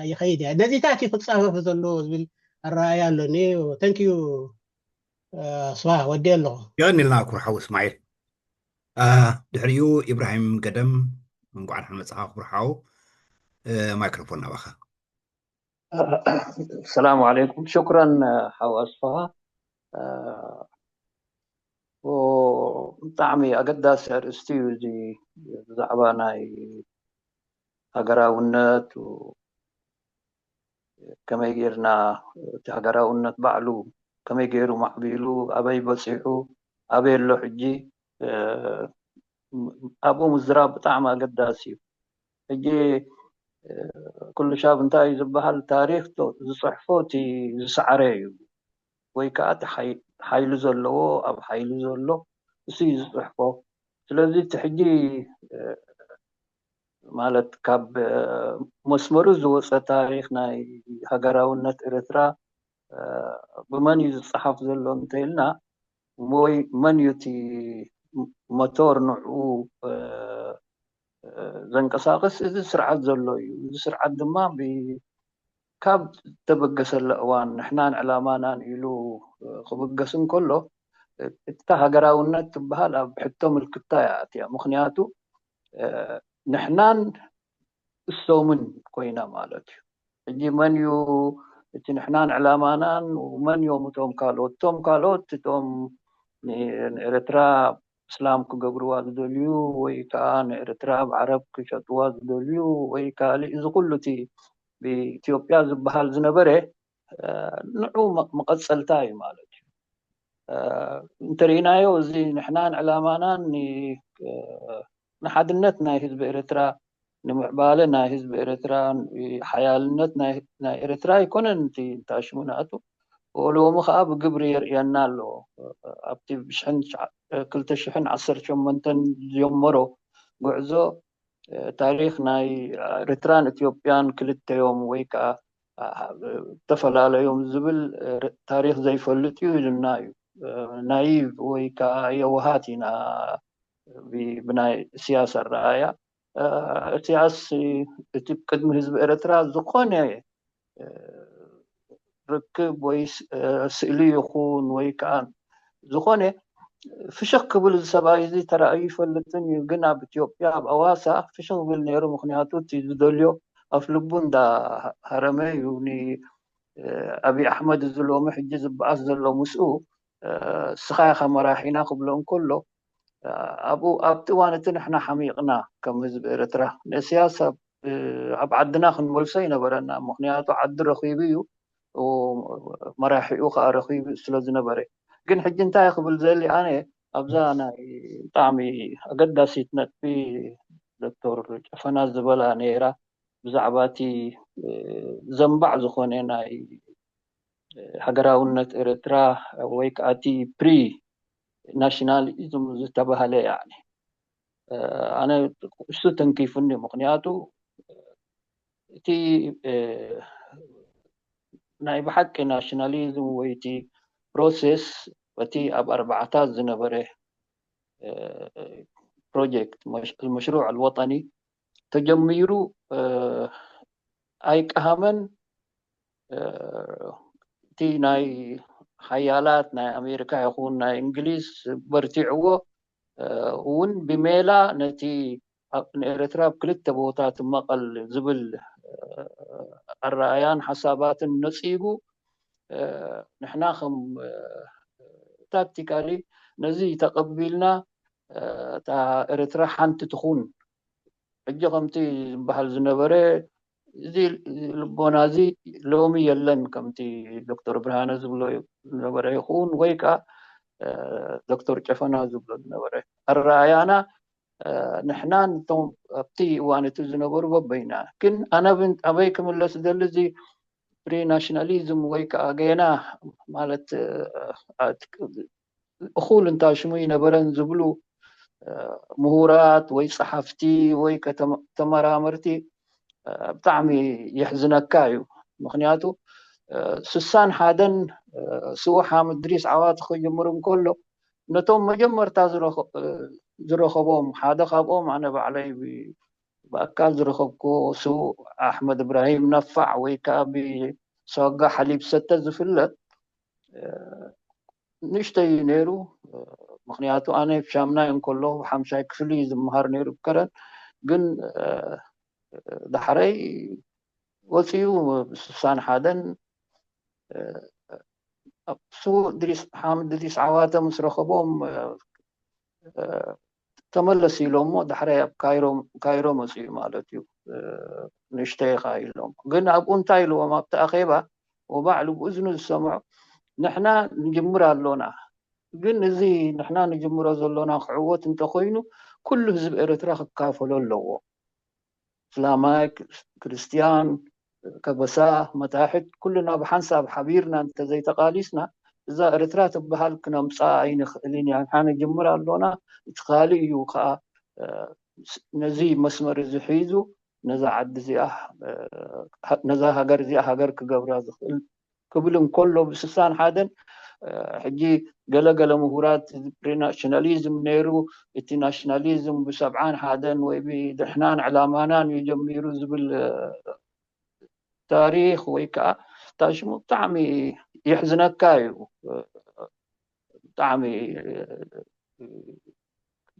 ይኸይድ እያ። ነዚታት እዩ ክፃፈፍ ዘለዎ ዝብል ኣረኣያ ኣሎኒ። ተንክዩ ስዋ ወዲ ኣለኹ። ይቐኒልና ኩርሓው እስማዒል። ድሕሪኡ ኢብራሂም ገደም እንኳዕ ደሓን መጻኻ ኩርሓው። ማይክሮፎን ናባኻ። ሰላም ዓለይኩም ሽክረን ሓው ኣስፋሃ። ብጣዕሚ ኣገዳሲ ኣርእስቲ እዩ እዚ ብዛዕባ ናይ ሃገራውነት ከመይ ጌርና እቲ ሃገራውነት ባዕሉ ከመይ ገይሩ ማዕቢሉ ኣበይ በፂሑ ኣበይ ኣሎ ሕጂ ኣብኡ ምዝራብ ብጣዕሚ ኣገዳሲ እዩ። ሕጂ ኩሉ ሻብ እንታይ እዩ ዝበሃል ታሪክ ዝፅሕፎ እቲ ዝሰዓረ እዩ ወይ ከዓ ሓይሊ ዘለዎ ኣብ ሓይሊ ዘሎ እሱ እዩ ዝፅሕፎ። ስለዚ እቲ ሕጂ ማለት ካብ መስመሩ ዝወፀ ታሪክ ናይ ሃገራውነት ኤርትራ ብመን እዩ ዝፀሓፍ ዘሎ እንተኢልና ወይ መን እዩ እቲ መቶር ንዕኡ ዘንቀሳቅስ እዚ ስርዓት ዘሎ እዩ። እዚ ስርዓት ድማ ካብ ተበገሰለ እዋን ንሕናን ዕላማናን ኢሉ ክብገስ እንከሎ እታ ሃገራውነት ትበሃል ኣብ ሕቶ ምልክታ እያ ኣትያ። ምክንያቱ ንሕናን እሶምን ኮይና ማለት እዩ። ሕጂ መን እዩ እቲ ንሕናን ዕላማናን መን እዮም እቶም ካልኦት እቶም ካልኦት እቶም ንኤርትራ እስላም ክገብርዋ ዝደልዩ ወይ ከዓ ንኤርትራ ብዓረብ ክሸጥዋ ዝደልዩ ወይ ካልእ እዚ ኩሉ እቲ ብኢትዮጵያ ዝበሃል ዝነበረ ንዑ መቐፀልታ እዩ ማለት እዩ። እንተርኢናዮ እዚ ንሕናን ዕላማናን ንሓድነት ናይ ህዝቢ ኤርትራ ንምዕባለ ናይ ህዝቢ ኤርትራ ሓያልነት ናይ ኤርትራ ኣይኮነን እቲ እንታሽሙ ንኣቱ ሎሚ ከዓ ብግብሪ የርእየና ኣሎ። ኣብቲ ክልተ ሽሕን ዓሰርተ ሸሞንተን ዝጀመሮ ጉዕዞ ታሪክ ናይ ኤርትራን ኢትዮጵያን ክልተዮም ወይ ከዓ ተፈላለዮም ዝብል ታሪክ ዘይፈልጥ እዩ ኢሉና እዩ። ናይቭ ወይ ከዓ የውሃት ኢና ብናይ እስያስ ኣረኣያ። እስያስ እቲ ቅድሚ ህዝቢ ኤርትራ ዝኾነ ርክብ ወይ ስእሊ ይኹን ወይ ከዓ ዝኾነ ፍሽኽ ክብል እዚ ሰብኣይ እዚ ተራእዩ ይፈልጥን እዩ። ግን ኣብ ኢትዮጵያ ኣብ ኣዋሳ ፍሽኽ ዝብል ነይሩ። ምክንያቱ እቲ ዝደልዮ ኣፍ ልቡ እንዳሃረመ እዩ። ንኣብይ ኣሕመድ እዚ ሎሚ ሕጂ ዝበኣስ ዘሎ ምስኡ እስኻ ኢኻ መራሒና ክብሎ እንከሎ ኣብኡ ኣብቲ እዋን እቲ ንሕና ሓሚቕና ከም ህዝቢ ኤርትራ ንእስያስ ኣብ ዓድና ክንመልሶ ይነበረና። ምክንያቱ ዓዲ ረኺቡ እዩ መራሒኡ ከዓ ረኺቡ ስለ ዝነበረ። ግን ሕጂ እንታይ ክብል ዘሊ ኣነ ኣብዛ ናይ ብጣዕሚ ኣገዳሲት ነጥቢ ዶክተር ጨፈና ዝበላ ነይራ ብዛዕባ እቲ ዘንባዕ ዝኾነ ናይ ሃገራውነት ኤርትራ ወይ ከዓ እቲ ፕሪ ናሽናሊዝም ዝተባህለ ያኒ ኣነ እሱ ተንኪፉኒ። ምክንያቱ እቲ ናይ ብሓቂ ናሽናሊዝም ወይ እቲ ፕሮሴስ እቲ ኣብ ኣርባዓታት ዝነበረ ፕሮጀክት መሽሩዕ ኣልወጠኒ ተጀሚሩ ኣይቀሃመን። እቲ ናይ ሓያላት ናይ ኣሜሪካ ይኹን ናይ እንግሊዝ በርቲዕዎ እውን ብሜላ ነቲ ንኤርትራ ኣብ ክልተ ቦታ ትመቐል ዝብል ኣረኣያን ሓሳባትን ነፂጉ ንሕና ከም ታክቲካሊ ነዚ ተቐቢልና እታ ኤርትራ ሓንቲ ትኹን ሕጂ ከምቲ ዝበሃል ዝነበረ እዚ ልቦና እዚ ሎሚ የለን ከምቲ ዶክተር ብርሃነ ዝብሎ ዝነበረ ይኹን ወይ ከዓ ዶክተር ጨፈና ዝብሎ ዝነበረ ኣረኣያና ንሕና ነቶም ኣብቲ እዋን እቲ ዝነበሩ በበይና ግን ኣነ ኣበይ ክምለስ ደሊ እዚ ፕሪናሽናሊዝም ወይ ከዓ ገና ማለት እኹል እንታሽሙ ይነበረን ዝብሉ ምሁራት ወይ ፀሓፍቲ ወይ ተመራመርቲ ብጣዕሚ የሕዝነካ እዩ። ምክንያቱ ስሳን ሓደን ስዉእ ሓምድ ድሪስ ዓዋተ ክጅምር እንከሎ ነቶም መጀመርታ ዝረኸቦም ሓደ ካብኦም ኣነ ባዕለይ ብኣካል ዝረኸብኩ ስዉእ ኣሕመድ እብራሂም ነፋዕ ወይ ከዓ ብሰጋ ሓሊብ ሰተ ዝፍለጥ ንእሽተይ ነይሩ። ምክንያቱ ኣነ ሻምናይ እንከሎ ሓምሻይ ክፍሊ ዝምሃር ነይሩ ብከረን ግን ዳሕረይ ወፂኡ ስሳን ሓደን ስዉእ ድሪስ ሓምድ ድሪስ ዓዋተ ምስ ረኸቦም ተመለስ ኢሎሞ ዳሕራይ ኣብ ካይሮ መፅኡ ማለት እዩ። ንእሽተይኻ ኢሎም ግን ኣብኡ እንታይ ኢልዎም ኣብቲ ኣኼባ ወባዕሉ ብእዝኑ ዝሰምዖ ንሕና ንጅምር ኣሎና ግን እዚ ንሕና ንጅምሮ ዘሎና ክዕወት እንተኮይኑ ኩሉ ህዝቢ ኤርትራ ክካፈሎ ኣለዎ። እስላማይ፣ ክርስትያን፣ ከበሳ፣ መታሕት ኩልና ብሓንሳብ ሓቢርና እንተዘይተቃሊስና እዛ ኤርትራ ትበሃል ክነምፅኣ ኣይንኽእልን ኢና። ንሓ ንጅምር ኣሎና እቲ ካልእ እዩ ከዓ ነዚ መስመር እዚ ሒዙ ነዛ ዓዲ እዚኣ ነዛ ሃገር እዚኣ ሃገር ክገብራ ዝኽእል ክብል እንከሎ ብስሳን ሓደን ሕጂ ገለገለ ምሁራት ፕሪናሽናሊዝም ነይሩ እቲ ናሽናሊዝም ብሰብዓን ሓደን ወይ ብድሕናን ዕላማናን እዩ ጀሚሩ ዝብል ታሪክ ወይ ከዓ ታሽሙ ብጣዕሚ የሕዝነካ እዩ። ብጣዕሚ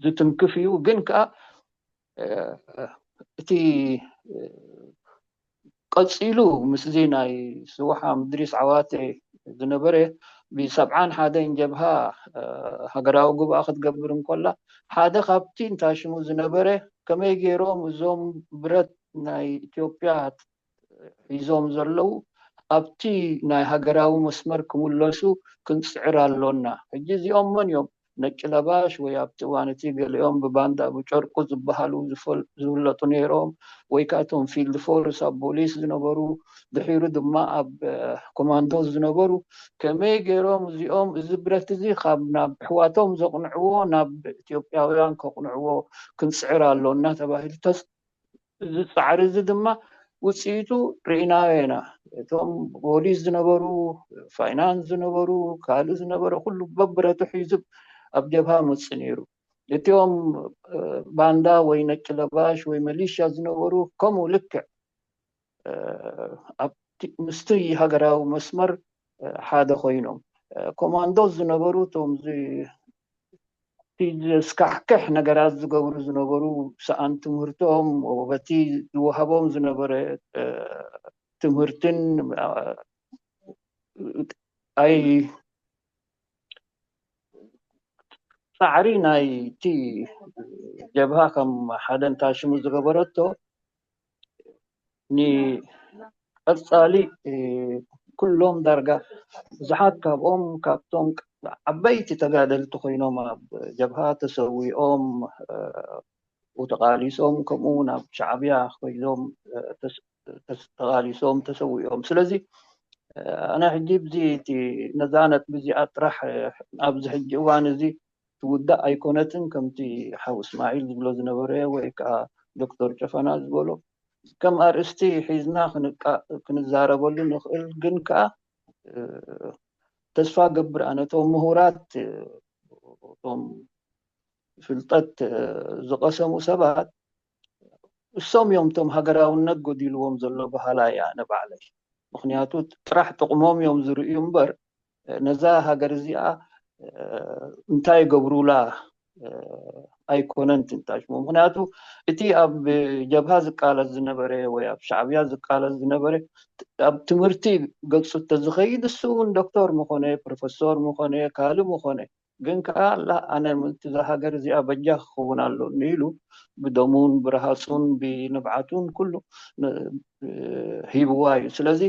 ዝትንክፍ እዩ ግን ከዓ እቲ ቀፂሉ ምስዚ ናይ ስውሓ ምድሪስ ዓዋተ ዝነበረ ብሰብዓን ሓደን ጀብሃ ሃገራዊ ጉባኣ ክትገብር እንኮላ ሓደ ካብቲ እንታሽሙ ዝነበረ ከመይ ገይሮም እዞም ብረት ናይ ኢትዮጵያ ሒዞም ዘለዉ ኣብቲ ናይ ሃገራዊ መስመር ክምለሱ ክንፅዕር ኣሎና። ሕጂ እዚኦም መን እዮም? ነጭ ለባሽ ወይ ኣብቲ እዋን እቲ ገሊኦም ብባንዳ ብጨርቁ ዝበሃሉ ዝፍለጡ ነይሮም ወይ ከዓ እቶም ፊልድ ፎርስ ኣብ ቦሊስ ዝነበሩ ድሒሩ ድማ ኣብ ኮማንዶ ዝነበሩ ከመይ ገይሮም እዚኦም እዚ ብረት እዚ ካብ ናብ ኣሕዋቶም ዘቕንዕዎ ናብ ኢትዮጵያውያን ከቕንዕዎ ክንፅዕር ኣሎና ተባሂሉ እዚ ፃዕሪ እዚ ድማ ውፅኢቱ ርኢናዮ ኢና። እቶም ቦሊስ ዝነበሩ ፋይናንስ ዝነበሩ ካልእ ዝነበረ ኩሉ በብረቱ ሒዙ ኣብ ጀብሃ መፅእ ነይሩ። እቲኦም ባንዳ ወይ ነጭ ለባሽ ወይ መሊሻ ዝነበሩ ከምኡ ልክዕ ኣብቲ ምስቲ ሃገራዊ መስመር ሓደ ኮይኖም ኮማንዶ ዝነበሩ እቶም እቲ ዘስካሕክሕ ነገራት ዝገብሩ ዝነበሩ ሰኣን ትምህርቶም በቲ ዝወሃቦም ዝነበረ ትምህርትን ኣይ ፃዕሪ ናይ እቲ ጀብሃ ከም ሓደ እንታሽሙ ዝገበረቶ ንቀፃሊ ኩሎም ዳርጋ ብዙሓት ካብኦም ካብቶም ዓበይቲ ተጋደልቲ ኮይኖም ኣብ ጀብሃ ተሰዊኦም ተቃሊሶም ከምኡ ናብ ሻዕብያ ኮይዞም ተቃሊሶም ተሰዊኦም ስለዚ ኣነ ሕጂ ብዚ እቲ ነዛ ነጥቢ እዚኣ ጥራሕ ኣብዚ ሕጂ እዋን እዚ ትውዳእ ኣይኮነትን ከምቲ ሓው እስማዒል ዝብሎ ዝነበረ ወይ ከዓ ዶክተር ጨፈና ዝበሎ ከም ኣርእስቲ ሒዝና ክንዛረበሉ ንኽእል ግን ከዓ ተስፋ ገብር ኣነ እቶም ምሁራት እቶም ፍልጠት ዝቐሰሙ ሰባት እሶም እዮም እቶም ሃገራውነት ጎዲልዎም ዘሎ በሃላይ ኣነ ባዕለይ ምክንያቱ ጥራሕ ጥቕሞም እዮም ዝርእዩ እምበር ነዛ ሃገር እዚኣ እንታይ ይገብሩላ ኣይኮነን ትንታሽሞ ምክንያቱ እቲ ኣብ ጀብሃ ዝቃለስ ዝነበረ ወይ ኣብ ሻዕብያ ዝቃለስ ዝነበረ ኣብ ትምህርቲ ገፁ ተዝኸይድ እሱ እውን ዶክተር ምኾነ ፕሮፈሶር ምኾነ ካልእ ምኾነ ግን ከዓ ኣላ ኣነ ምእንቲ እዛ ሃገር እዚኣ በጃ ክኸውን ኣለኒ ኢሉ ብደሙን ብረሃፁን ብንብዓቱን ኩሉ ሂብዋ እዩ ስለዚ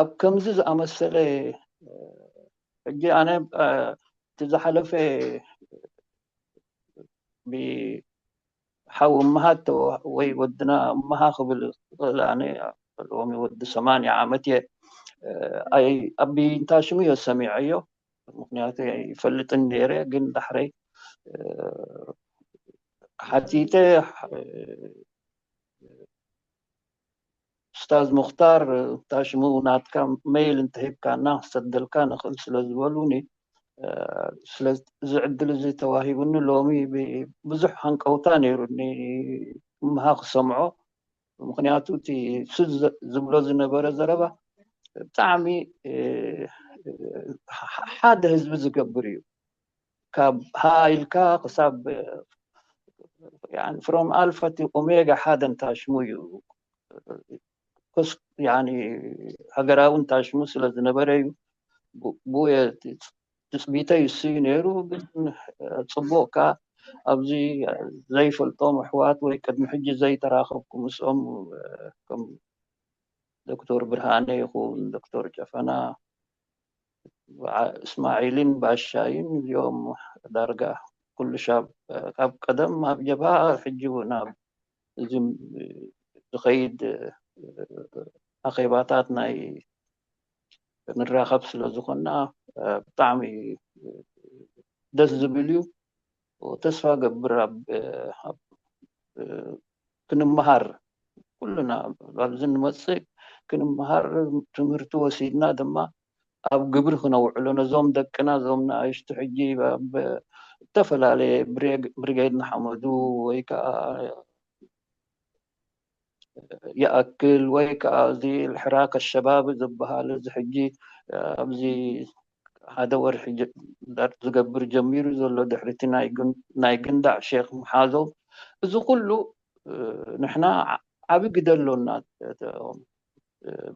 ኣብ ከምዚ ዝኣመሰለ ሕጂ ኣነ እቲ ዝሓለፈ ብሓው እምሃት ወይ ወድና እምሃ ክብል ክእል ኣነ ሎሚ ወዲ ሰማንያ ዓመት እየ ኣይ ኣቢ እንታይ ሽሙ እዮ ሰሚዐዮ፣ ምክንያቱ ኣይፈልጥን ነይረ። ግን ዳሕረይ ሓቲተ ስታዝ ሙክታር እንታይ ሽሙ ናትካ መይል እንተሂብካና ክሰደልካ ንኽእል ስለ ዝበሉኒ፣ ስለዚ ዕድል እዚ ተዋሂቡኒ ሎሚ ብዙሕ ሃንቀውታ ነይሩኒ ምሃ ክሰምዖ። ምክንያቱ እቲ ዝብሎ ዝነበረ ዘረባ ብጣዕሚ ሓደ ህዝቢ ዝገብር እዩ። ካብ ሃ ኢልካ ክሳብ from ኣልፋ ኦሜጋ ሓደ እንታሽሙ እዩ። ሃገራዊ እንታሽሙ ስለ ዝነበረ እዩ። ብየ ትፅቢተይ እሱ እዩ ነይሩ። ግን ፅቡቅ ከ ኣብዚ ዘይፈልጦም ኣሕዋት ወይ ቅድሚ ሕጂ ዘይተራኸብኩ ምስኦም ከም ዶክተር ብርሃነ ይኹን ዶክተር ጨፈና እስማዒልን ባሻይን እዚኦም ዳርጋ ኩሉ ሻብ ካብ ቀደም ኣብ ጀብሃ ሕጂ እውን ኣብ እዚ ዝኸይድ ኣኼባታት ናይ ንራኸብ ስለ ዝኾንና ብጣዕሚ ደስ ዝብል እዩ። ተስፋ ገብር ኣብ ክንመሃር ኩልና ኣብዚ ንመፅእ ክንመሃር ትምህርቲ ወሲድና ድማ ኣብ ግብሪ ክነውዕሎ ነዞም ደቅና እዞም ንኣሽቱ ሕጂ ኣብ ዝተፈላለየ ብሪጌድ ንሓመዱ ወይ ከዓ ይኣክል ወይ ከዓ እዚ ልሕራክ ኣሸባብ ዝበሃል እዚ ሕጂ ኣብዚ ሓደ ወርሒ ዝገብር ጀሚሩ ዘሎ ድሕርቲ ናይ ግንዳዕ ሼክ ምሓዞም እዚ ኩሉ ንሕና ዓብ ግደ ኣሎና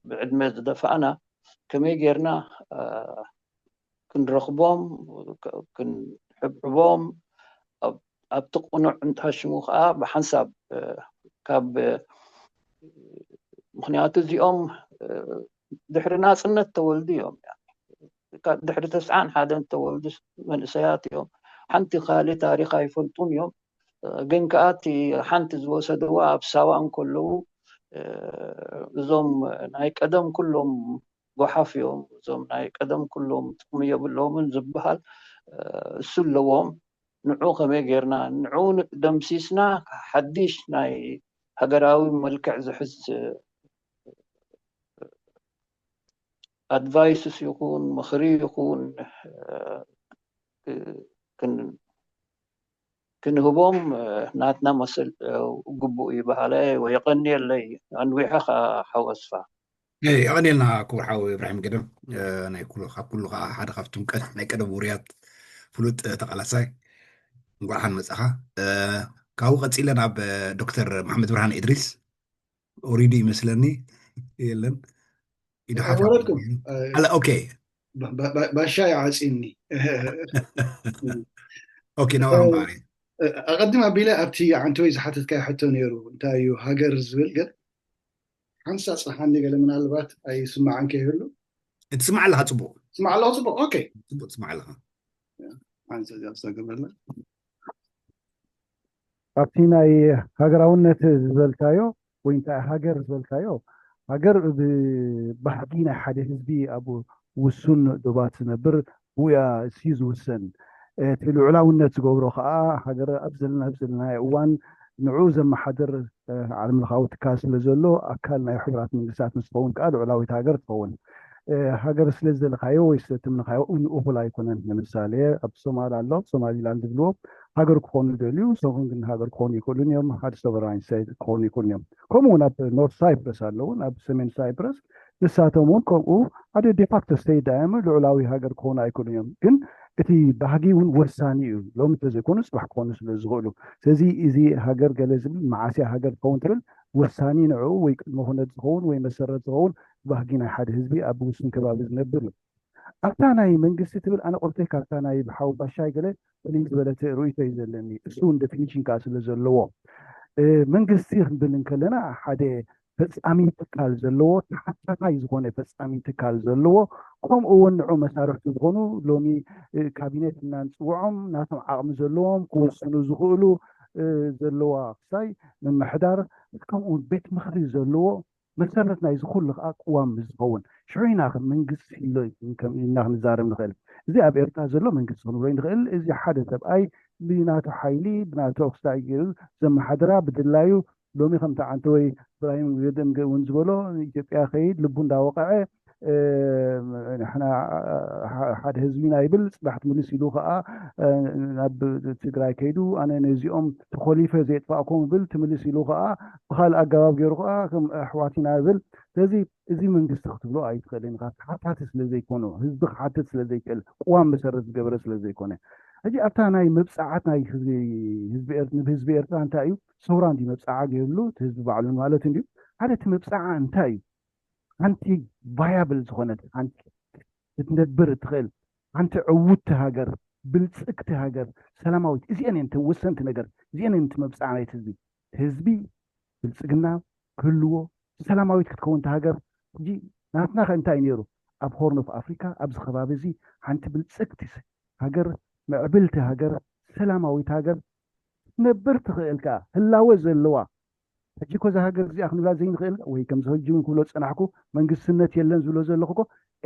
ብዕድመ ዝደፋእና ከመይ ጌርና ክንረኽቦም ክንሕብሕቦም ኣብቲ ቁኑዕ እንታሽሙ ከዓ ብሓንሳብ ካብ ምክንያቱ እዚኦም ድሕሪ ናፅነት ተወልዱ እዮም። ድሕሪ ተስዓን ሓደን ተወልዱ መንእሰያት እዮም። ሓንቲ ካልእ ታሪኽ ኣይፈልጡን እዮም። ግን ከዓ እቲ ሓንቲ ዝወሰድዋ ኣብ ሳዋ እንከለዉ እዞም ናይ ቀደም ኩሎም ጓሓፍ እዮም። እዞም ናይ ቀደም ኩሎም ጥቕሚ የብሎምን ዝበሃል እሱ ኣለዎም። ንዑ ከመይ ጌርና ንዑ ደምሲስና ሓድሽ ናይ ሃገራዊ መልክዕ ዝሕዝ ኣድቫይስስ ይኹን ምኽሪ ይኹን ክንህቦም ናትና መሰል ግቡእ እዩ በሃላይ ወይ የቐንየለይ። ኣንዊሐ ከዓ ሓወስፋ የቐንየልና ክቡር ሓው እብራሂም ገደም ናይ ኩሉ ካብ ኩሉ ከዓ ሓደ ካብቶም ናይ ቀደም ውርያት ፍሉጥ ተቓላሳይ እንኳዕ ሓን መፃኻ። ካብኡ ቀፂለ ናብ ዶክተር መሓመድ ብርሃን ኢድሪስ ኦሪዲ ይመስለኒ የለን ኢዱ ሓፍ ወረድኩም ኣለ ኦኬ ባሻ ይዓፂኒ ኦኬ ነባር እምበኣር ኣቐድም ኣቢለ ኣብቲ ዓንተወይ ዝሓተትካዮ ሕቶ ነይሩ እንታይ እዩ ሃገር ዝብል ገ ሓንሳ ፅሓኒ ገለ ምናልባት ኣይስማዕን ከይህሉ እትስማዕ ኣለካ ፅቡቅ ስማዕ ኣለኹ ፅቡቅ ኦኬ ፅቡቅ ትስማዕ ኣለካ ሓንሳ እዚኣ ዝተገብረላ ኣብቲ ናይ ሃገራውነት ዝበልካዮ ወይ እንታይ ሃገር ዝበልካዮ ሃገር ብባህጊ ናይ ሓደ ህዝቢ ኣብ ውሱን ዶባት ዝነብር ብያ ሲ ዝውሰን እቲ ልዑላውነት ዝገብሮ ከዓ ሃገር ኣብ ዘለና ኣብ ዘለናዮ እዋን ንዑ ዘመሓድር ዓለም ለኻዊ ትካል ስለ ዘሎ ኣካል ናይ ሕቡራት መንግስታት ምስ ትኸውን ከዓ ልዑላዊት ሃገር ትኸውን ሃገር ስለ ዝደለካዮ ወይ ስለ ትምንካዮ እውን እኹል ኣይኮነን ንምሳሌ ኣብ ሶማል ኣሎ ሶማሊላንድ ዝብልዎ ሃገር ክኾኑ ይደልዩ ንሶም ግን ሃገር ክኾኑ ይክእሉን እዮም ሓደ ሶቨራይን ስቴት ክኾኑ ይክእሉን እዮም ከምኡ እውን ኣብ ኖርት ሳይፕረስ ኣለውን ኣብ ሰሜን ሳይፕረስ ንሳቶም እውን ከምኡ ሓደ ዴፋክቶ ስቴት ዳዮም ልዑላዊ ሃገር ክኾኑ ኣይክእሉን እዮም ግን እቲ ባህጊ እውን ወሳኒ እዩ ሎሚ እንተዘይኮኑ ፅባሕ ክኾኑ ስለ ዝኽእሉ ስለዚ እዚ ሃገር ገለ ዝብል መዓስያ ሃገር ክኸውን ትብል ወሳኒ ንዕኡ ወይ ቅድመ ኩነት ዝኸውን ወይ መሰረት ዝኸውን ባህጊ ናይ ሓደ ህዝቢ ኣብ ውሱን ከባቢ ዝነብር እዩ ኣብታ ናይ መንግስቲ ትብል ኣነ ቆርተይ ካብታ ናይ ብሓው ባሻይ ገለ ፍልይ ዝበለት ርእይቶ እዩ ዘለኒ እሱ እውን ዴፊኒሽን ከዓ ስለ ዘለዎ መንግስቲ ክንብል እንከለና ሓደ ፈፃሚ ትካል ዘለዎ ተሓታታይ ዝኾነ ፈፃሚ ትካል ዘለዎ ከምኡ እውን ንዑ መሳርሕቲ ዝኾኑ ሎሚ ካቢኔት እና ንፅውዖም ናቶም ዓቕሚ ዘለዎም ክወስኑ ዝኽእሉ ዘለዋ ክሳይ ምምሕዳር ከምኡ ቤት ምኽሪ ዘለዎ መሰረት ናይዚ ኩሉ ከዓ ቅዋም ዝኸውን ሽዑ ኢና ከም መንግስቲ ኢሎ ከም ኢልና ክንዛረብ ንኽእል። እዚ ኣብ ኤርትራ ዘሎ መንግስቲ ክንብሎ ንኽእል። እዚ ሓደ ሰብኣይ ብናቱ ሓይሊ ብናቱ ክስታይ ገይሩ ዘመሓድራ ብድላዩ ሎሚ ከምቲ ዓንተ ወይ እብራሂም ገደም እውን ዝበሎ ኢትዮጵያ ከይድ ልቡ እንዳወቀዐ ንሕና ሓደ ህዝቢ ኢና ይብል። ፅባሕ ትምልስ ኢሉ ከዓ ናብ ትግራይ ከይዱ ኣነ ነዚኦም ተኮሊፈ ዘየጥፋእኩም ይብል። ትምልስ ኢሉ ከዓ ብካልእ ኣገባብ ገይሩ ከዓ ከም ኣሕዋት ኢና ይብል። ስለዚ እዚ መንግስቲ ክትብሎ ኣይትኽእልን ኢኻ። ተሓታቲ ስለ ዘይኮኑ፣ ህዝቢ ክሓትት ስለ ዘይክእል፣ ቅዋም መሰረት ዝገበረ ስለ ዘይኮነ። ሕጂ ኣብታ ናይ መብፃዓት ናይ ህዝቢ ህዝቢ ኤር- ንህዝቢ ኤርትራ እንታይ እዩ? ሰውራ እንዲ መብፃዓ ገይርሉ እቲ ህዝቢ ባዕሉ ማለት እንድዩ። ሓደ እቲ መብፃዓ እንታይ እዩ? ሓንቲ ቫያብል ዝኾነት ሓንቲ ክትነብር እትኽእል ሓንቲ ዕውቲ ሃገር፣ ብልፅግቲ ሃገር፣ ሰላማዊት፣ እዚአን እየን እቲ ወሰንቲ ነገር። እዚአን እየን እቲ መብፃዓ ናይቲ ህዝቢ። ህዝቢ ብልፅግና ክህልዎ ሰላማዊት ክትከውን እታ ሃገር። ሕጂ ናትና ከ እንታይ ነይሩ? ኣብ ሆርን ኦፍ ኣፍሪካ ኣብዚ ከባቢ እዚ ሓንቲ ብልፅግቲ ሃገር፣ ምዕብልቲ ሃገር፣ ሰላማዊት ሃገር ክትነብር ትኽእል ከኣ ህላወ ዘለዋ። ሕጂ እኮ እዛ ሃገር እዚኣ ክንብላ ዘይንኽእል ወይ ከምዚ ሕጂ እውን ክብሎ ዝፀናሕኩ መንግስትነት የለን ዝብሎ ዘለኹ እኮ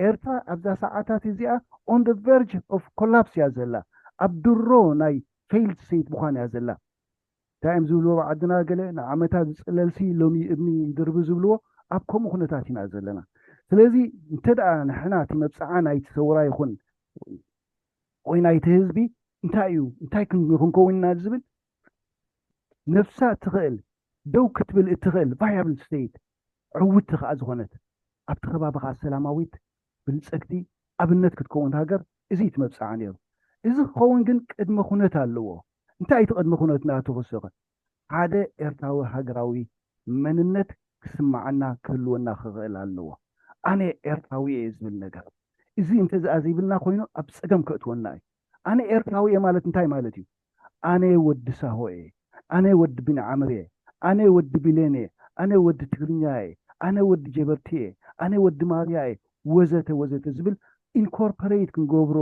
ኤርትራ ኣብዛ ሰዓታት እዚኣ on the verge of collapse እያ ዘላ። ኣብ ድሮ ናይ ፌይልድ ስቴት ምዃን እያ ዘላ። እንታይ እዮም ዝብልዎ ብዓድና ገለ ንዓመታ ዝፅለልሲ ሎሚ እምኒ ይድርቢ ዝብልዎ ኣብ ከምኡ ኩነታት ኢና ዘለና። ስለዚ እንተ ደኣ ንሕና እቲ መብፅዓ ናይቲ ሰውራ ይኹን ወይ ናይቲ ህዝቢ እንታይ እዩ እንታይ ክን- ክንከውን ኢና ዝብል ነብሳ እትኽእል ደው ክትብል እትኽእል ቫያብል ስቴት ዕውቲ ከዓ ዝኾነት ኣብቲ ከባቢ ከዓ ሰላማዊት ብልፅግቲ ኣብነት ክትከውን ሃገር እዚ እቲ መብፅዓ ነይሩ። እዚ ክኸውን ግን ቅድመ ኩነት ኣለዎ። እንታይ እቲ ቅድመ ኩነት ናቱ ክስኸ ሓደ ኤርትራዊ ሃገራዊ መንነት ክስማዓና ክህልወና ክኽእል ኣለዎ። ኣነ ኤርትራዊ እየ ዝብል ነገር እዚ እንተዝኣ ዘይብልና ኮይኑ ኣብ ፀገም ከእትወና እዩ። ኣነ ኤርትራዊ እየ ማለት እንታይ ማለት እዩ? ኣነ ወዲ ሳሆ እየ፣ ኣነ ወዲ ቢንዓምር እየ፣ ኣነ ወዲ ቢሌን እየ፣ ኣነ ወዲ ትግርኛ እየ፣ ኣነ ወዲ ጀበርቲ እየ፣ ኣነ ወዲ ማርያ እየ ወዘተ ወዘተ ዝብል ኢንኮርፖሬት ክንገብሮ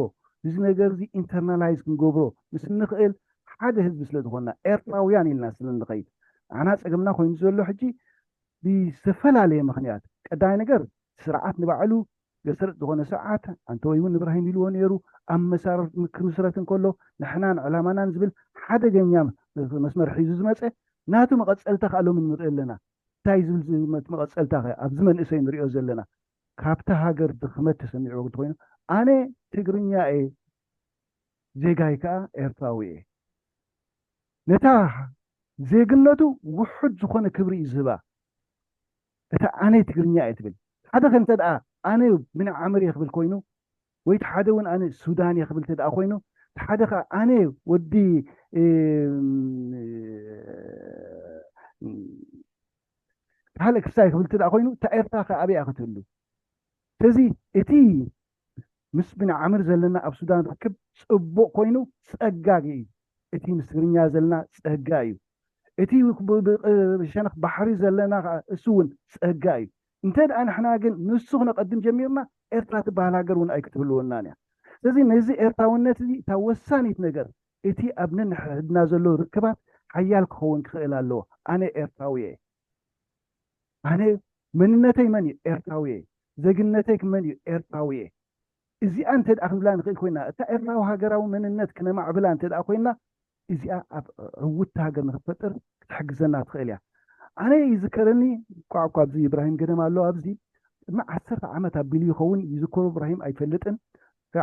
እዚ ነገር እዚ ኢንተርናላይዝ ክንገብሮ ምስ እንኽእል ሓደ ህዝቢ ስለ ዝኾንና ኤርትራውያን ኢልና ስለ እንኸይድ ኣና ፀገምና ኮይኑ ዘሎ ሕጂ ብዝተፈላለየ ምኽንያት ቀዳይ ነገር ስርዓት ንባዕሉ ገስርጥ ዝኾነ ስርዓት ኣንተ ወይ እውን እብራሂም ኢልዎ ነይሩ ኣብ መሳርር ክምስረት እንከሎ ንሕናን ዕላማናን ዝብል ሓደገኛ መስመር ሒዙ ዝመፀ ናቱ መቐፀልታ ከዓ ሎሚ ንርኢ ኣለና። እንታይ ዝብል መቐፀልታ ከ ኣብዚ መንእሰይ ንሪኦ ዘለና ካብቲ ሃገር ድኽመት ተሰሚዕዎ እንተኮይኑ ኣነ ትግርኛ እየ ዜጋይ ከዓ ኤርትራዊ እየ ነታ ዜግነቱ ውሑድ ዝኾነ ክብሪ እዩ ዝህባ እታ ኣነ ትግርኛ እየ ትብል ሓደ ከ እንተ ደኣ ኣነ ብንዓምር እየ ክብል ኮይኑ ወይ ሓደ እውን ኣነ ሱዳን እየ ክብል እንተ ደኣ ኮይኑ ሓደ ከዓ ኣነ ወዲ ካልእ ክሳይ ክብል እንተ ደኣ ኮይኑ እታ ኤርትራ ከ ኣበይ ክትህሉ ስለዚ እቲ ምስ ብንዓምር ዘለና ኣብ ሱዳን ርክብ ፅቡቕ ኮይኑ ፀጋጊ እዩ እቲ ምስ ትግርኛ ዘለና ፀጋ እዩ እቲ ሸነኽ ባሕሪ ዘለና እሱ እውን ፀጋ እዩ እንተ ደኣ ንሕና ግን ንሱ ክነቐድም ጀሚርና ኤርትራ ትበሃል ሃገር እውን ኣይክትህልወናን እያ ስለዚ ነዚ ኤርትራውነት እዚ እታ ወሳኒት ነገር እቲ ኣብ ነንሕድና ዘሎ ርክባት ሓያል ክኸውን ክኽእል ኣለዎ ኣነ ኤርትራዊ እየ ኣነ መንነተይ መን እዩ ኤርትራዊ እየ ዜግነተይ መን እዩ ኤርትራዊ እየ እዚኣ እንተ ደኣ ክንብላ ንኽእል ኮይና እታ ኤርትራዊ ሃገራዊ መንነት ክነማዕብላ እንተ ደኣ ኮይና እዚኣ ኣብ ዕውቲ ሃገር ንክትፈጥር ክትሕግዘና ትኽእል እያ ኣነ ይዝከረኒ ቋዕ እኳ ኣብዚ ኢብራሂም ገደም ኣሎ ኣብዚ ቅድሚ ዓሰርተ ዓመት ኣቢሉ ይኸውን ይዝከሮ እብራሂም ኣይፈልጥን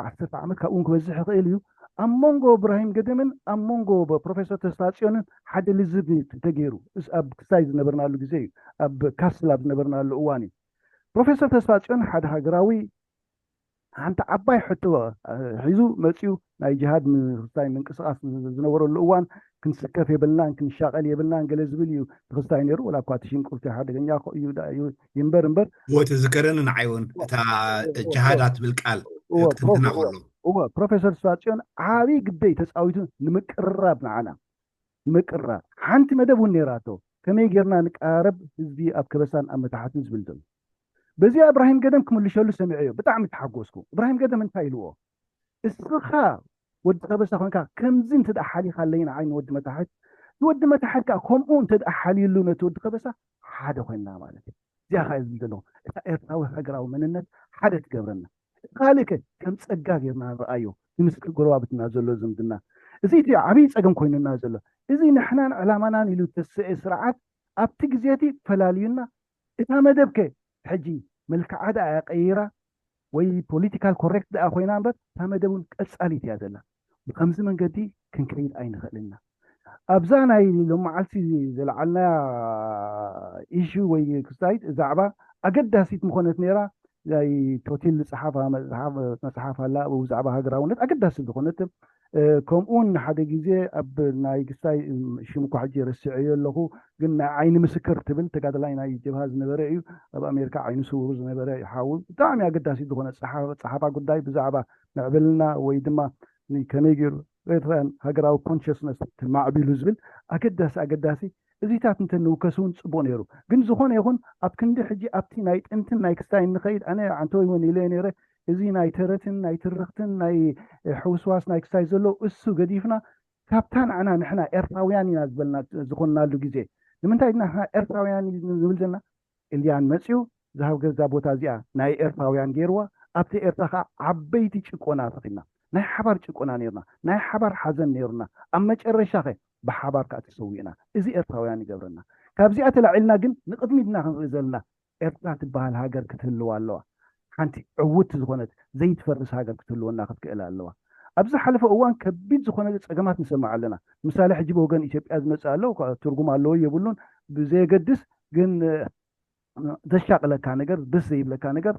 ዓሰርተ ዓመት ካብኡ ክበዝሕ ይኽእል እዩ ኣብ መንጎ እብራሂም ገደምን ኣብ መንጎ ፕሮፌሰር ተስፋፅዮንን ሓደ ልዝብ ተገይሩ ኣብ ክሳይ ዝነበርናሉ ግዜ እዩ ኣብ ካስል ኣብ ዝነበርናሉ እዋን እዩ ፕሮፌሰር ተስፋፅዮን ሓደ ሃገራዊ ሓንቲ ዓባይ ሕቶ ሒዙ መፅኡ ናይ ጅሃድ ምክስታይ ምንቅስቃስ ዝነበረሉ እዋን ክንስከፍ የብልናን ክንሻቀል የብልናን ገለ ዝብል እዩ ተክስታይ ነይሩ ወላ እኳ እቲ ሽንቁርቲ ሓደገኛ እዩ ይንበር እምበር ወቲ ዝከረኒ ንዓይ እውን እታ ጅሃዳ ትብል ቃል ክትንትና ከሎ እወ ፕሮፌሰር ስፋጽዮን ዓብይ ግደይ ተፃዊቱ ንምቅርራብ ንዓና ንምቅርራብ ሓንቲ መደብ እውን ነይራቶ ከመይ ጌርና ንቀራረብ ህዝቢ ኣብ ከበሳን ኣብ መታሓትን ዝብል ዘሎ በዚኣ እብራሂም ገደም ክምልሸሉ ሰሚዐዮ ብጣዕሚ ተሓጎስኩ እብራሂም ገደም እንታይ ኢልዎ እስኻ ወዲ ከበሳ ኮንካ ከምዚ እንተ ደኣ ሓሊኻለይ ንዓይ ንወዲ መታሕት ንወዲ መታሕት ከዓ ከምኡ እንተ ደኣ ሓልዩሉ ነቲ ወዲ ከበሳ ሓደ ኮይንና ማለት እዩ እዚኣ ከ ዝብል ዘለኹ እታ ኤርትራዊ ሃገራዊ መንነት ሓደ ትገብረና። ካልእ ከ ከም ጸጋ ጌርና ንርኣዮ፣ ምስ ጎረባብትና ዘሎ ዝምድና። እዚ እቲ ዓብዪ ጸገም ኮይኑና ዘሎ። እዚ ንሕናን ዕላማናን ኢሉ ተስአ ስርዓት ኣብቲ ግዜ እቲ ፈላልዩና፣ እታ መደብ ከ ሕጂ መልክዓ ደኣ ቀይራ ወይ ፖለቲካል ኮሬክት ደኣ ኮይና እምበር እታ መደብ እውን ቀጻሊት እያ ዘላ። ብከምዚ መንገዲ ክንከይድ ኣይንኽእልና። ኣብዛ ናይ ሎመዓልቲ ዘለዓልና ኢሹ ወይ ክስታይት ዛዕባ ኣገዳሲት ምኾነት ነይራ። ናይ ቶቲል ዝጸሓፋ መጽሓፍ ኣላ ብዛዕባ ሃገራውነት ኣገዳሲ ዝኾነት። ከምኡውን ሓደ ግዜ ኣብ ናይ ክስታይ ሽሙ እኳ ሕጂ ረሲዐዮ ኣለኹ፣ ግን ናይ ዓይኒ ምስክር ትብል ተጋደላይ ናይ ጀብሃ ዝነበረ እዩ። ኣብ ኣሜሪካ ዓይኑ ስውሩ ዝነበረ ሓው ብጣዕሚ ኣገዳሲ ዝኾነ ጸሓፋ ጉዳይ ብዛዕባ ምዕብልና ወይ ድማ ከመይ ገይሩ ኤርትራውያን ሃገራዊ ኮንሽስነስ ተማዕቢሉ ዝብል ኣገዳሲ ኣገዳሲ እዚታት እንተንውከስ እውን ጽቡቕ ነይሩ። ግን ዝኾነ ይኹን ኣብ ክንዲ ሕጂ ኣብቲ ናይ ጥንትን ናይ ክስታይን ንኸይድ ኣነ ዓንተወይ እውን ኢለ ነይረ። እዚ ናይ ተረትን ናይ ትርኽትን ናይ ሕውስዋስ ናይ ክስታይ ዘሎ እሱ ገዲፍና ካብታ ንዓና ንሕና ኤርትራውያን ኢና ዝበልና ዝኾንናሉ ግዜ ንምንታይ ድና ንሕና ኤርትራውያን ንብል ዘለና? ጥልያን መጺኡ ዝሃብ ገዛ ቦታ እዚኣ ናይ ኤርትራውያን ገይርዋ ኣብቲ ኤርትራ ከዓ ዓበይቲ ጭቆና ረኺብና ናይ ሓባር ጭቆና ነይሩና ናይ ሓባር ሓዘን ነይሩና ኣብ መጨረሻ ኸ ብሓባር ከዓ ተሰዊእና እዚ ኤርትራውያን ይገብረና። ካብዚኣ ተላዒልና ግን ንቕድሚትና ክንርኢ ዘለና ኤርትራ ትበሃል ሃገር ክትህልዋ ኣለዋ። ሓንቲ ዕውት ዝኾነት ዘይትፈርስ ሃገር ክትህልወና ክትክእል ኣለዋ። ኣብ ዝሓለፈ እዋን ከቢድ ዝኾነ ፀገማት ንሰምዕ ኣለና። ምሳሌ ሕጂ ብወገን ኢትዮጵያ ዝመፅእ ኣሎ ትርጉም ኣለዎ የብሉን ብዘየገድስ ግን ዘሻቅለካ ነገር ደስ ዘይብለካ ነገር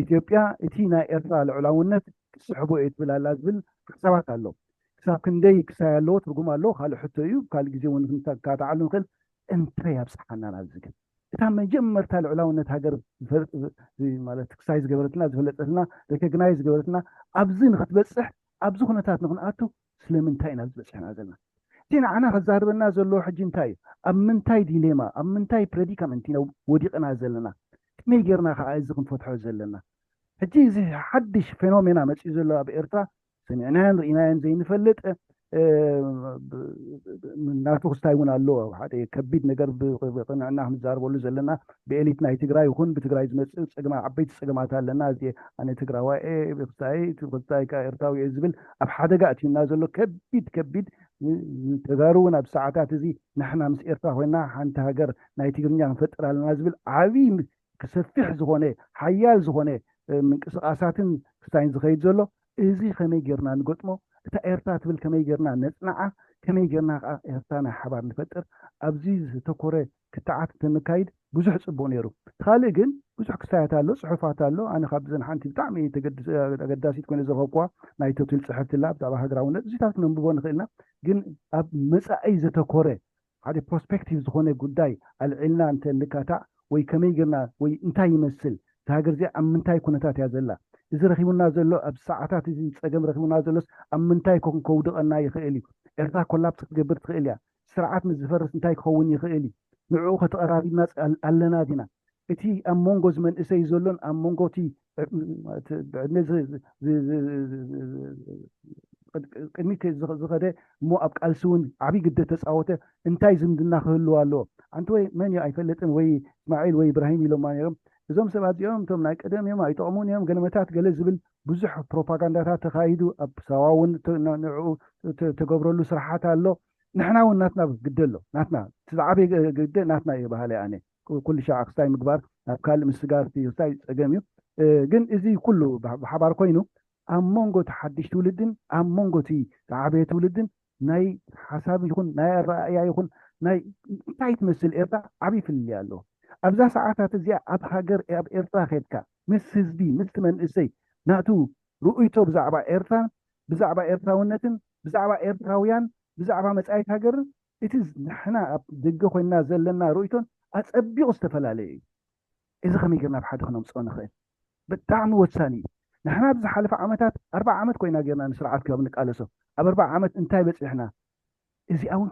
ኢትዮጵያ እቲ ናይ ኤርትራ ልዕላውነት ክስሕቦ እየ ትብል ኣላ ዝብል ሓሳባት ኣሎ። ክሳብ ክንደይ ክሳይ ኣለዎ ትርጉም ኣለዎ ካልእ ሕቶ እዩ ካልእ ግዜ እውን ክንካታዓሉ ንኽእል። እንታይ ኣብፅሓና ናብዚ ግን እታ መጀመርታ ልዕላውነት ሃገር ማለት ክሳይ ዝገበረትና ዝፈለጠትና ሬኮግናይዝ ዝገበረትና ኣብዚ ንክትበፅሕ ኣብዚ ኩነታት ንክንኣቱ ስለምንታይ ኢና ዝበፅሕና ዘለና እቲ ንዓና ከዛርበና ዘለዎ ሕጂ እንታይ እዩ ኣብ ምንታይ ዲሌማ ኣብ ምንታይ ፕሬዲካመንት ኢና ወዲቅና ዘለና ከመይ ጌርና ከዓ እዚ ክንፈትሖ ዘለና ሕጂ እዚ ሓድሽ ፌኖሜና መፅኡ ዘሎ ኣብ ኤርትራ ሰሚዕናዮን ርኢናዮን ዘይንፈልጥ ናቱ ክስታይ እውን ኣለዎ ሓደ ከቢድ ነገር ብቅንዕና ክንዛረበሉ ዘለና ብኤሊት ናይ ትግራይ ይኹን ብትግራይ ዝመፅእ ፀገማ ዓበይቲ ፀገማት ኣለና እዚ ኣነ ትግራዋይ ክስታይ ክስታይ ኤርትራዊ እየ ዝብል ኣብ ሓደጋ እትዩና ዘሎ ከቢድ ከቢድ ተጋሩ እውን ኣብ ሰዓታት እዚ ንሕና ምስ ኤርትራ ኮይና ሓንቲ ሃገር ናይ ትግርኛ ክንፈጥር ኣለና ዝብል ዓብይ ክሰፊሕ ዝኾነ ሓያል ዝኾነ ምንቅስቃሳትን ክስታይን ዝኸይድ ዘሎ እዚ ከመይ ጌርና ንገጥሞ እታ ኤርትራ ትብል ከመይ ጌርና ነፅንዓ ከመይ ጌርና ከዓ ኤርትራ ናይ ሓባር ንፈጥር ኣብዚ ዝተኮረ ክትዓት እንተንካይድ ብዙሕ ፅቡቅ ነይሩ ካልእ ግን ብዙሕ ክስታያት ኣሎ ፅሑፋት ኣሎ ኣነ ካብዘን ሓንቲ ብጣዕሚ ኣገዳሲት ኮይነ ዝረኸብኩዋ ናይ ቶቲል ፅሕፍትላ ብዛዕባ ሃገራውነት እዚታት ነንብቦ ንኽእልና ግን ኣብ መፃኢ ዘተኮረ ሓደ ፕሮስፔክቲቭ ዝኾነ ጉዳይ ኣልዒልና እንተ ንካታዕ ወይ ከመይ ጌርና ወይ እንታይ ይመስል እታ ሃገር እዚኣ ኣብ ምንታይ ኩነታት እያ ዘላ እዚ ረኺቡና ዘሎ ኣብ ሰዓታት እዚ ፀገም ረኺቡና ዘሎስ ኣብ ምንታይ ኮን ከውድቐና ይኽእል እዩ ኤርትራ ኮላፕስ ክትገብር ትኽእል እያ ስርዓት ምስ ዝፈርስ እንታይ ክኸውን ይኽእል እዩ ንዕኡ ከተቐራሪብና ኣለና ዲና እቲ ኣብ መንጎ ዝመንእሰይ ዘሎን ኣብ መንጎ እቲ ብዕድመ ቅድሚት ዝኸደ እሞ ኣብ ቃልሲ እውን ዓብይ ግደ ተፃወተ እንታይ ዝምድና ክህልዎ ኣለዎ ኣንቲ ወይ መን እዩ ኣይፈለጥን ወይ እስማዒል ወይ ኢብራሂም ኢሎማ ነይሮም እዞም ሰባት እዚኦም እቶም ናይ ቀደም እዮም ኣይጠቕሙን እዮም ገለመታት ገለ ዝብል ብዙሕ ፕሮፓጋንዳታት ተኻይዱ ኣብ ሳዋ እውን ንዕኡ ተገብረሉ ስራሓት ኣሎ ንሕና እውን ናትና ግደ ኣሎ ናትና ዝዓበየ ግደ ናትና እየ ባህለ ኣነ ኩሉ ሻዕ ክስታይ ምግባር ናብ ካልእ ምስጋር ክስታይ ፀገም እዩ ግን እዚ ኩሉ ብሓባር ኮይኑ ኣብ መንጎ እቲ ሓድሽ ትውልድን ኣብ መንጎ እቲ ዝዓበየ ትውልድን ናይ ሓሳብ ይኹን ናይ ኣረኣእያ ይኹን ናይ እንታይ ትመስል ኤርትራ ዓብዪ ፍልልይ ኣለዎ ኣብዛ ሰዓታት እዚኣ ኣብ ሃገር ኣብ ኤርትራ ከድካ ምስ ህዝቢ ምስቲ መንእሰይ ናቱ ርእይቶ ብዛዕባ ኤርትራን ብዛዕባ ኤርትራውነትን ብዛዕባ ኤርትራውያን ብዛዕባ መጻኢት ሃገርን እቲ ንሕና ኣብ ደገ ኮይንና ዘለና ርእይቶን ኣጸቢቑ ዝተፈላለየ እዩ። እዚ ከመይ ጌርና ኣብ ሓደ ክነምጽኦ ንኽእል? ብጣዕሚ ወሳኒ እዩ። ንሕና ኣብ ዝሓለፈ ዓመታት ኣርባዓ ዓመት ኮይና ጌርና ንስርዓት ክሳብ ንቃለሶ ኣብ ኣርባዓ ዓመት እንታይ በጺሕና? እዚኣ እውን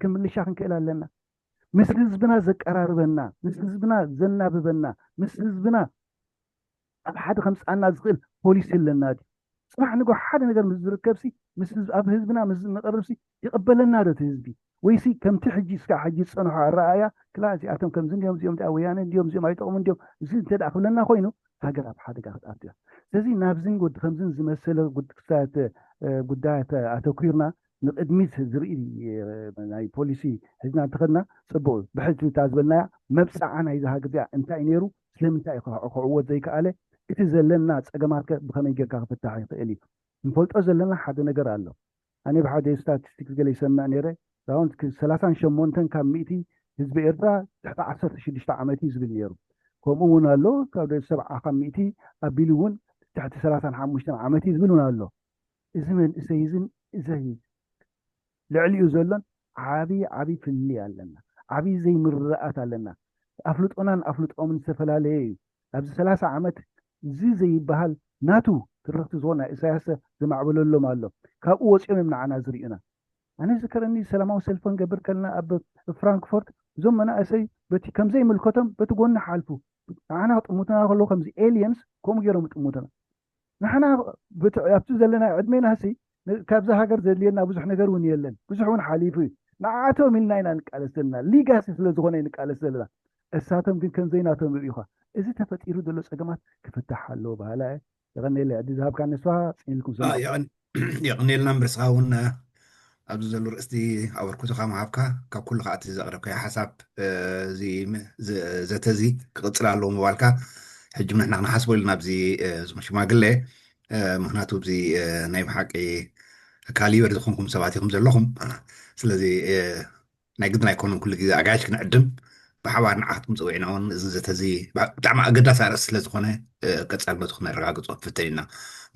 ክንምልሻ ክንክእል ኣለና። ምስ ህዝብና ዘቀራርበና፣ ምስ ህዝብና ዘናብበና፣ ምስ ህዝብና ኣብ ሓደ ከምፅኣና ዝኽእል ፖሊሲ ኣለና ድዩ? ፅባሕ ንጎ ሓደ ነገር ምስ ዝርከብሲ ኣብ ህዝብና ምስ ንቐርብሲ ይቕበለና ዶ እቲ ህዝቢ? ወይሲ ከምቲ ሕጂ እስካብ ሕጂ ዝፀንሖ ኣረኣእያ ክላ እዚኣቶም ከምዚ እንዲዮም፣ እዚኦም ደኣ ወያነ እንዲዮም፣ እዚኦም ኣይጠቕሙ እንዲዮም፣ እዚ እንተ ደኣ ክብለና ኮይኑ ሃገር ኣብ ሓደጋ ክትኣቱ እያ። ስለዚ ናብዝን ወዲ ከምዝን ዝመሰለ ጉድ- ክስታያት፣ እ፣ ጉዳያት ኣተኲርና ንቕድሚት ዝርኢ፣ እ፣ ናይ ፖሊሲ ሒዝና እንተኸድና ጽቡቕ እዩ። ብሕጂ እታ ዝበልናያ መብጽዓ ናይዛ ሃገር እዚኣ እንታይ እዩ ነይሩ፣ ስለምንታይ እዩ ክዕ- ክዕወት ዘይከኣለ፣ እቲ ዘለና ጸገማት ከ ብኸመይ ጌርካ ክፍታሕ ይኽእል እዩ? ንፈልጦ ዘለና ሓደ ነገር ኣሎ። ኣነ ብሓደ ስታቲስቲክስ ገለ ይሰምዕ ነይረ። ኣሁን ሰላሳን ሸሞንተን ካብ ሚእቲ ህዝቢ ኤርትራ ትሕቲ ዓሰርተ ሽዱሽተ ዓመት እዩ ዝብል ነይሩ። ከምኡ እውን ኣሎ ካብ ሰብዓ ካብ ሚእቲ ኣቢሉ እውን ትሕቲ ሰላሳን ሓሙሽተን ዓመት እዩ ዝብል እውን ኣሎ። እዚ መንእሰይ እዝን እዚ ልዕሊኡ ዘሎን ዓቢ ዓቢ ፍልልይ ኣለና። ዓቢ ዘይምርድኣት ኣለና። ኣፍልጦናን ኣፍልጦምን ዝተፈላለየ እዩ። ኣብዚ ሰላሳ ዓመት እዚ ዘይበሃል ናቱ ትርኽቲ ዝኾነ ኢሳያስ ዘማዕበለሎም ኣሎ። ካብኡ ወፂኦም እዮም ንዓና ዝርእዩና። ኣነ ዝከረኒ ሰላማዊ ሰልፊ ክንገብር ከለና ኣብ ፍራንክፎርት እዞም መናእሰይ በቲ ከምዘይምልከቶም በቲ ጎኒ ሓልፉ ንዓና ክጥምቱና ከለዉ ከምዚ ኤልየንስ ከምኡ ገይሮም ይጥምቱና። ንሕና ብቲ- ኣብቲ ዘለና ዕድሜና ሲ ን- ካብዛ ሃገር ዘድልየና ብዙሕ ነገር እውን የለን። ብዙሕ እውን ሓሊፉ እዩ። ንዓቶም ኢልና ኢና ንቃለስ ዘለና። ሊጋሲ ስለ ዝኾነ እዩ ንቃለስ ዘለና። እሳቶም ግን ከም ዘይናቶም ይርእዩኻ። እዚ ተፈጢሩ ዘሎ ጸገማት ክፍታሕ ኣለዎ በሃላ እየ። የቐንየለይ ዕድል ዝሃብካኒ ንስኻ ጽን ኢልኩም ሰማዕኩም። የቐንየልና እምበር ንስኻ እውን ኣብዚ ዘሎ ርእስቲ ኣበርክቶኻ ምሃብካ ካብ ኩሉ ከዓ እቲ ዘቕረብካዮ ሓሳብ እዚ ዘተ እዚ ክቕፅል ኣለዎ ምባልካ ሕጂ ንሕና ክንሓስቦ ኢልና ኣብዚ ሽማግሌ ምክንያቱ እዚ ናይ ብሓቂ ካሊበር ዝኾንኩም ሰባት ኢኹም ዘለኹም ስለዚ ናይ ግድን ኣይኮኑን ኩሉ ግዜ ኣጋይሽ ክንዕድም ብሓባር ንዓትኩም ፀዊዕና እውን እዚ ዘተ እዚ ብጣዕሚ ኣገዳሲ ኣርእስቲ ስለ ዝኾነ ቀፃልነቱ ክነረጋግፆ ክፍትን ኢና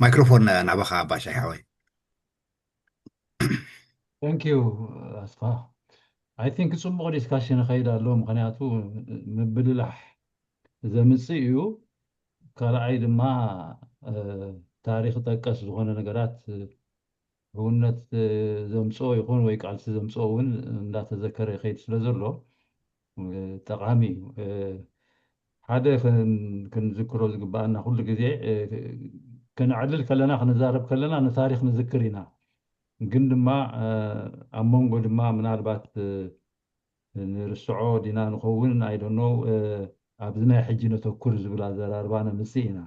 ማይክሮፎን ናባኻ ባሻይ ሓወይ Thank you ኣስፋ I think ፅቡቕ ዲስካሽን ይኸይድ ኣሎ ምክንያቱ ምብልላሕ ዘምፅእ እዩ ካልኣይ ድማ ታሪክ ጠቀስ ዝኾነ ነገራት ህውነት ዘምፅኦ ይኹን ወይ ቃልሲ ዘምፅኦ እውን እንዳተዘከረ ይኸይድ ስለ ዘሎ ጠቃሚ እዩ ሓደ ክንዝክሮ ዝግበኣና ኩሉ ግዜ ከነዕልል ከለና ክንዛረብ ከለና ንታሪክ ንዝክር ኢና ግን ድማ ኣብ መንጎ ድማ ምናልባት ንርስዖ ዲና ንኸውን ኣይደኖ ኣብዚ ናይ ሕጂ ነተኩር ዝብል ኣዘራርባ ነምፅእ ኢና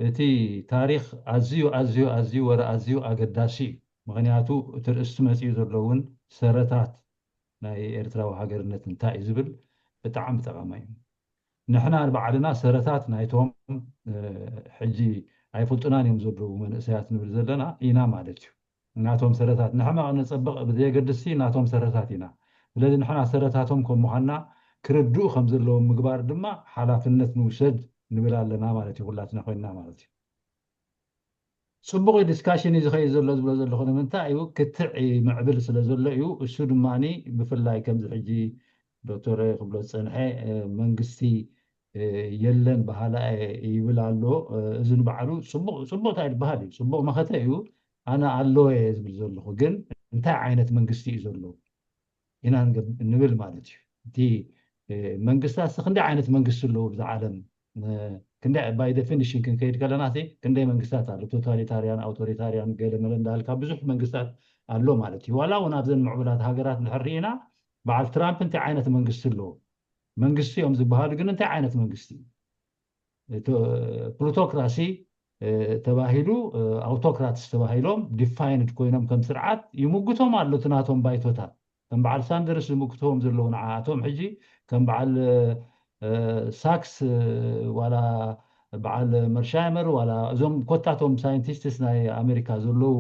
እቲ ታሪክ ኣዝዩ ኣዝዩ ኣዝዩ ወረ ኣዝዩ ኣገዳሲ እዩ ምክንያቱ እቲ ርእስቲ መፅኡ ዘለውን ሰረታት ናይ ኤርትራዊ ሃገርነት እንታይ እዩ ዝብል ብጣዕሚ ጠቃማይ እዩ ንሕና ንባዕልና ሰረታት ናይቶም ሕጂ ኣይፈልጡናን እዮም ዘለዉ መንእሰያት ንብል ዘለና ኢና ማለት እዩ ናቶም ሰረታት ንሕማቕ ንፀብቕ ብዘየገድሲ ናቶም ሰረታት ኢና ስለዚ ንሕና ሰረታቶም ከም ምዃንና ክርድኡ ከም ዘለዎም ምግባር ድማ ሓላፍነት ንውሰድ ንብል ኣለና ማለት እዩ ኩላትና ኮይንና ማለት እዩ ፅቡቕ ዲስካሽን እዩ ዝኸይድ ዘሎ ዝብሎ ዘለኹ ንምንታይ እዩ ክትዕ ምዕብል ስለ ዘሎ እዩ እሱ ድማ ብፍላይ ከምዚ ሕጂ ዶክተር ክብሎ ዝፀንሐ መንግስቲ የለን በሃላ ይብል ኣሎ እዚ ንባዕሉ ፅቡቕ እንታይ ዝበሃል እዩ ፅቡቕ መኸተ እዩ ኣነ ኣለዎ እየ ዝብል ዘለኹ ግን እንታይ ዓይነት መንግስቲ እዩ ዘሎ ኢና ንብል ማለት እዩ እቲ መንግስታት ክንደይ ዓይነት መንግስቲ ኣለዉ ብዛ ዓለም ክንደይ by definition ክንከይድ ከለና ክንደይ መንግስታት ኣሎ totalitarian authoritarian ገለ መለ እንዳልካ ብዙሕ መንግስታት ኣሎ ማለት እዩ ዋላ እውን ኣብዘን ምዕቡላት ሃገራት እንድሕር ርኢና በዓል ትራምፕ እንታይ ዓይነት መንግስቲ ኣለዎ መንግስቲ እዮም ዝበሃሉ ግን እንታይ ዓይነት መንግስቲ plutocracy ተባሂሉ autocrats ተባሂሎም defined ኮይኖም ከም ስርዓት ይምጉቶም ኣሎ እቲ ናቶም ባይቶታት ከም በዓል ሳንደርስ ዝምክትዎም ዘለዉ ንዓኣቶም ሕጂ ከም በዓል ሳክስ ዋላ በዓል መርሻይመር ዋላ እዞም ኮታቶም scientists ናይ ኣሜሪካ ዘለዉ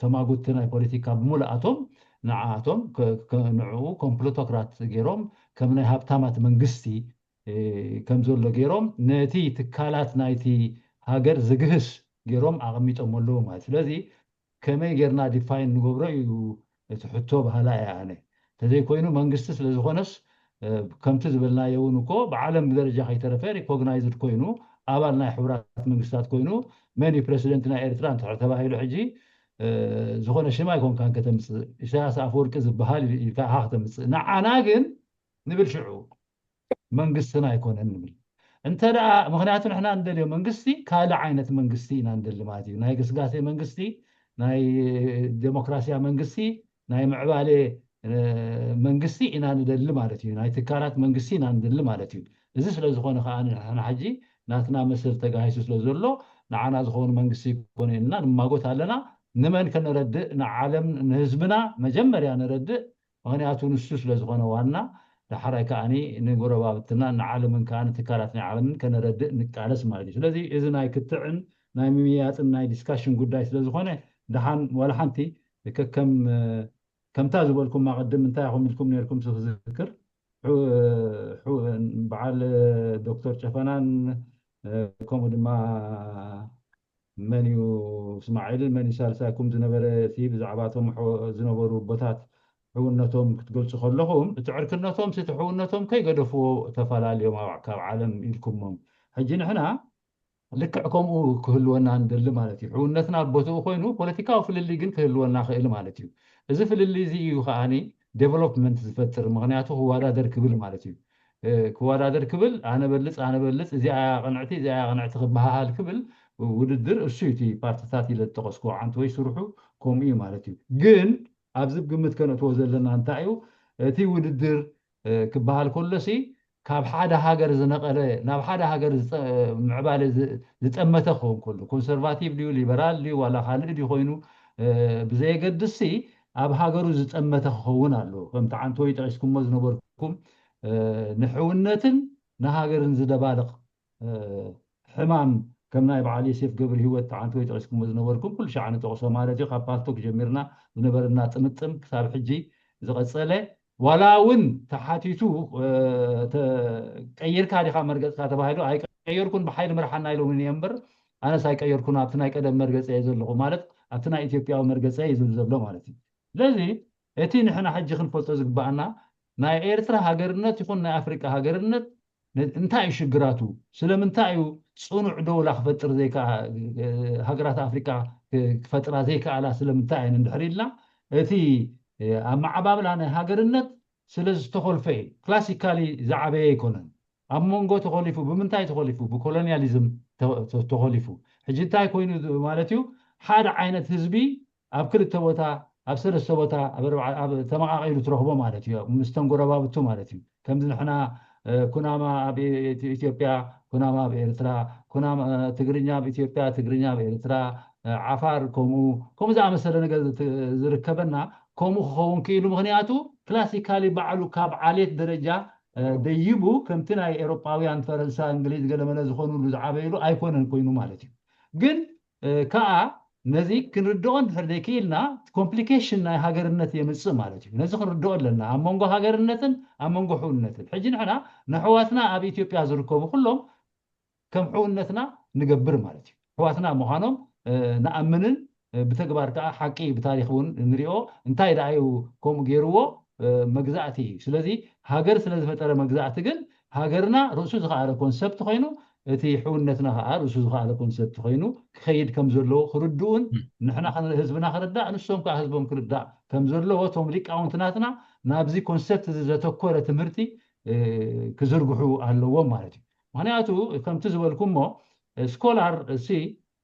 ተማጉቲ ናይ ፖለቲካ ብምሉኣቶም ንዓኣቶም ንዕኡ ከም plutocrat ገይሮም ከም ናይ ሃብታማት መንግስቲ ከም ዘሎ ገይሮም ነቲ ትካላት ናይቲ ሃገር ዝግህስ ገይሮም ኣቐሚጦም ኣለዉ ማለት ስለዚ ከመይ ጌርና define ንገብሮ እዩ እቲ ሕቶ በሃላ እየ ኣነ ተዘይኮይኑ መንግስቲ ስለ ዝኾነስ ከምቲ ዝበልናዮ እውን እኮ ብዓለም ብደረጃ ከይተረፈ recognized ኮይኑ ኣባል ናይ ሕቡራት መንግስታት ኮይኑ መን እዩ ፕረሲደንት ናይ ኤርትራ እንተ ተባሂሉ ሕጂ ዝኾነ ሽም ኣይኮንካን ከተምፅእ ኢሳያስ ኣፈወርቂ ዝበሃል ኢልካ ኢኻ ከተምፅእ ንዓና ግን ንብል ሽዑ መንግስትና ኣይኮነን ንብል እንተ ደኣ ምክንያቱ ንሕና እንደልዮ መንግስቲ ካልእ ዓይነት መንግስቲ ኢና እንደሊ ማለት እዩ ናይ ግስጋሴ መንግስቲ ናይ ዴሞክራሲያ መንግስቲ ናይ ምዕባለ መንግስቲ ኢና ንደሊ ማለት እዩ። ናይ ትካላት መንግስቲ ኢና ንደሊ ማለት እዩ። እዚ ስለ ዝኾነ ከዓ ንሕና ሕጂ ናትና መሰል ተጋሂሱ ስለ ዘሎ ንዓና ዝኸውን መንግስቲ ይኮነ ኢልና ንማጎት ኣለና። ንመን ከነረድእ? ንዓለም ንህዝብና መጀመርያ ነረድእ። ምክንያቱ ንሱ ስለ ዝኾነ ዋና፣ ዳሕራይ ከዓኒ ንጎረባብትና ንዓለምን ከዓ ንትካላት ናይ ዓለምን ከነረድእ ንቃለስ ማለት እዩ። ስለዚ እዚ ናይ ክትዕን ናይ ምምያፅን ናይ ዲስካሽን ጉዳይ ስለ ዝኾነ ደሓን ዋላ ሓንቲ ከከም ከምታ ዝበልኩም ማቅድም እንታይ ኢኹም ኢልኩም ነርኩም ክዝክር በዓል ዶክተር ጨፈናን ከምኡ ድማ መን እዩ እስማዒልን መን እዩ ሳልሳይኩም ዝነበረ እቲ ብዛዕባ እቶም ዝነበሩ ኣቦታት ሕውነቶም ክትገልፁ ከለኹም እቲ ዕርክነቶም እቲ ሕውነቶም ከይገደፍዎ ተፈላለዮም ካብ ዓለም ኢልኩሞም። ሕጂ ንሕና ልክዕ ከምኡ ክህልወና ንደሊ ማለት እዩ። ሕውነትና ኣብ ቦትኡ ኮይኑ ፖለቲካዊ ፍልልይ ግን ክህልወና ክእል ማለት እዩ። እዚ ፍልልይ እዚ እዩ ከዓኒ ዴቨሎፕመንት ዝፈጥር፣ ምክንያቱ ክወዳደር ክብል ማለት እዩ። ክወዳደር ክብል ኣነ በልፅ ኣነ በልፅ፣ እዚኣ ቅንዕቲ እዚኣ ቅንዕቲ ክበሃሃል ክብል ውድድር እሱ እዩ። እቲ ፓርትታት ኢለ ዝጠቀስኩ ዓንተወይ ስርሑ ከምኡ እዩ ማለት እዩ። ግን ኣብዚ ግምት ከነእትዎ ዘለና እንታይ እዩ? እቲ ውድድር ክበሃል ከሎሲ ካብ ሓደ ሃገር ዝነቐለ ናብ ሓደ ሃገር ምዕባለ ዝጠመተ ክኸውን ከሎ ኮንሰርቫቲቭ ድዩ ሊበራል ድዩ ዋላ ካልእ ድዩ ኮይኑ ብዘየገድስሲ ኣብ ሃገሩ ዝጠመተ ክኸውን ኣለዎ። ከምቲ ዓንተወይ ጠቂስኩሞ ዝነበርኩም ንሕውነትን ንሃገርን ዝደባልቕ ሕማም ከም ናይ በዓል ዮሴፍ ገብረ ህይወት ዓንተወይ ጠቂስኩሞ ዝነበርኩም ኩሉ ሻዕ ንጠቅሶ ማለት እዩ። ካብ ፓልቶክ ጀሚርና ዝነበረና ጥምጥም ክሳብ ሕጂ ዝቐፀለ ዋላ እውን ተሓቲቱ ቀይርካ ዲኻ መርገፅካ ተባሂሉ ኣይቀየርኩን ብሓይሊ ምርሓና ኢሎምኒ እየ እምበር ኣነስ ኣይቀየርኩን ኣብቲ ናይ ቀደም መርገፂ እየ ዘለኹ ማለት ኣብቲ ናይ ኢትዮጵያዊ መርገፂ እዩ ዝብል ዘሎ ማለት እዩ። ስለዚ እቲ ንሕና ሕጂ ክንፈልጦ ዝግባኣና ናይ ኤርትራ ሃገርነት ይኹን ናይ ኣፍሪቃ ሃገርነት እንታይ እዩ ሽግራቱ? ስለምንታይ እዩ ፅኑዕ ደውላ ክፈጥር ዘይከ ሃገራት ኣፍሪቃ ክፈጥራ ዘይከኣላ ስለምንታይ እየን እንድሕር ኢልና እቲ ኣመዓባብላ ናይ ሃገርነት ስለ ዝተኾልፈ እዩ። ክላሲካሊ ዝዓበየ ኣይኮነን። ኣብ መንጎ ተኾሊፉ ብምንታይ ተኾሊፉ? ብኮሎኒያሊዝም ተኾሊፉ። ሕጂ እንታይ ኮይኑ ማለት እዩ? ሓደ ዓይነት ህዝቢ ኣብ ክልተ ቦታ ኣብ ሰለስተ ቦታ ተመቃቂሉ ትረኽቦ ማለት እዩ። ምስ ተንጎረባብቱ ማለት እዩ። ከምዚ ንሕና ኩናማ ኣብ ኢትዮጵያ፣ ኩናማ ኣብ ኤርትራ፣ ትግርኛ ኣብ ኢትዮጵያ፣ ትግርኛ ኣብ ኤርትራ፣ ዓፋር ከምኡ ከምኡ ዝኣመሰለ ነገር ዝርከበና ከምኡ ክኸውን ክኢሉ ምክንያቱ ክላሲካሊ ባዕሉ ካብ ዓሌት ደረጃ ደይቡ ከምቲ ናይ ኤሮጳውያን ፈረንሳ እንግሊዝ ገለመለ ዝኾኑሉ ዝዓበይሉ ኣይኮነን ኮይኑ ማለት እዩ። ግን ከዓ ነዚ ክንርድኦ እንድሕር ዘይክኢልና ኮምፕሊኬሽን ናይ ሃገርነት የምፅእ ማለት እዩ። ነዚ ክንርድኦ ኣለና ኣብ መንጎ ሃገርነትን ኣብ መንጎ ሕውነትን። ሕጂ ንሕና ንሕዋትና ኣብ ኢትዮጵያ ዝርከቡ ኩሎም ከም ሕውነትና ንገብር ማለት እዩ። ሕዋትና ምዃኖም ንኣምንን ብተግባር ከዓ ሓቂ ብታሪክ እውን ንሪኦ እንታይ ደኣ እዩ ከምኡ ገይርዎ መግዛእቲ እዩ። ስለዚ ሃገር ስለ ዝፈጠረ መግዛእቲ ግን ሃገርና ርእሱ ዝኸኣለ ኮንሰፕት ኮይኑ እቲ ሕውነትና ከዓ ርእሱ ዝኸኣለ ኮንሰፕት ኮይኑ ክኸይድ ከም ዘለዎ ክርድኡን ንሕና ህዝብና ክርዳእ ንሶም ከዓ ህዝቦም ክርዳእ ከም ዘለዎ እቶም ሊቃውንቲ ናትና ናብዚ ኮንሰፕት እዚ ዘተኮረ ትምህርቲ ክዝርግሑ ኣለዎም ማለት እዩ። ምክንያቱ ከምቲ ዝበልኩ እሞ ስኮላር እሲ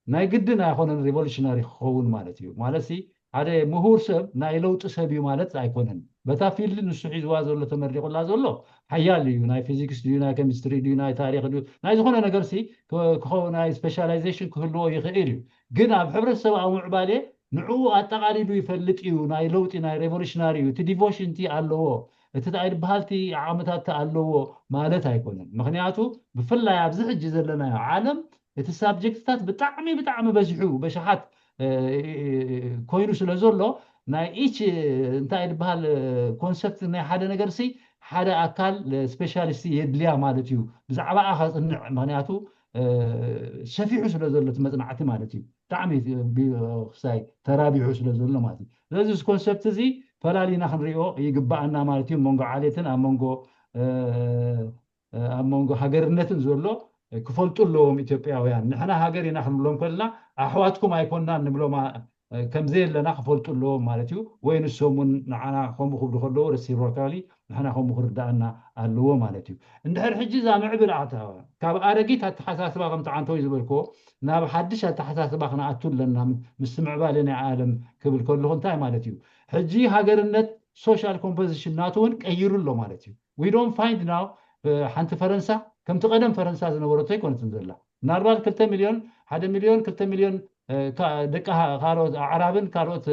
ናይ ግድን ኣይኮነን ሪቮሉሽነሪ ክኸውን ማለት እዩ። ማለት ሓደ ምሁር ሰብ ናይ ለውጢ ሰብ እዩ ማለት ኣይኮነን። በታ ፊልድ ንሱ ሒዝዋ ዘሎ ተመሪቁላ ዘሎ ሓያል እዩ። ናይ ፊዚክስ ድዩ ናይ ኬሚስትሪ ድዩ ናይ ታሪክ ድዩ ናይ ዝኾነ ነገር ሲ ናይ ስፔሻላይዜሽን ክህልዎ ይኽእል እዩ። ግን ኣብ ሕብረተሰብ ኣብ ምዕባሌ ንዕኡ ኣጠቃሊሉ ይፈልጥ እዩ። ናይ ለውጢ ናይ ሬቮሉሽናሪ እዩ። እቲ ዲቮሽን ቲ ኣለዎ እቲ ታይ ዝበሃል ቲ ዓቕምታት ኣለዎ ማለት ኣይኮነን። ምክንያቱ ብፍላይ ኣብዚ ሕጂ ዘለናዮ ዓለም እቲ ሳብጀክትታት ብጣዕሚ ብጣዕሚ በዚሑ በሽሓት ኮይኑ ስለ ዘሎ ናይ ኢች እንታይ ዝበሃል ኮንሰፕት ናይ ሓደ ነገር ሲ ሓደ ኣካል ስፔሻሊስት የድልያ ማለት እዩ። ብዛዕባ ከፅንዕ ምክንያቱ ሰፊሑ ስለ ዘሎ እቲ መፅናዕቲ ማለት እዩ። ብጣዕሚ ክሳይ ተራቢሑ ስለ ዘሎ ማለት እዩ። ስለዚ እዚ ኮንሰፕት እዚ ፈላሊና ክንሪኦ ይግባኣና ማለት እዩ። መንጎ ዓሌትን ኣብ መንጎ ኣብ መንጎ ሃገርነትን ዘሎ ክፈልጡ ኣለዎም ኢትዮጵያውያን። ንሕና ሃገር ኢና ክንብሎም ከለና ኣሕዋትኩም ኣይኮንና ንብሎም ከምዘየለና ክፈልጡ ኣለዎም ማለት እዩ። ወይ ንሶም እውን ንዓና ከምኡ ክብሉ ከለዉ ረሲፕሮካሊ ንሕና ከምኡ ክርዳእና ኣለዎ ማለት እዩ። እንድሕር ሕጂ እዛ ምዕብል ኣታ ካብ ኣረጊት ኣተሓሳስባ ከምቲ ዓንተወይ ዝበልክዎ ናብ ሓድሽ ኣተሓሳስባ ክንኣቱ ኣለና። ምስ ምዕባለ ናይ ዓለም ክብል ከለኹ እንታይ ማለት እዩ? ሕጂ ሃገርነት social composition ናቱ እውን ቀይሩ ኣሎ ማለት እዩ። We don't find now ሓንቲ ፈረንሳ ከምቲ ቀደም ፈረንሳ ዝነበረቶ ኣይኮነትን ዘላ። ምናልባት ክልተ ሚልዮን ሓደ ሚልዮን ክልተ ሚልዮን ደቂ ካልኦት ኣዕራብን ካልኦት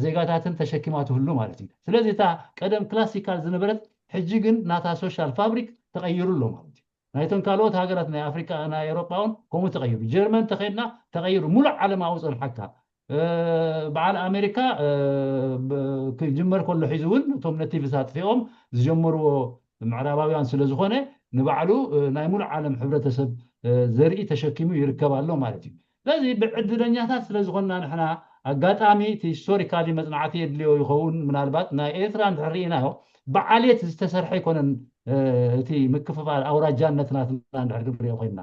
ዜጋታትን ተሸኪማ ትህሉ ማለት እዩ። ስለዚ እታ ቀደም ክላሲካል ዝነበረት ሕጂ ግን ናታ social fabric ተቐይሩ ኣሎ ማለት እዩ። ናይቶም ካልኦት ሃገራት ናይ ኣፍሪቃ ናይ ኤሮጳ እውን ከምኡ ተቐይሩ። ጀርመን ተኸድና ተቐይሩ። ሙሉእ ዓለም ኣብኡ ጸንሓካ። በዓል ኣሜሪካ ክጅመር ከሎ ሒዙ እውን እቶም ነቲቭስ ኣጥፊኦም ዝጀመርዎ ምዕራባውያን ስለ ዝኾነ ንባዕሉ ናይ ሙሉእ ዓለም ሕብረተሰብ ዘርኢ ተሸኪሙ ይርከብ ኣሎ ማለት እዩ። ስለዚ ብዕድለኛታት ስለ ዝኾንና ንሕና ኣጋጣሚ እቲ ሂስቶሪካሊ መጽናዕቲ የድልዮ ይኸውን። ምናልባት ናይ ኤርትራ እንድሕር ርኢናዮ ብዓሌት ዝተሰርሐ ኣይኮነን። እቲ ምክፍፋል ኣውራጃነት ናትና እንድሕር ክንሪኦ ኮይንና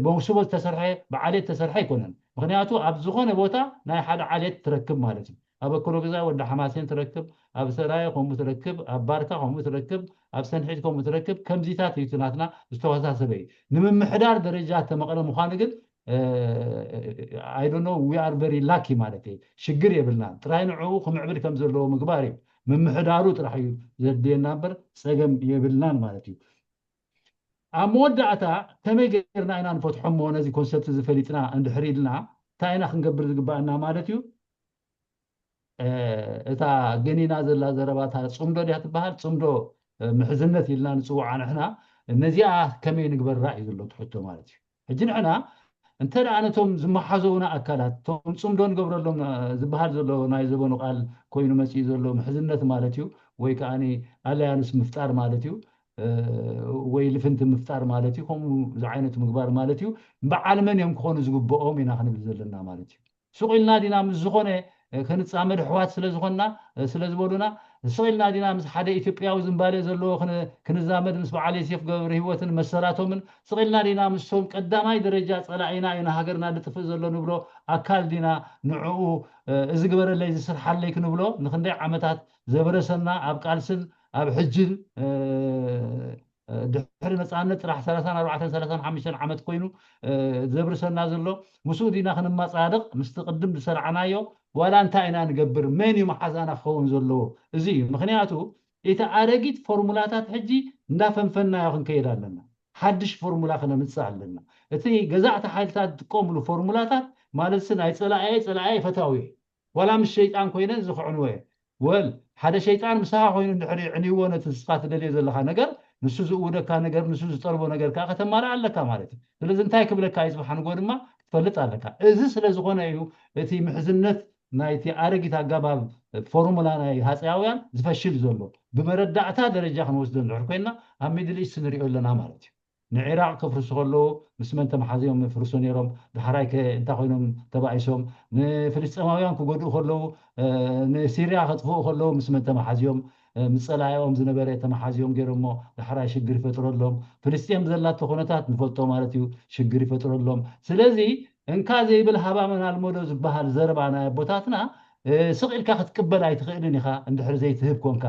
ብመውስቦ ዝተሰርሐ ብዓሌት ዝተሰርሐ ኣይኮነን። ምክንያቱ ኣብ ዝኾነ ቦታ ናይ ሓደ ዓሌት ትረክብ ማለት እዩ። ኣብ ኣክሎ ግዛ ወዲ ሓማሴን ትረክብ፣ ኣብ ሰራየ ከምኡ ትረክብ፣ ኣብ ባርካ ከምኡ ትረክብ፣ ኣብ ሰንሒት ከምኡ ትረክብ። ከምዚታት እዩ ናትና ዝተወሳሰበ እዩ። ንምምሕዳር ደረጃ ተመቐለ ምዃኑ ግን I don't know, we are very lucky ማለት እዩ። ሽግር የብልናን። ጥራይ ንዕኡ ክምዕብል ከም ዘለዎ ምግባር እዩ። ምምሕዳሩ ጥራሕ እዩ ዘድልየና እምበር ጸገም የብልናን ማለት እዩ። ኣብ መወዳእታ ከመይ ገርና ኢና ንፈትሖ እሞ ነዚ ኮንሰፕት እዚ ፈሊጥና እንድሕር ኢልና እንታይ ኢና ክንገብር ዝግባኣና ማለት እዩ? እታ ገኒና ዘላ ዘረባታ ጽምዶ ድያ ትበሃል? ጽምዶ ምሕዝነት ኢልና ንጽውዓ ንሕና። ነዚኣ ከመይ ንግበራ እዩ ዘሎ ትሕቶ ማለት እዩ። ሕጂ ንሕና እንተ ደኣ ነቶም ዝመሓዘውና ኣካላት እቶም ጽምዶ ንገብረሎም ዝበሃል ዘሎ ናይ ዘበኑ ቃል ኮይኑ መጺኡ ዘሎ ምሕዝነት ማለት እዩ፣ ወይ ከዓኒ ኣላያንስ ምፍጣር ማለት እዩ፣ ወይ ልፍንቲ ምፍጣር ማለት እዩ። ከምኡ ዝዓይነቱ ምግባር ማለት እዩ። በዓል መን እዮም ክኾኑ ዝግብኦም ኢና ክንብል ዘለና ማለት እዩ። ስቕ ኢልና ዲና ምስ ዝኾነ ክንጻመድ ኣሕዋት ስለ ዝኾንና ስለ ዝበሉና ስቕ ኢልና ዲና ምስ ሓደ ኢትዮጵያዊ ዝንባሌ ዘለዎ ክንዛመድ ምስ በዓል ዮሴፍ ገብረ ህይወትን መሰላቶምን ስቕ ኢልና ዲና ምስቶም ቀዳማይ ደረጃ ጸላኢና እዩ ንሃገርና ዝጥፍእ ዘሎ ንብሎ ኣካል ዲና ንዕኡ እዚ ግበረለይ ዝስርሓለይ ክንብሎ ንክንደይ ዓመታት ዘብረሰና ኣብ ቃልስን ኣብ ሕጅን ድሕሪ ነፃነት ጥራሕ ሰላሳን ኣርባዕተን ሰላሳን ሓሙሽተን ዓመት ኮይኑ ዘብርሰና ዘሎ ምስኡ ዲና ክንመፃደቕ ምስቲ ቅድም ዝሰርዓናዮ ዋላ እንታይ ኢና ንገብር መን እዩ መሓዛና ክኸውን ዘለዎ እዚ እዩ ምክንያቱ እቲ ኣረጊት ፎርሙላታት ሕጂ እንዳፈንፈናዮ ክንከይድ ኣለና ሓድሽ ፎርሙላ ክነምፅእ ኣለና እቲ ገዛእቲ ሓይልታት ዝጥቀምሉ ፎርሙላታት ማለት ናይ ፀላኣየ ፀላኣየ ፈታዊ ዋላ ምስ ሸይጣን ኮይነ ዝኽዕንዎ እየ ወል ሓደ ሸይጣን ምሳኻ ኮይኑ እንድሕር ይዕንይዎ ነቲ ንስኻ ትደልዮ ዘለኻ ነገር ንሱ ዝእውደካ ነገር ንሱ ዝጠልቦ ነገር ከዓ ከተማልእ ኣለካ ማለት እዩ ስለዚ እንታይ ክብለካ እዩ ፅባሕ ንጎ ድማ ክትፈልጥ ኣለካ እዚ ስለ ዝኾነ እዩ እቲ ምሕዝነት ናይቲ ኣረጊት ኣገባብ ፎርሙላ ናይ ሃፀያውያን ዝፈሽል ዘሎ ብመረዳእታ ደረጃ ክንወስዶ እንድሕር ኮይና ኣብ ሚድል ኢስት ንሪኦ ኣለና ማለት እዩ ንዒራቕ ከፍርሱ ከለዉ ምስ መን ተመሓዝዮም ይፍርሱ ነይሮም? ዳሕራይ ከ እንታይ ኮይኖም ተባኢሶም? ንፍልስጤማውያን ክጎድኡ ከለዉ ንሲርያ ከጥፍኡ ከለዉ ምስ መን ተመሓዝዮም? ምስ ጸላኢኦም ዝነበረ ተመሓዝዮም ገይሮሞ ዳሕራይ ሽግር ይፈጥረሎም። ፍልስጤም ዘላቶ ኩነታት ንፈልጦ ማለት እዩ ሽግር ይፈጥረሎም። ስለዚ እንካ ዘይብል ሃባመን ኣልመዶ ዝበሃል ዘረባ ናይ ኣቦታትና ስቕ ኢልካ ክትቅበል ኣይትኽእልን ኢኻ እንድሕር ዘይትህብ ኮንካ።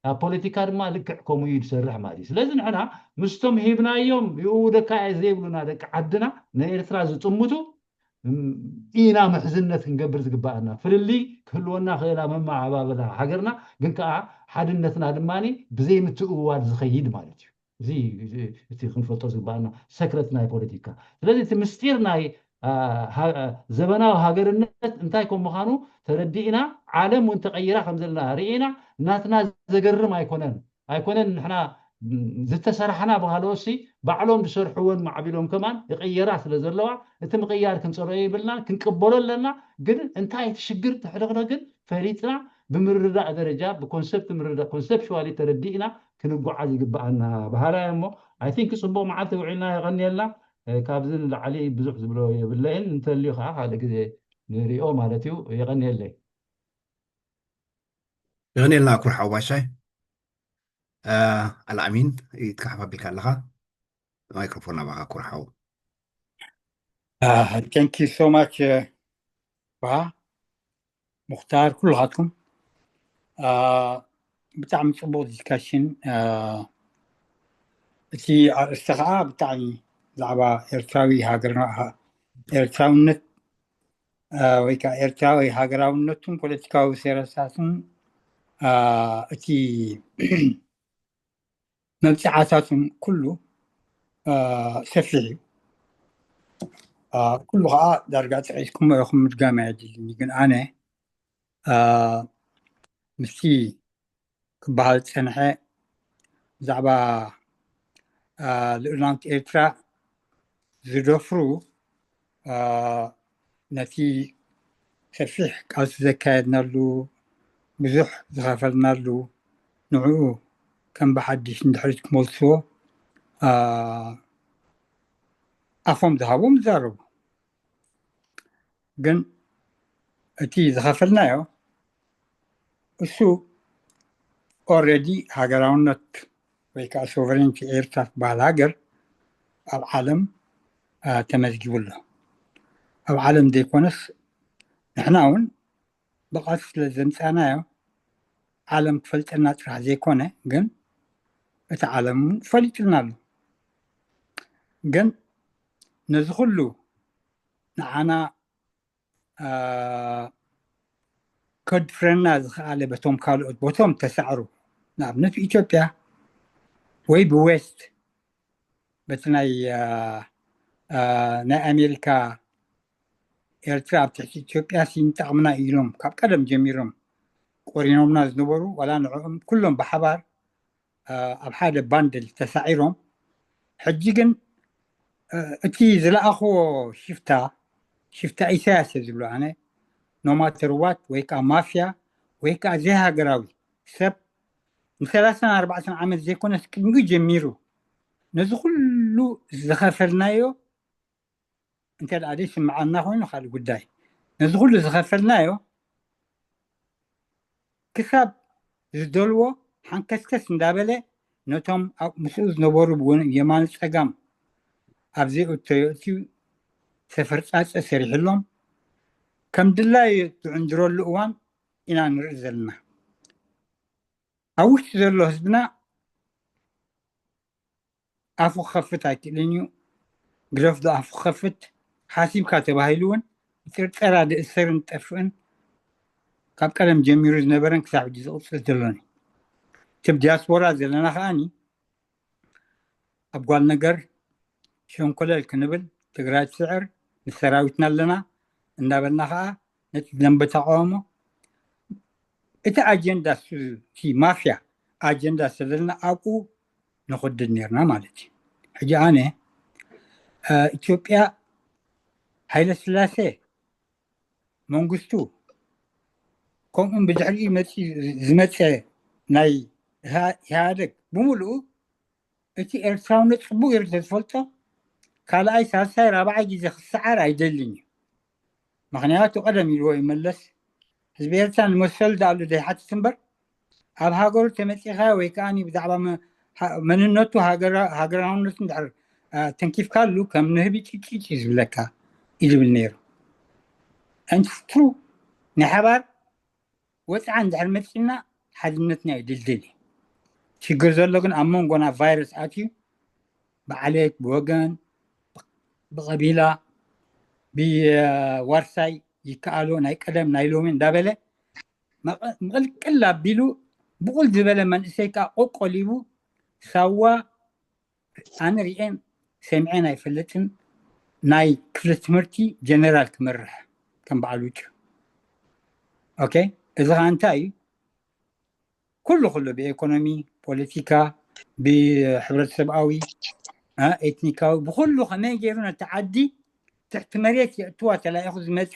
ኣብ ፖለቲካ ድማ ልክዕ ከምኡ እዩ ዝሰርሕ ማለት እዩ ስለዚ ንሕና ምስቶም ሂብናዮም ይእውደካ እየ ዘይብሉና ደቂ ዓድና ንኤርትራ ዝጥምቱ ኢና ምሕዝነት ክንገብር ዝግባኣና ፍልልይ ክህልወና ክእላ መማዓባበላ ሃገርና ግን ከዓ ሓድነትና ድማ ብዘይምትእውዋድ ዝኸይድ ማለት እዩ እዚ እቲ ክንፈልጦ ዝግባኣና ሰክረት ናይ ፖለቲካ ስለዚ እቲ ምስጢር ናይ ዘበናዊ ሃገርነት እንታይ ከም ምዃኑ ተረዲእና ዓለም እውን ተቐይራ ከም ዘለና ርኢና ናትና ዘገርም ኣይኮነን ኣይኮነን ንሕና ዝተሰራሕና ብካልኦትሲ ባዕሎም ዝሰርሕወን ማዕቢሎም ከማን ይቕየራ ስለ ዘለዋ እቲ ምቕያር ክንፀልኦ የብልናን ክንቅበሎ ኣለና ግን እንታይ እቲ ሽግር ትሕደኽደግን ፈሊጥና ብምርዳእ ደረጃ ብኮንሰፕት ምርዳእ ኮንሰፕሽዋሊ ተረዲእና ክንጓዓዝ ይግበኣና በሃላይ እሞ ኣይ ቲንክ ፅቡቕ መዓልቲ ውዒልና የቐንየልና ካብዚ ንላዕሊ ብዙሕ ዝብሎ የብለይን እንተልዩ ከዓ ካልእ ግዜ ንሪኦ ማለት እዩ የቐንየለይ የቐንየልና ኩርሓው ባሻይ ኣልኣሚን ይትካሓፍ ኣቢልካ ኣለኻ ማይክሮፎን ኣባኻ ኩርሓው thank you so much ባ ሙክታር ኩልኻትኩም ብጣዕሚ ጽቡቕ ዲስካሽን። እቲ ኣርእስቲ ከዓ ብጣዕሚ ብዛዕባ ኤርትራዊ ሃገርና፣ ኤርትራውነት ወይ ከዓ ኤርትራዊ ሃገራውነቱን ፖለቲካዊ ሴራታቱን እቲ መብፅዓታቱን ኩሉ ሰፊሕ እዩ። ኩሉ ከዓ ዳርጋ ጠቂስኩሞ ኢኹም፣ ምድጋም ኣየድልኒ። ግን ኣነ ምስቲ ክበሃል ዝፀንሐ ብዛዕባ ልኡላውነት ኤርትራ ዝደፍሩ ነቲ ሰፊሕ ቃልሲ ዘካየድናሉ፣ ብዙሕ ዝኸፈልናሉ፣ ንዕኡ ከም ብሓድሽ ንድሕሪት ክመልስዎ ኣፎም ዝሃቦም ይዛረቡ። ግን እቲ ዝኸፈልናዮ እሱ ኦልሬዲ ሃገራውነት ወይ ከዓ ሶቨሬንቲ ኤርትራ ትበሃል ሃገር ኣብ ዓለም ተመዝጊቡ ኣሎ። ኣብ ዓለም ዘይኮነስ ንሕና እውን ብቓልሲ ስለ ዘምፃናዮ ዓለም ክፈልጠና ጥራሕ ዘይኮነ፣ ግን እቲ ዓለም እውን ፈሊጥና ኣሎ። ግን ነዚ ኩሉ ንዓና ከድፍረና ዝኸኣለ በቶም ካልኦት፣ በቶም ተሳዕሩ፣ ንኣብነት ብኢትዮጵያ ወይ ብዌስት፣ በቲ ናይ ናይ ኣሜሪካ ኤርትራ ኣብ ትሕቲ ኢትዮጵያ ሲንጣቕምና ኢሎም ካብ ቀደም ጀሚሮም ቆሪኖምና ዝነበሩ፣ ዋላ ንዕኦም ኩሎም ብሓባር ኣብ ሓደ ባንድል ተሳዒሮም፣ ሕጂ ግን እቲ ዝለኣኽዎ ሽፍታ፣ ሽፍታ ኢሳያስ ዝብሎ ኣነ፣ ኖማተርዋት ወይ ከዓ ማፍያ ወይ ከዓ ዘይሃገራዊ ሰብ ንሰላሳን ኣርባዕተን ዓመት ዘይኮነስ ቅድሚኡ ጀሚሩ ነዚ ኩሉ ዝኸፈልናዮ፣ እንተ ደኣ ዘይስምዓና ኮይኑ ካልእ ጉዳይ፣ ነዚ ኩሉ ዝኸፈልናዮ ክሳብ ዝደልዎ ሓንከስከስ እንዳበለ ነቶም ምስኡ ዝነበሩ የማን ፀጋም ኣብ ዘይእተዮ እትዩ ሰፈርፃፀ ሰሪሕሎም ከም ድላዩ ዝዕንድረሉ እዋን ኢና ንርኢ ዘለና። ኣብ ውሽጢ ዘሎ ህዝብና ኣፉ ክኸፍት ኣይክእልን እዩ። ግደፍ ዶ ኣፉ ክኸፍት ሓሲብካ ተባሂሉ እውን ብጥርጠራ ዝእሰርን ዝጠፍእን ካብ ቀደም ጀሚሩ ዝነበረን ክሳብ ሕጂ ዝቕፅል ዘሎን እዩ። እቲ ብ ዲያስፖራ ዘለና ከዓኒ ኣብ ጓል ነገር ሸንኮለል ክንብል ትግራይ ትስዕር ምስ ሰራዊትና ኣለና እንዳበልና ከዓ ነቲ ደንበ ተቃውሞ እቲ ኣጀንዳ እሱ እቲ ማፍያ ኣጀንዳ ስለዘለና ኣብኡ ንኽድድ ነርና ማለት እዩ። ሕጂ ኣነ ኢትዮጵያ ሃይለ ስላሴ መንግስቱ ከምኡን ብድሕሪኡ ዝመፀ ናይ ኢህኣደግ ብምሉኡ እቲ ኤርትራውነት ፅቡቅ ገይሩ ተዝፈልጦ ካልኣይ ሳልሳይ ራብዓይ ግዜ ክሰዓር ኣይደልን እዩ። ምክንያቱ ቀደም ኢልዎ ይመለስ ህዝቢ ኤርትራ ንመሰሉ ዳኣሉ ዘይሓትት እምበር ኣብ ሃገሩ ተመፂኻ ወይ ከዓ ብዛዕባ መንነቱ ሃገራውነቱ እንድሕር ተንኪፍካሉ ከም ንህቢ ጭጭጭ ዝብለካ እዩ ዝብል ነይሩ። And it's true። ናይ ሓባር ወፅዓ እንድሕር መፂና ሓድነትና ይድልድል እዩ። ሽግር ዘሎ ግን ኣብ መንጎና ቫይረስ ኣትዩ ብዓሌት ብወገን ብቐቢላ ብዋርሳይ ይከኣሎ ናይ ቀደም ናይ ሎሚ እንዳበለ ምቕልቅል ኣቢሉ ብቑል ዝበለ መንእሰይ ከዓ ቆቆሊቡ ሳዋ ኣነ ሪኤን ሰሚዐን ኣይፈልጥን። ናይ ክፍሊ ትምህርቲ ጀነራል ክመርሕ ከም በዓል ውጭ። ኦኬ፣ እዚ ከዓ እንታይ እዩ? ኩሉ ኩሉ ብኤኮኖሚ፣ ፖለቲካ፣ ብሕብረተሰብኣዊ፣ ኤትኒካዊ ብኩሉ ከመይ ገይሩ ነቲ ዓዲ ትሕቲ መሬት የእትዋ ተላኢኹ ዝመፀ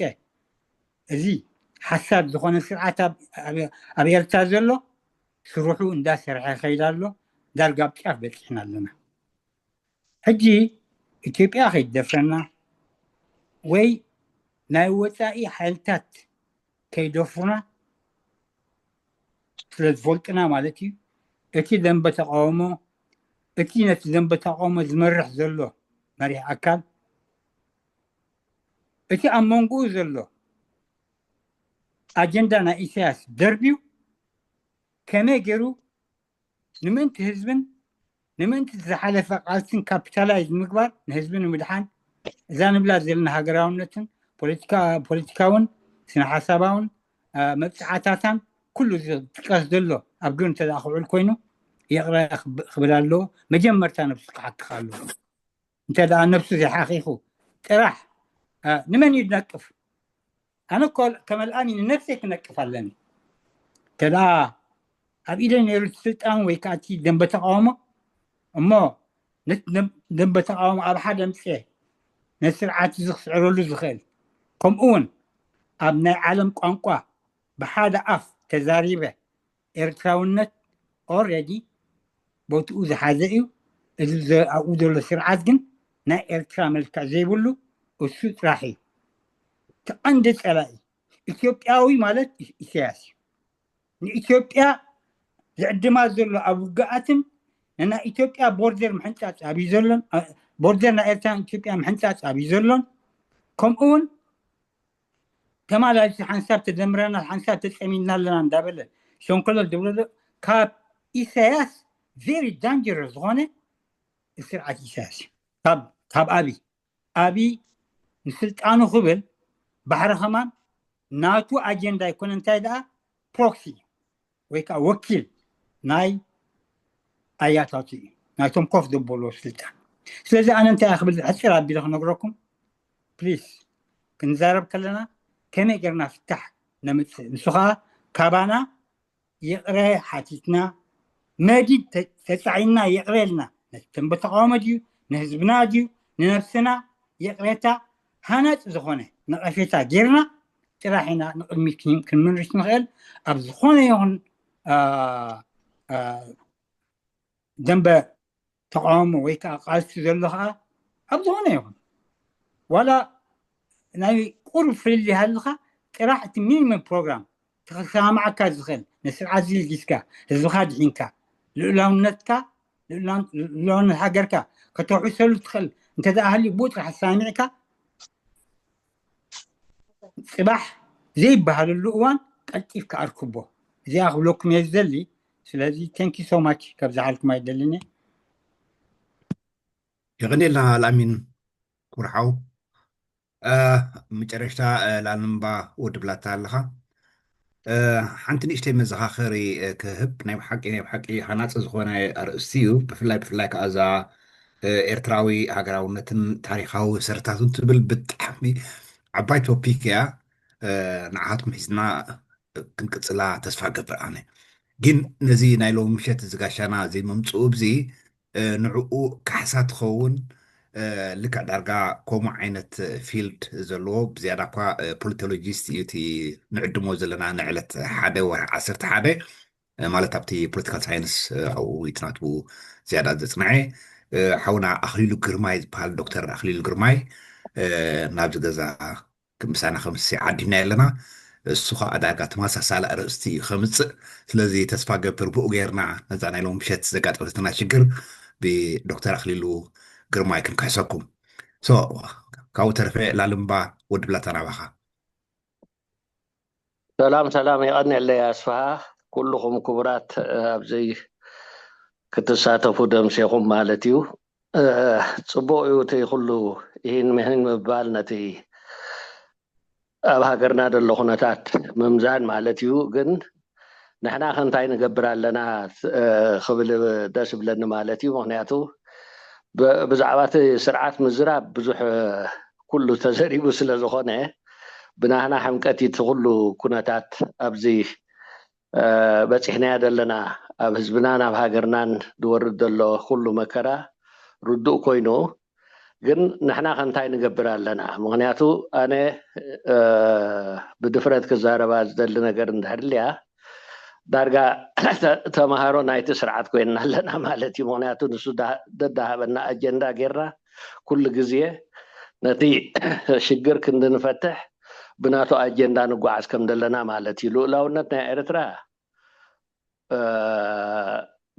እዚ ሓሳድ ዝኾነ ስርዓት ኣብ ኤርትራ ዘሎ ስርሑ እንዳሰርሐ ይኸይድ ኣሎ። ዳርጋ ኣብ ጫፍ በፂሕና ኣለና። ሕጂ ኢትዮጵያ ከይትደፍረና ወይ ናይ ወፃኢ ሓይልታት ከይደፍሩና ስለ ዝፈልጡና ማለት እዩ። እቲ ደንበ ተቃውሞ እቲ ነቲ ደንበ ተቃውሞ ዝመርሕ ዘሎ መሪሕ ኣካል እቲ ኣብ መንጎኡ ዘሎ ኣጀንዳ ናይ ኢሳያስ ደርብዩ ከመይ ገይሩ ንምእንቲ ህዝብን ንምእንቲ ዝሓለፈ ቃልስን ካፒታላይዝ ምግባር ንህዝቢ ንምድሓን እዛ ንብላ ዘለና ሃገራውነትን ፖለቲካውን ስነ ሓሳባውን መብፅዓታታን ኩሉ ዝጥቀስ ዘሎ ኣብ ግብሪ እንተ ክውዕል ኮይኑ ይቕረ ክብል ኣለዎ። መጀመርታ ነብሱ ክሓክኽ ኣለዎ። እንተ ነብሱ ዘይሓኺኹ ጥራሕ ንመን እዩ ዝነቅፍ? ኣነ እኮ ከመልኣኒ ንነፍሰይ ክነቅፍ ኣለኒ። እንተ ኣብ ኢደ ነይሩ እቲ ስልጣን ወይ ከዓ እቲ ደንበ ተቃውሞ እሞ ነቲ ደንበ ተቃውሞ ኣብ ሓደ ምፅኤ ነቲ ስርዓት እዚ ክስዕረሉ ዝኽእል ከምኡ እውን ኣብ ናይ ዓለም ቋንቋ ብሓደ ኣፍ ተዛሪበ ኤርትራውነት ኦረዲ ቦትኡ ዝሓዘ እዩ። እዚ ኣብኡ ዘሎ ስርዓት ግን ናይ ኤርትራ መልክዕ ዘይብሉ እሱ ጥራሕ እዩ። ተቐንዲ ፀላኢ ኢትዮጵያዊ ማለት ኢሳያስ እዩ። ንኢትዮጵያ ዝዕድማ ዘሎ ኣብ ውግኣትን ንናይ ኢትዮጵያ ቦርደር ምሕንፃፅ ኣብዩ ዘሎን ቦርደር ናይ ኤርትራ ኢትዮጵያ ምሕንፃፅ ኣብዩ ዘሎን ከምኡ እውን ተማላልሲ ሓንሳብ ተደምረና ሓንሳብ ተፀሚድና ኣለና እንዳበለ ሸንኮለል ዝብሎ ካብ ኢሳያስ ቨሪ ዳንጀረስ ዝኾነ ስርዓት ኢሳያስ እዩ። ካብ ኣብይ ኣብይ ንስልጣኑ ክብል ባሕሪ ከማን ናቱ ኣጀንዳ ይኮነ እንታይ ደኣ ፕሮክሲ እዩ ወይ ከዓ ወኪል ናይ ኣያታቱ እዩ ናይቶም ኮፍ ዘበልዎ ስልጣን። ስለዚ ኣነ እንታይ ክብል ሕፅር ኣቢለ ክነግረኩም ፕሊስ ክንዛረብ ከለና ከመይ ጌርና ፍታሕ ነምፅእ ንሱ ከዓ ካባና ይቕረ ሓቲትና መዲድ ተፃዒንና ይቕረ ኢልና ነቲ ደንበ ተቃውሞ ድዩ ንህዝብና ድዩ ንነብስና ይቕሬታ ሃናፂ ዝኾነ ነቐፌታ ጌርና ጥራሕ ኢና ንቕድሚት ክንምርሽ ንኽእል። ኣብ ዝኾነ ይኹን ደንበ ተቃውሞ ወይ ከዓ ቃልሲ ዘሎ ከዓ ኣብ ዝኾነ ይኹን ዋላ ናይ ቁሩብ ፍልል ይሃልኻ ጥራሕ እቲ ሚኒመም ፕሮግራም ተሰማማዓካ ዝኽእል ንስርዓት ዝልጊስካ ህዝብኻ ድሒንካ ልኡላውነትካ ልኡላውነት ሃገርካ ከተውሕሰሉ ትኽእል እንተ ደኣ ሃልዩ ብኡ ጥራሕ ተሰማሚዕካ ፅባሕ ዘይበሃለሉ እዋን ቀልጢፍካ ኣርክቦ። እዚኣ ክብለኩም እየ ዝደሊ። ስለዚ thank you so much ከብዝሓልኩም ኣይደልን እየ። የቐኔልና ኣልኣሚን ኩርሓው። መጨረሽታ ላልምባ ወዲ ብላታ ኣለኻ። ሓንቲ ንእሽተይ መዘኻኸሪ ክህብ ናይ ብሓቂ ናይ ብሓቂ ሃናፂ ዝኾነ ኣርእስቲ እዩ። ብፍላይ ብፍላይ ከዓ እዛ ኤርትራዊ ሃገራውነትን ታሪካዊ መሰረታቱን ትብል ብጣዕሚ ዓባይ ቶፒክ እያ። ንዓኻትኩም ሒዝና ክንቅፅላ ተስፋ ገብር ኣነ። ግን ነዚ ናይ ሎሚ ምሸት እዚ ጋሻና እዚ ምምፅኡ ብዚ ንዕኡ ካሕሳ ትኸውን ልክዕ ዳርጋ ከምኡ ዓይነት ፊልድ ዘለዎ ብዝያዳ እኳ ፖሊቶሎጂስት እዩ እቲ ንዕድሞ ዘለና ንዕለት ሓደ ወርሒ ዓሰርተ ሓደ ማለት ኣብቲ ፖለቲካል ሳይንስ ኣብኡ እቲ ናቱ ዝያዳ ዘፅንዐ ሓውና ኣኽሊሉ ግርማይ ዝበሃል ዶክተር ኣኽሊሉ ግርማይ ናብዚ ገዛ ምሳና ከምሲ ዓዲና ኣለና። እሱ ከዓ ዳርጋ ተመሳሳሊ ኣርእስቲ እዩ ከምፅእ። ስለዚ ተስፋ ገብር ብኡ ገይርና ነዛ ናይ ሎም ምሸት ዘጋጠመትና ሽግር ብዶክተር ኣኽሊሉ ግርማይ ክንክሕሰኩም። ካብኡ ተረፈ ላልምባ ወዲ ብላታ ናባኻ። ሰላም ሰላም፣ የቐንየለይ ኣስፍሃ። ኩልኹም ክቡራት ኣብዚ ክትሳተፉ ደምሴኹም ማለት እዩ። ፅቡቕ እዩ እቲ ኩሉ ይህን ምሂን ምባል ነቲ ኣብ ሃገርና ዘሎ ኩነታት ምምዛን ማለት እዩ። ግን ንሕና ከ እንታይ ንገብር ኣለና ክብል ደስ ይብለኒ ማለት እዩ። ምክንያቱ ብዛዕባ እቲ ስርዓት ምዝራብ ብዙሕ ኩሉ ተዘሪቡ ስለ ዝኾነ ብናህና ሕምቀት እቲ ኩሉ ኩነታት ኣብዚ በፂሕናዮ ዘለና ኣብ ህዝብናን ኣብ ሃገርናን ዝወርድ ዘሎ ኩሉ መከራ ርዱእ ኮይኑ ግን ንሕና ከ እንታይ ንገብር ኣለና? ምክንያቱ ኣነ ብድፍረት ክዛረባ ዝደሊ ነገር እንድሕር ልያ ዳርጋ ተምሃሮ ናይቲ ስርዓት ኮይንና ኣለና ማለት እዩ። ምክንያቱ ንሱ ደዳሃበና ኣጀንዳ ጌርና ኩሉ ግዜ ነቲ ሽግር ክንዲ ንፈትሕ ብናቱ ኣጀንዳ ንጓዓዝ ከም ዘለና ማለት እዩ። ልኡላውነት ናይ ኤርትራ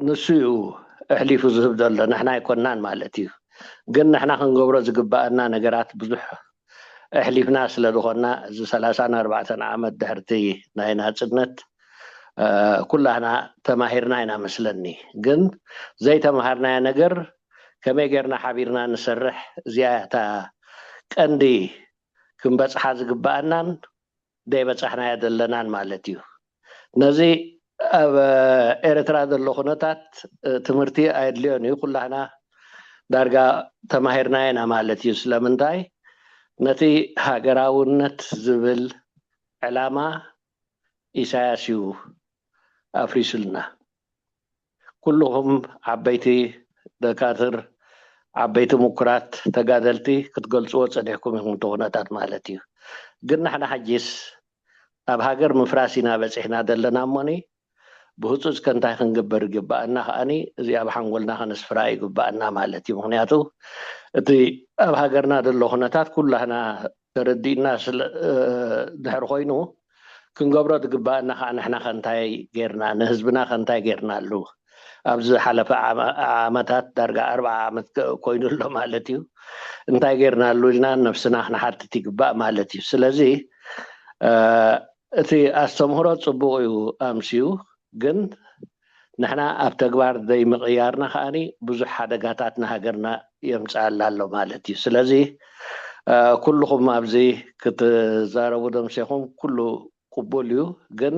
ንሱ እዩ ኣሕሊፉ ዝህብ ዘሎ፣ ንሕና ኣይኮናን ማለት እዩ። ግን ንሕና ክንገብሮ ዝግባኣና ነገራት ብዙሕ ኣሕሊፍና ስለ ዝኾንና እዚ ሰላሳን ኣርባዕተን ዓመት ድሕርቲ ናይ ናጽነት ኩላህና ተማሂርና ኢና መስለኒ። ግን ዘይተማሃርናዮ ነገር ከመይ ጌርና ሓቢርና ንሰርሕ፣ እዚኣ እታ ቀንዲ ክንበፅሓ ዝግበኣናን ደይበፃሕናዮ ዘለናን ማለት እዩ። ነዚ ኣብ ኤርትራ ዘሎ ኩነታት ትምህርቲ ኣየድልዮን እዩ። ኩላህና ዳርጋ ተማሂርናዮ ኢና ማለት እዩ። ስለምንታይ? ነቲ ሃገራውነት ዝብል ዕላማ ኢሳያስ እዩ ኣፍሪሱልና። ኩልኹም ዓበይቲ ደካትር፣ ዓበይቲ ምኩራት ተጋደልቲ ክትገልፅዎ ፀኒሕኩም ኢኹም፣ እቲ ኩነታት ማለት እዩ። ግን ንሕና ሕጂስ ኣብ ሃገር ምፍራስ ኢና በፂሕና ዘለና እሞኒ፣ ብህፁፅ ከ እንታይ ክንግበር ይግበኣና ከኣኒ፣ እዚ ኣብ ሓንጎልና ከነስፍራ ይግበኣና ማለት እዩ። ምክንያቱ እቲ ኣብ ሃገርና ዘሎ ኩነታት ኩላህና ተረዲእና ድሕሪ ኮይኑ፣ ክንገብሮ ዝግበኣና ከዓ ንሕና ከ እንታይ ጌርና፣ ንህዝብና ከ እንታይ ጌርናሉ? ኣብዚ ዝሓለፈ ዓመታት፣ ዳርጋ ኣርባዓ ዓመት ኮይኑ ኣሎ ማለት እዩ። እንታይ ጌርናሉ ኢልና ነብስና ክንሓትት ይግባእ ማለት እዩ። ስለዚ እቲ ኣስተምህሮ ፅቡቅ እዩ ኣምስዩ፣ ግን ንሕና ኣብ ተግባር ዘይምቕያርና ከኣኒ ብዙሕ ሓደጋታት ንሃገርና የምፅኣላ ኣሎ ማለት እዩ። ስለዚ ኩልኹም ኣብዚ ክትዛረቡ ደምሴኹም ኩሉ ቅቡል እዩ፣ ግን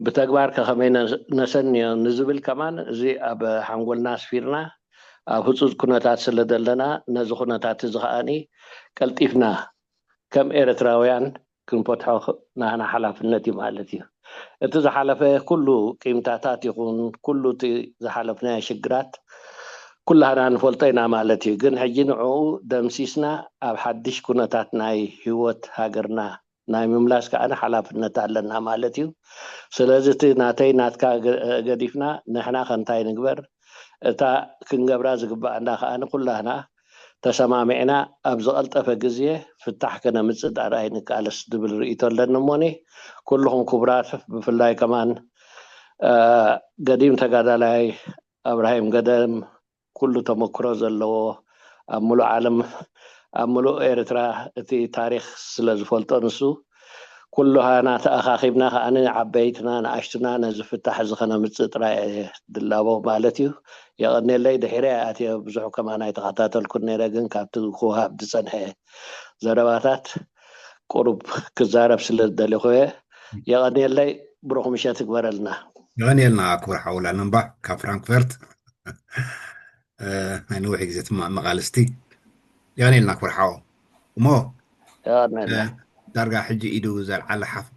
ብተግባር ከ ከመይ ነሰንዮ ንዝብል ከማን እዚ ኣብ ሓንጎልና ኣስፊርና ኣብ ህፁፅ ኩነታት ስለ ዘለና፣ ነዚ ኩነታት እዚ ከኣኒ ቀልጢፍና ከም ኤርትራውያን ክንፈትሖ ናህና ሓላፍነት እዩ ማለት እዩ። እቲ ዝሓለፈ ኩሉ ቂምታታት ይኹን ኩሉ እቲ ዝሓለፍናዮ ሽግራት ኩላህና ንፈልጦ ኢና ማለት እዩ። ግን ሕጂ ንዕኡ ደምሲስና ኣብ ሓድሽ ኩነታት ናይ ህይወት ሃገርና ናይ ምምላስ ከኣ ሓላፍነት ኣለና ማለት እዩ። ስለዚ እቲ ናተይ ናትካ ገዲፍና ንሕና ከ እንታይ ንግበር፣ እታ ክንገብራ ዝግበኣና ከኣ ኩላህና ተሰማሚዕና ኣብ ዝቐልጠፈ ግዜ ፍታሕ ከነምፅእ ጥራይ ንቃለስ ዝብል ርእይቶ ኣለኒ። እሞኒ ኩልኹም ክቡራት፣ ብፍላይ ከማን ገዲም ተጋዳላይ ኣብራሂም ገደም ኩሉ ተመክሮ ዘለዎ፣ ኣብ ሙሉእ ዓለም፣ ኣብ ሙሉእ ኤርትራ እቲ ታሪኽ ስለ ዝፈልጦ ንሱ፣ ኩሉሃና ተኣኻኺብና ከኣ ዓበይትና ንኣሽቱና ነዚ ፍታሕ እዚ ከነምፅእ ጥራይ እየ ድላቦ ማለት እዩ። የቐንየለይ። ድሒረ ኣትየ ብዙሕ ከማን ኣይተኸታተልኩን ነይረ፣ ግን ካብቲ ክወሃብ ዝፀንሐ ዘረባታት ቁሩብ ክዛረብ ስለ ዝደለኹ እየ። የቐንየለይ። ብሩኽ ምሸት ይግበረልና። የቐንየልና ክቡር ሓው ላልምባ ካብ ፍራንክፈርት። ናይ ነዊሕ ግዜ ትማእ መቓልስቲ። የቐንየልና ክቡር ሓው። እሞ ዳርጋ ሕጂ ኢዱ ዘልዓለ ሓፍ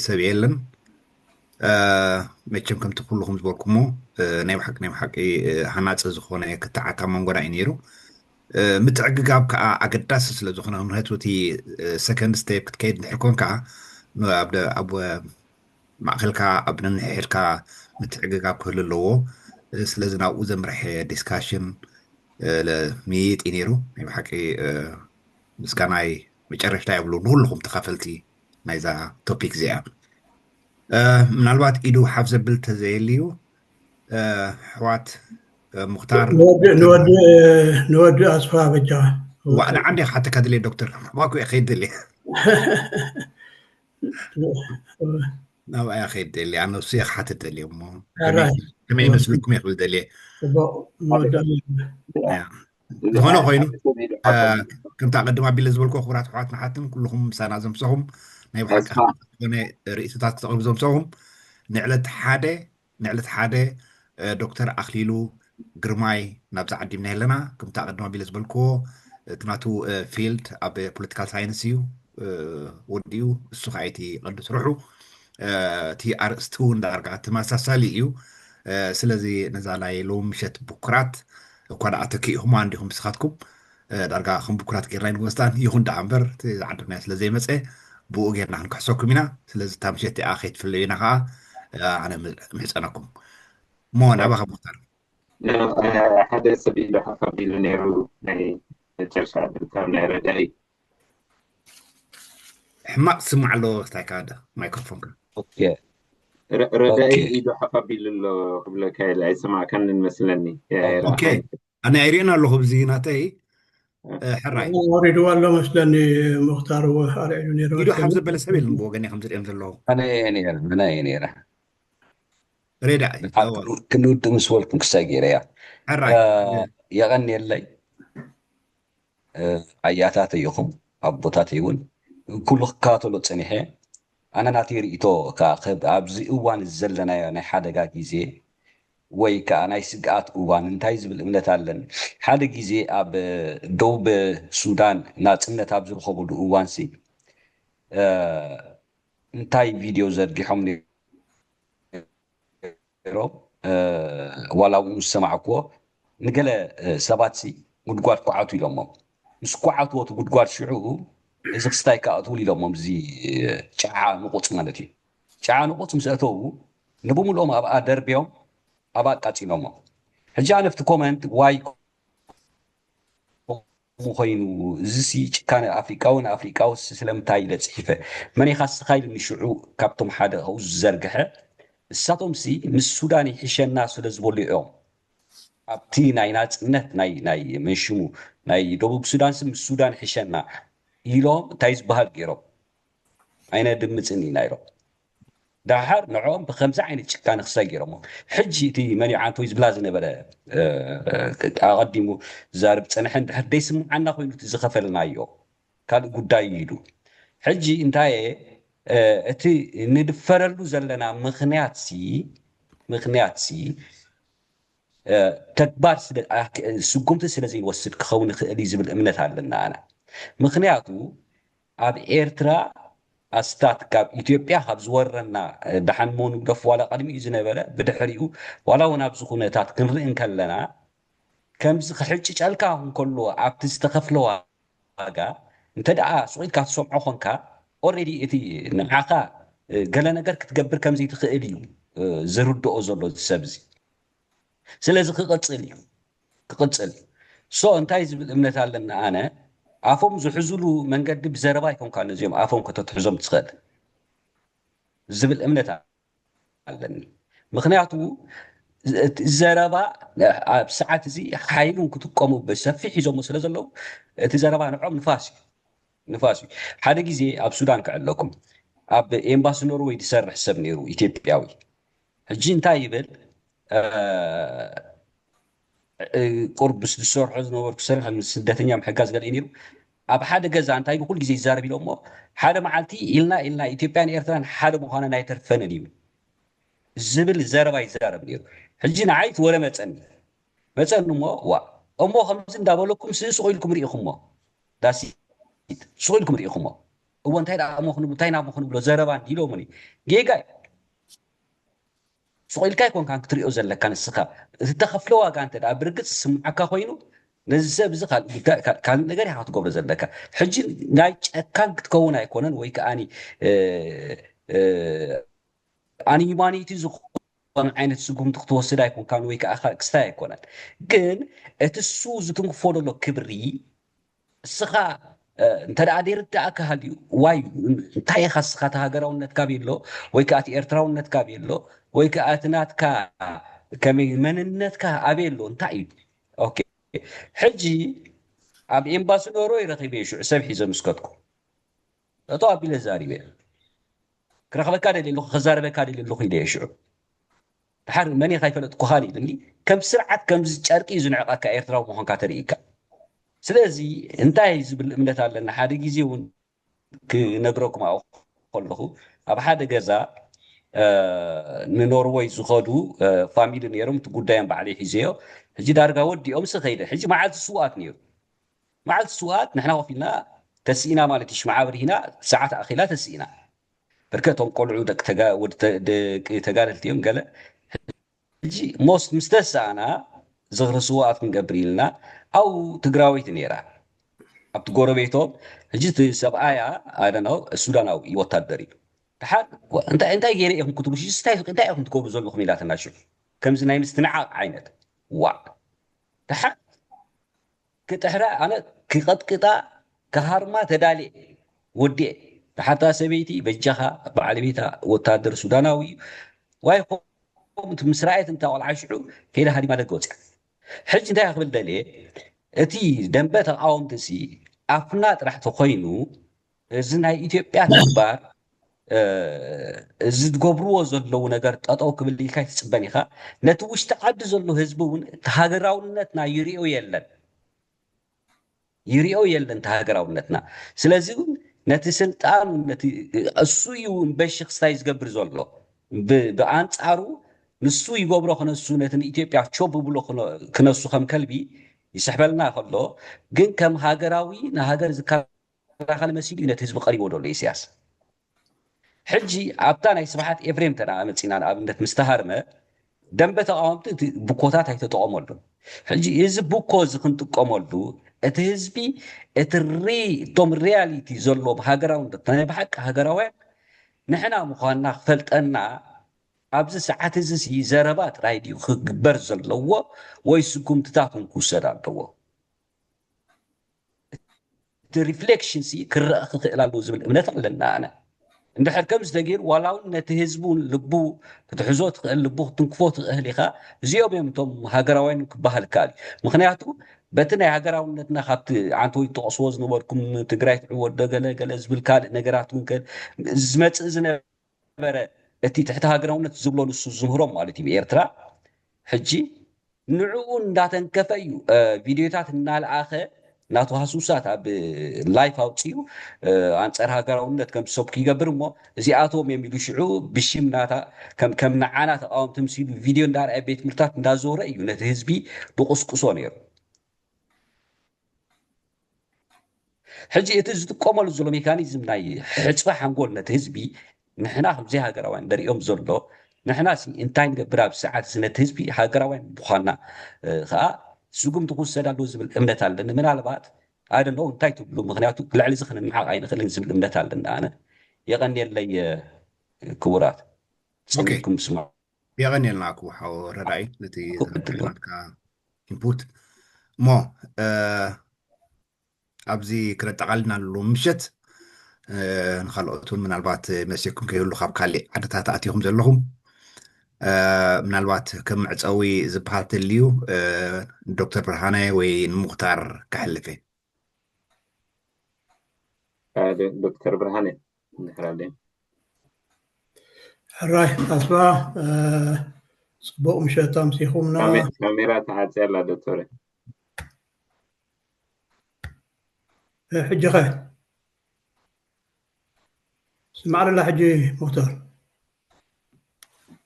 ሰብ የለን። መቸም ከምቲ ኩልኹም ዝበልኩሞ ናይ ብሓቂ ናይ ብሓቂ ሃናፂ ዝኾነ ክትዓት ኣብ መንጎና እዩ ነይሩ። ምትዕግጋብ ከዓ ኣገዳሲ ስለ ዝኾነ፣ ምክንያቱ እቲ ሰከንድ ስቴፕ ክትከይድ እንድሕር ኮንካ ኣብ ማእከልካ ኣብ ነንሕድካ ምትዕግጋብ ክህሉ ኣለዎ። ስለዚ ናብኡ ዘምርሐ ዲስካሽን ምይይጥ እዩ ነይሩ። ናይ ብሓቂ ምስጋናይ መጨረሽታ የብሉ ንኩልኹም ተኻፈልቲ ናይዛ ቶፒክ እዚኣ። ምናልባት ኢዱ ሓፍ ዘብል ተዘየልዩ ኣሕዋት ሙክታር ንወዲ ኣስፋ በጃ ዋዕዳ ዓንዲ ክሓተካ ድልየ ዶክተር ሕማኩ እየ ከይድ ደልየ ናብኣያ ከይድ ደልየ ኣነ እሱ እየ ክሓትት ደልየ እሞ ከመይ ይመስልኩም እየ ክብል ደልየ ዝኾነ ኮይኑ ከምታ ቅድም ኣቢለ ዝበልኩ ክቡራት ኣሕዋት ንሓትን ኩልኹም ምሳና ዘምሰኹም ናይ ብሓቂ ዝኾነ ርእይቶታት ክተቕርቡ ዘምሰኹም ንዕለት ሓደ ንዕለት ሓደ ዶክተር ኣኽሊሉ ግርማይ ናብዚ ዓዲምና ኣለና። ከምቲ ኣቐድም ኣቢለ ዝበልክዎ እቲ ናቱ ፊልድ ኣብ ፖለቲካል ሳይንስ እዩ ወዲኡ። እሱ ከዓ እቲ ቀንዲ ስርሑ እቲ ኣርእስቲ እውን ዳርጋ ተመሳሳሊ እዩ። ስለዚ ነዛ ናይ ሎም ምሸት ብኩራት እኳ ደኣ ተኪእኹማ እንዲኹም ንስኻትኩም ዳርጋ ከም ብኩራት ጌርና ይንወስዳን ይኹን ደኣ እምበር እቲ ዝዓደምናዮ ስለ ዘይመፀ ብኡ ጌርና ክንክሕሰኩም ኢና። ስለዚ እታ ምሸት እቲኣ ከይትፍለዩና ከዓ ኣነ ምሕፀነኩም እሞ ናባኻ ሙክታር። ሓደ ሰብ ኢሉ ሓፍ ኣቢሉ ነይሩ ናይ መጨረሻ ዕድል ካብ ናይ ረዳኢ ሕማቅ ስማዕ ኣለዎ። ክታይካ ማይክሮፎንካ ረዳኢ ኢዱ ሓፍ ኣቢሉ ኣሎ ክብለካ ኢለ ኣይሰማዕካንን መስለኒ። ኣነ ኣይሪእን ኣለኹ ብዚ ናተይ ሕራይ ወሪድዋ ኣሎ መስለኒ። ሙክታር ኣልዒሉ ነይሩ ኢዱ ሓፍ ዘበለ ሰብ የለን ብወገን ከም ዝሪኦም ዘለኹ ኣነ እየ ነይረ ኣነ እየ ነይረ። ሬዳይ ክንውድእ ምስ በልኩም ክሳይ ገይረ እያ። የቐንየለይ። ኣያታተይ ኢኹም ኣቦታተይ እውን ኩሉ ክከታተሎ ፀኒሐ። ኣነ ናተይ ርእቶ ኣብዚ እዋን ዘለናዮ ናይ ሓደጋ ግዜ ወይ ከዓ ናይ ስግኣት እዋን እንታይ ዝብል እምነት ኣለን? ሓደ ግዜ ኣብ ደቡብ ሱዳን ናፅነት ኣብ ዝረኸብሉ እዋንሲ እንታይ ቪድዮ ዘርጊሖም ነይሮም ዋላ እውን ዝሰማዕክዎ ንገለ ሰባት ሲ ጉድጓድ ኳዓቱ ኢሎሞም። ምስ ኳዓትዎ እቲ ጉድጓድ ሽዑ እዚ ክስታይ ከኣትውሉ ኢሎሞም። እዚ ጫዓ ንቁፅ ማለት እዩ። ጫዓ ንቁፅ ምስ ኣተዉ ንብምልኦም ኣብኣ ደርብዮም ኣብኣ ኣቃፂሎሞ። ሕጂ ኣነ ኣብቲ ኮመንት ዋይ ኮይኑ እዚ ሲ ጭካነ ኣፍሪቃዊ ንኣፍሪቃዊ ስለምንታይ ኢለ ፅሒፈ መን ኢኻ ስኻ ኢሉኒ ሽዑ ካብቶም ሓደ ኣብኡ ዝዘርግሐ እሳቶም ሲ ምስ ሱዳን ይሕሸና ስለ ዝበሉ እዮም ኣብቲ ናይ ናፅነት ናይ ናይ መንሽሙ ናይ ደቡብ ሱዳን ሲ ምስ ሱዳን ይሕሸና ኢሎም እንታይ ዝበሃል ገይሮም ኣይነ ድምፅን ኢና ኢሎም ዳሓር ንዕኦም ብከምዚ ዓይነት ጭካነ ክሳይ ገይሮሞ ሕጂ እቲ መን እዩ ዓንተወይ ዝብላ ዝነበረ ኣቐዲሙ ዝዛርብ ፀንሐ እንድሕር ደይስምዓና ኮይኑ እቲ ዝኸፈልናዮ ካልእ ጉዳይ እዩ ኢሉ ሕጂ እንታይ እቲ ንድፈረሉ ዘለና ምክንያት ሲ ምክንያት ሲ ተግባር ስጉምቲ ስለ ዘይንወስድ ክኸውን ይኽእል እዩ ዝብል እምነት ኣለና ኣና ምክንያቱ ኣብ ኤርትራ ኣስታት ካብ ኢትዮጵያ ካብ ዝወረና ደሓን ሞ ንግደፍ ዋላ ቀድሚኡ ዝነበረ ብድሕሪኡ ዋላ እውን ኣብዚ ኩነታት ክንርኢ እንከለና ከምዚ ክሕጭጨልካ እንከሎ ኣብቲ ዝተኸፍለ ዋጋ እንተ ደኣ ስቕ ኢልካ ትሰምዖ ኮንካ ኦሬዲ እቲ ንዓኻ ገለ ነገር ክትገብር ከም ዘይትኽእል እዩ ዝርድኦ ዘሎ እዚ ሰብ እዚ ስለዚ ክቕፅል እዩ ክቕፅል ሶ እንታይ ዝብል እምነት ኣለና ኣነ ኣፎም ዝሕዝሉ መንገዲ ብዘረባ ኣይኮንካ ነዚኦም ኣፎም ከተትሕዞም ትኽእል ዝብል እምነት ኣለኒ ምክንያቱ ዘረባ ኣብ ሰዓት እዚ ሓይሉን ክትቀሙ ብሰፊሕ ሒዞሞ ስለ ዘለዉ እቲ ዘረባ ንዖም ንፋስ እዩ ንፋስ እዩ ሓደ ግዜ ኣብ ሱዳን ክዕለኩም ኣብ ኤምባሲ ኖርወይ ዝሰርሕ ሰብ ነይሩ ኢትዮጵያዊ ሕጂ እንታይ ይብል ቁርብ ምስ ዝሰርሖ ዝነበርኩ ስራሕ ስደተኛ ምሕጋዝ ገለ ነይሩ ኣብ ሓደ ገዛ እንታይ ብኩል ግዜ ይዛረብ ኢሎ እሞ ሓደ መዓልቲ ኢልና ኢልና ኢትዮጵያን ኤርትራን ሓደ ምዃነን ኣይተርፈንን እዩ ዝብል ዘረባ ይዛረብ ነይሩ ሕጂ ንዓይ እቲ ወረ መፀኒ መፀኒ እሞ ዋ እሞ ከምዚ እንዳበለኩም ስእስቑ ኢልኩም ርኢኹሞ ዳሲ ስቑ ኢልኩም ርኢኹሞ እዎ እንታይ ደኣ እሞ ክንብሎ እንታይ ናብ ክንብሎ ዘረባ እንዲሎሙኒ ጌጋ ስቕ ኢልካ ኣይኮንካን ክትሪኦ ዘለካ ንስኻ እቲ ተኸፍለ ዋጋ እንተ ደኣ ብርግፅ ዝስምዓካ ኮይኑ ነዚ ሰብ እዚ ካልእ ነገር ኢኻ ክትገብሮ ዘለካ ሕጂ ናይ ጨካን ክትከውን ኣይኮነን ወይ ከዓኒ ኣንሂማኒቲ ዝኾነ ዓይነት ስጉምቲ ክትወስድ ኣይኮንካን ወይ ከዓ ክስታይ ኣይኮነን ግን እቲ ሱ ዝትንክፎ ዘሎ ክብሪ እስኻ እንተ ደኣ ዘይርዳእካ ሃልዩ ዋይ እንታይ ኢኻ እስኻ እቲ ሃገራውነትካ ቤሎ ወይ ከዓ እቲ ኤርትራውነትካ ቤሎ ወይ ከዓ እቲ ናትካ ከመይ መንነትካ ኣበይ ኣሎ እንታይ እዩ ኦኬ ሕጂ ኣብ ኤምባሲ ኖርወይ ረኺበ ሽዑ ሰብ ሒዘ ምስ ከድኩ ጠጠው ኣቢለ ዛሪበ ክረኽበካ ደልየ ኣለኹ ከዛረበካ ደልየ ኣለኹ ኢለ ሽዑ ድሓር መን ኢኻ ይፈለጥኩኻን ኢሉኒ ከም ስርዓት ከምዚ ጨርቂ እዩ ዝንዕቐካ ኤርትራዊ ምዃንካ ተርእካ ስለዚ እንታይ ዝብል እምነት ኣለና ሓደ ግዜ እውን ክነግረኩም ኣብኡ ከለኹ ኣብ ሓደ ገዛ ንኖርወይ ዝኸዱ ፋሚሊ ነይሮም እቲ ጉዳዮም ባዕለይ ሒዘዮ ሕጂ ዳርጋ ወዲኦም ስ ከይደ ሕጂ መዓልቲ ስውኣት ነይሩ መዓልቲ ስውኣት ንሕና ኮፍ ኢልና ተስኢና ማለት እዩ ሽምዓ ኣብሪሂና ሰዓት ኣኺላ ተስኢና ብርከቶም ቆልዑ ደቂ ተጋደልቲ እዮም ገለ ሕጂ ሞስት ምስ ተሳእና ዝኽሪ ስውኣት ክንገብር ኢልና ኣብኡ ትግራወይቲ ነይራ ኣብቲ ጎረቤቶም ሕጂ እቲ ሰብኣያ ኣደነው ሱዳናዊ ወታደር እዩ ድሓር እንታይ እንታይ ገይረ ኢኹም ክትብሉ እንታይ ኢኹም ትገብሩ ዘለኹም ኢላትና ሽዑ ከምዚ ናይ ምስትንዓቕ ዓይነት ዋዕ ድሓር ክጥሕራ ኣነ ክቐጥቅጣ ክሃርማ ተዳልየ ወዲኤ ድሓርታ ሰበይቲ በጃኻ በዓል ቤታ ወታደር ሱዳናዊ እዩ ዋይ ከምቲ ምስ ረኣየት እንታ ቆልዓ ሽዑ ከይዳ ሃዲማ ደገ ወፅያ ሕጂ እንታይ ክብል ደልየ እቲ ደንበ ተቃወምቲ ሲ ኣፍና ጥራሕ ተኮይኑ እዚ ናይ ኢትዮጵያ ተግባር እዚ ዝገብርዎ ዘለዉ ነገር ጠጠው ክብል ኢልካ ኣይትፅበን ኢኻ። ነቲ ውሽጢ ዓዲ ዘሎ ህዝቢ እውን እቲ ሃገራውነትና ይሪኦ የለን ይሪኦ የለን እቲ ሃገራውነትና። ስለዚ እውን ነቲ ስልጣን ነቲ እሱ እዩ እምበሺ ክስታይ ዝገብር ዘሎ። ብኣንፃሩ ንሱ ይገብሮ ክነሱ ነቲ ንኢትዮጵያ ቾብ ብሎ ክነሱ ከም ከልቢ ይስሕበልና ከሎ ግን ከም ሃገራዊ ንሃገር ዝከላኸል መሲሉ እዩ ነቲ ህዝቢ ቀሪቦ ዘሎ ኢሳያስ። ሕጂ ኣብታ ናይ ስብሓት ኤፍሬም ተና መፂና ንኣብነት ምስ ተሃርመ ደንበ ተቃወምቲ እቲ ብኮታት ኣይተጠቀመሉን። ሕጂ እዚ ብኮ እዚ ክንጥቀመሉ እቲ ህዝቢ እቲ ሪ እቶም ሪያሊቲ ዘለዎም ሃገራውነት ናይ ብሓቂ ሃገራውያን ንሕና ምዃንና ክፈልጠና ኣብዚ ሰዓት እዚ ሲ ዘረባ ጥራይ ድዩ ክግበር ዘለዎ ወይ ስጉምትታት እውን ክውሰድ ኣለዎ? እቲ ሪፍሌክሽን ሲ ክረአ ክኽእል ኣለዎ ዝብል እምነት ኣለና ኣነ። እንድሕር ከምዚ ተገይሩ ዋላ እውን ነቲ ህዝቡ ልቡ ክትሕዞ ትኽእል ልቡ ክትንክፎ ትኽእል ኢኻ። እዚኦም እዮም እቶም ሃገራውያን ክበሃል ይከኣል እዩ። ምክንያቱ በቲ ናይ ሃገራውነትና ካብቲ ዓንተ ወይ ትጠቕስዎ ዝነበርኩም ትግራይ ትዕወት ዶ ገለ ገለ ዝብል ካልእ ነገራት እውን ከ- ዝመፅእ ዝነበረ እቲ ትሕቲ ሃገራውነት ዝብሎ ንሱ ዝምህሮም ማለት እዩ ብኤርትራ ሕጂ ንዕኡ እንዳተንከፈ እዩ እ፣ ቪድዮታት እናለኣኸ ናቱ ሃሱሳት ኣብ ላይፍ ኣውፅኡ እ፣ ኣንፃር ሃገራውነት ከም ዝሰብኩ ይገብር እሞ እዚኣቶም እዮም ኢሉ ሽዑ ብሽም ናታ ከም ከም ንዓና ተቃወምቲ ምስ ኢሉ ቪድዮ እንዳርኣየ ቤት ትምህርታት እንዳዞረ እዩ ነቲ ህዝቢ ድቁስቁሶ ነይሩ። ሕጂ እቲ ዝጥቀመሉ ዘሎ ሜካኒዝም ናይ ሕፅባ ሓንጎል ነቲ ህዝቢ ንሕና ከምዘይ ሃገራውያን ደሪኦም ዘሎ ንሕና ሲ እንታይ ንገብር ኣብ ሰዓት እዚ ነቲ ህዝቢ ሃገራውያን ምዃንና እ፣ ከዓ ስጉምቲ ክውሰድ ኣለዎ ዝብል እምነት ኣለኒ። ምናልባት ኣደነው እንታይ ትብሉ? ምክንያቱ ልዕሊ እዚ ክንመሓቕ ኣይንኽእልን ዝብል እምነት ኣለኒ ኣነ። የቐንየለይ እ፣ ክቡራት ኦኬ። ሰሚዕኩም ስምዑ። የቐንየልና ክቡር ሓው ረዳኢ ነቲ ክቡር። ናትካ ኢንፑት እሞ እ፣ ኣብዚ ክነጠቓልልና ኣለዎ ምሸት እ፣ ንኻልኦት እውን ምናልባት መሲኩም ከይህሉ ካብ ካሊእ ዓድታት ኣቲኹም ዘለኹም እ፣ ምናልባት ከም መዕፀዊ ዝበሃል ተልዩ እ፣ ዶክተር ብርሃነ ወይ ንሙክታር ከሕልፈ ዶክተር ብርሃነ እንድሕር ኣለ ሕራይ ኣስባ እ፣ ፅቡቅ ምሸት ኣምሲኹምና። ካሜ- ካሜራ ተዓፅያ ኣላ ዶክተር። እ፣ ሕጂ ኸ ስማዕ ደላ ሕጂ ሙክተር?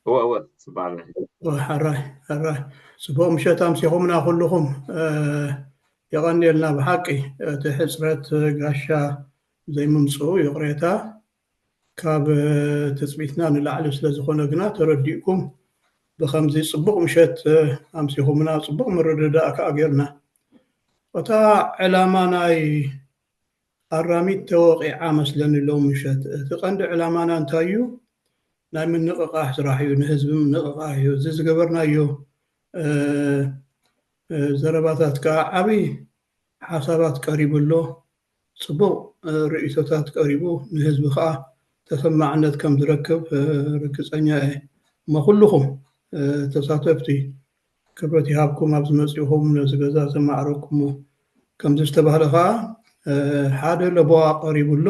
እወ እወ ትስማዕ ኣላ ሕጂ። እወ፣ ሕራይ ሕራይ። ፅቡቅ ምሸት ኣምሲኹምና ኩልኹም። እ፣ የቐንየልና ብሓቂ እቲ ሕፅረት ጋሻ ዘይምምፅኡ ይቕሬታ። ካብ ትፅቢትና ንላዕሊ ስለዝኾነ ግና ተረዲእኩም ብኸምዚ ፅቡቕ ምሸት ኣምሲኹምና፣ ፅቡቕ ምርድዳእ ከዓ ጌርና። እታ ዕላማ ናይ ኣራሚት ተወቒዓ መስለኒ ሎም ምሸት። እቲ ቀንዲ ዕላማና እንታይ እዩ? ናይ ምንቕቓሕ ስራሕ እዩ፣ ንህዝቢ ምንቕቓሕ እዩ። እዚ ዝገበርናዮ እ፣ እ፣ ዘረባታት ከዓ ዓብዪ ሓሳባት ቀሪቡ ኣሎ። ፅቡቕ እ፣ ርእይቶታት ቀሪቡ ንህዝቢ ከዓ ተሰማዕነት ከም ዝረክብ እ፣ ርግፀኛ እየ። እሞ ኩልኹም እ፣ ተሳተፍቲ ክብረት ይሃብኩም ኣብ ዝመፅእኹም ነዚ ገዛ ዘማዕረኩሞ። ከምዚ ዝተባህለ ከዓ እ፣ ሓደ ለበዋ ቀሪቡ ኣሎ።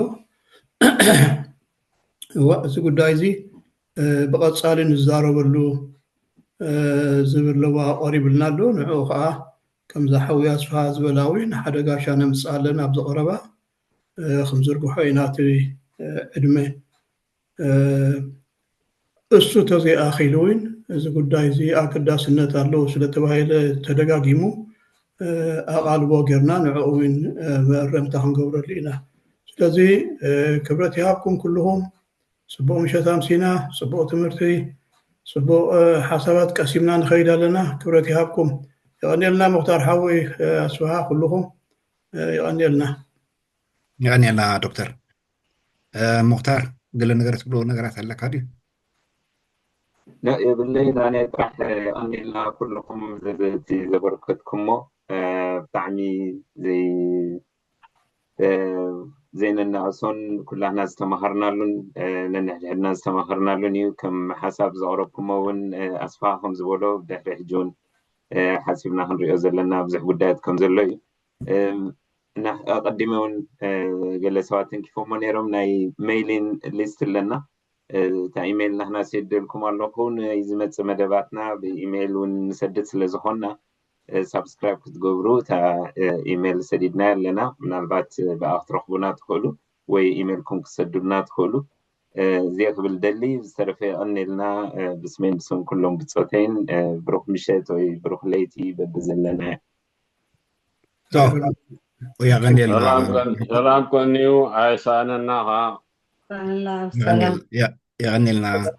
እዋ፣ እዚ ጉዳይ እዚ እ፣ ብቐፃሊ ንዛረበሉ እ፣ ዝብል ለበዋ ቀሪብልና ኣሎ። ንዕኡ ከዓ ከምዛ ሓውያ ኣስፍሃ ዝበላ እውን ሓደ ጋሻ ነምፅኣለን ኣብዚ ቀረባ እ፣ ክንዝርግሖ ኢና እቲ እ፣ ዕድመ እ፣ እሱ ተዘይኣኺሉ እውን እዚ ጉዳይ እዚ ኣገዳስነት ኣለዎ ስለተባሂለ ተደጋጊሙ እ፣ ኣቓልቦ ጌርና ንዕኡ እውን እ፣ መእረምታ ክንገብረሉ ኢና። ስለዚ እ፣ ክብረት ይሃብኩም ኩልኹም። ፅቡቕ ምሸት ኣምሲና፣ ፅቡቕ ትምህርቲ፣ ፅቡቕ እ፣ ሓሳባት ቀሲምና ንኸይድ ኣለና። ክብረት ይሃብኩም። የቐንየልና ሙክታር ሓወይ እ፣ ኣስፍሃ ኩልኹም እ፣ የቐንየልና። የቐንየልና ዶክተር እ፣ ሙክታር ገለ ነገር ትብሎ ነገራት ኣለካ ድዩ? ኖ የብለይ ናነይ ጥራሕ የቐንየልና ኩልኹም እቲ ዘበርከትኩሞ እ፣ ብጣዕሚ ዘይ እ፣ ዘይነናእሶን ኩላህና ዝተማሃርናሉን እ፣ ነንሕድሕድና ዝተማሃርናሉን እዩ። ከም ሓሳብ ዘቕረብኩሞ እውን እ፣ ኣስፋ ከም ዝበሎ ድሕሪ ሕጂ እውን እ፣ ሓሲብና ክንሪኦ ዘለና ብዙሕ ጉዳያት ከም ዘሎ እዩ። እ፣ እና ኣቐዲመ እውን ገለ ሰባት ተንኪፎሞ ነይሮም። ናይ ሜይሊን ሊስት ኣለና። እታ ኢሜይል ናህና ሰደልኩም ኣለኹ። ንዝመፅእ መደባትና ብኢሜይል እውን ንሰድድ ስለ ዝኾንና ሳብስክራይብ ክትገብሩ እታ ኢሜይል ሰዲድና ኣለና። ምናልባት ብኣ ክትረኽቡና ትኽእሉ ወይ ኢሜይልኩም ክትሰዱልና ትኽእሉ። እዚኣ ክብል ደሊ። ዝተረፈ የቐኔልና። ብስሜን ብስም ኩሎም ብፆተይን ብሩኽ ምሸት ወይ ብሩኽ ለይቲ በብዘለና። የቐኔልና። ሰላም ቀንዩ ኣይሳነና ኸዓ። የቐኔልና።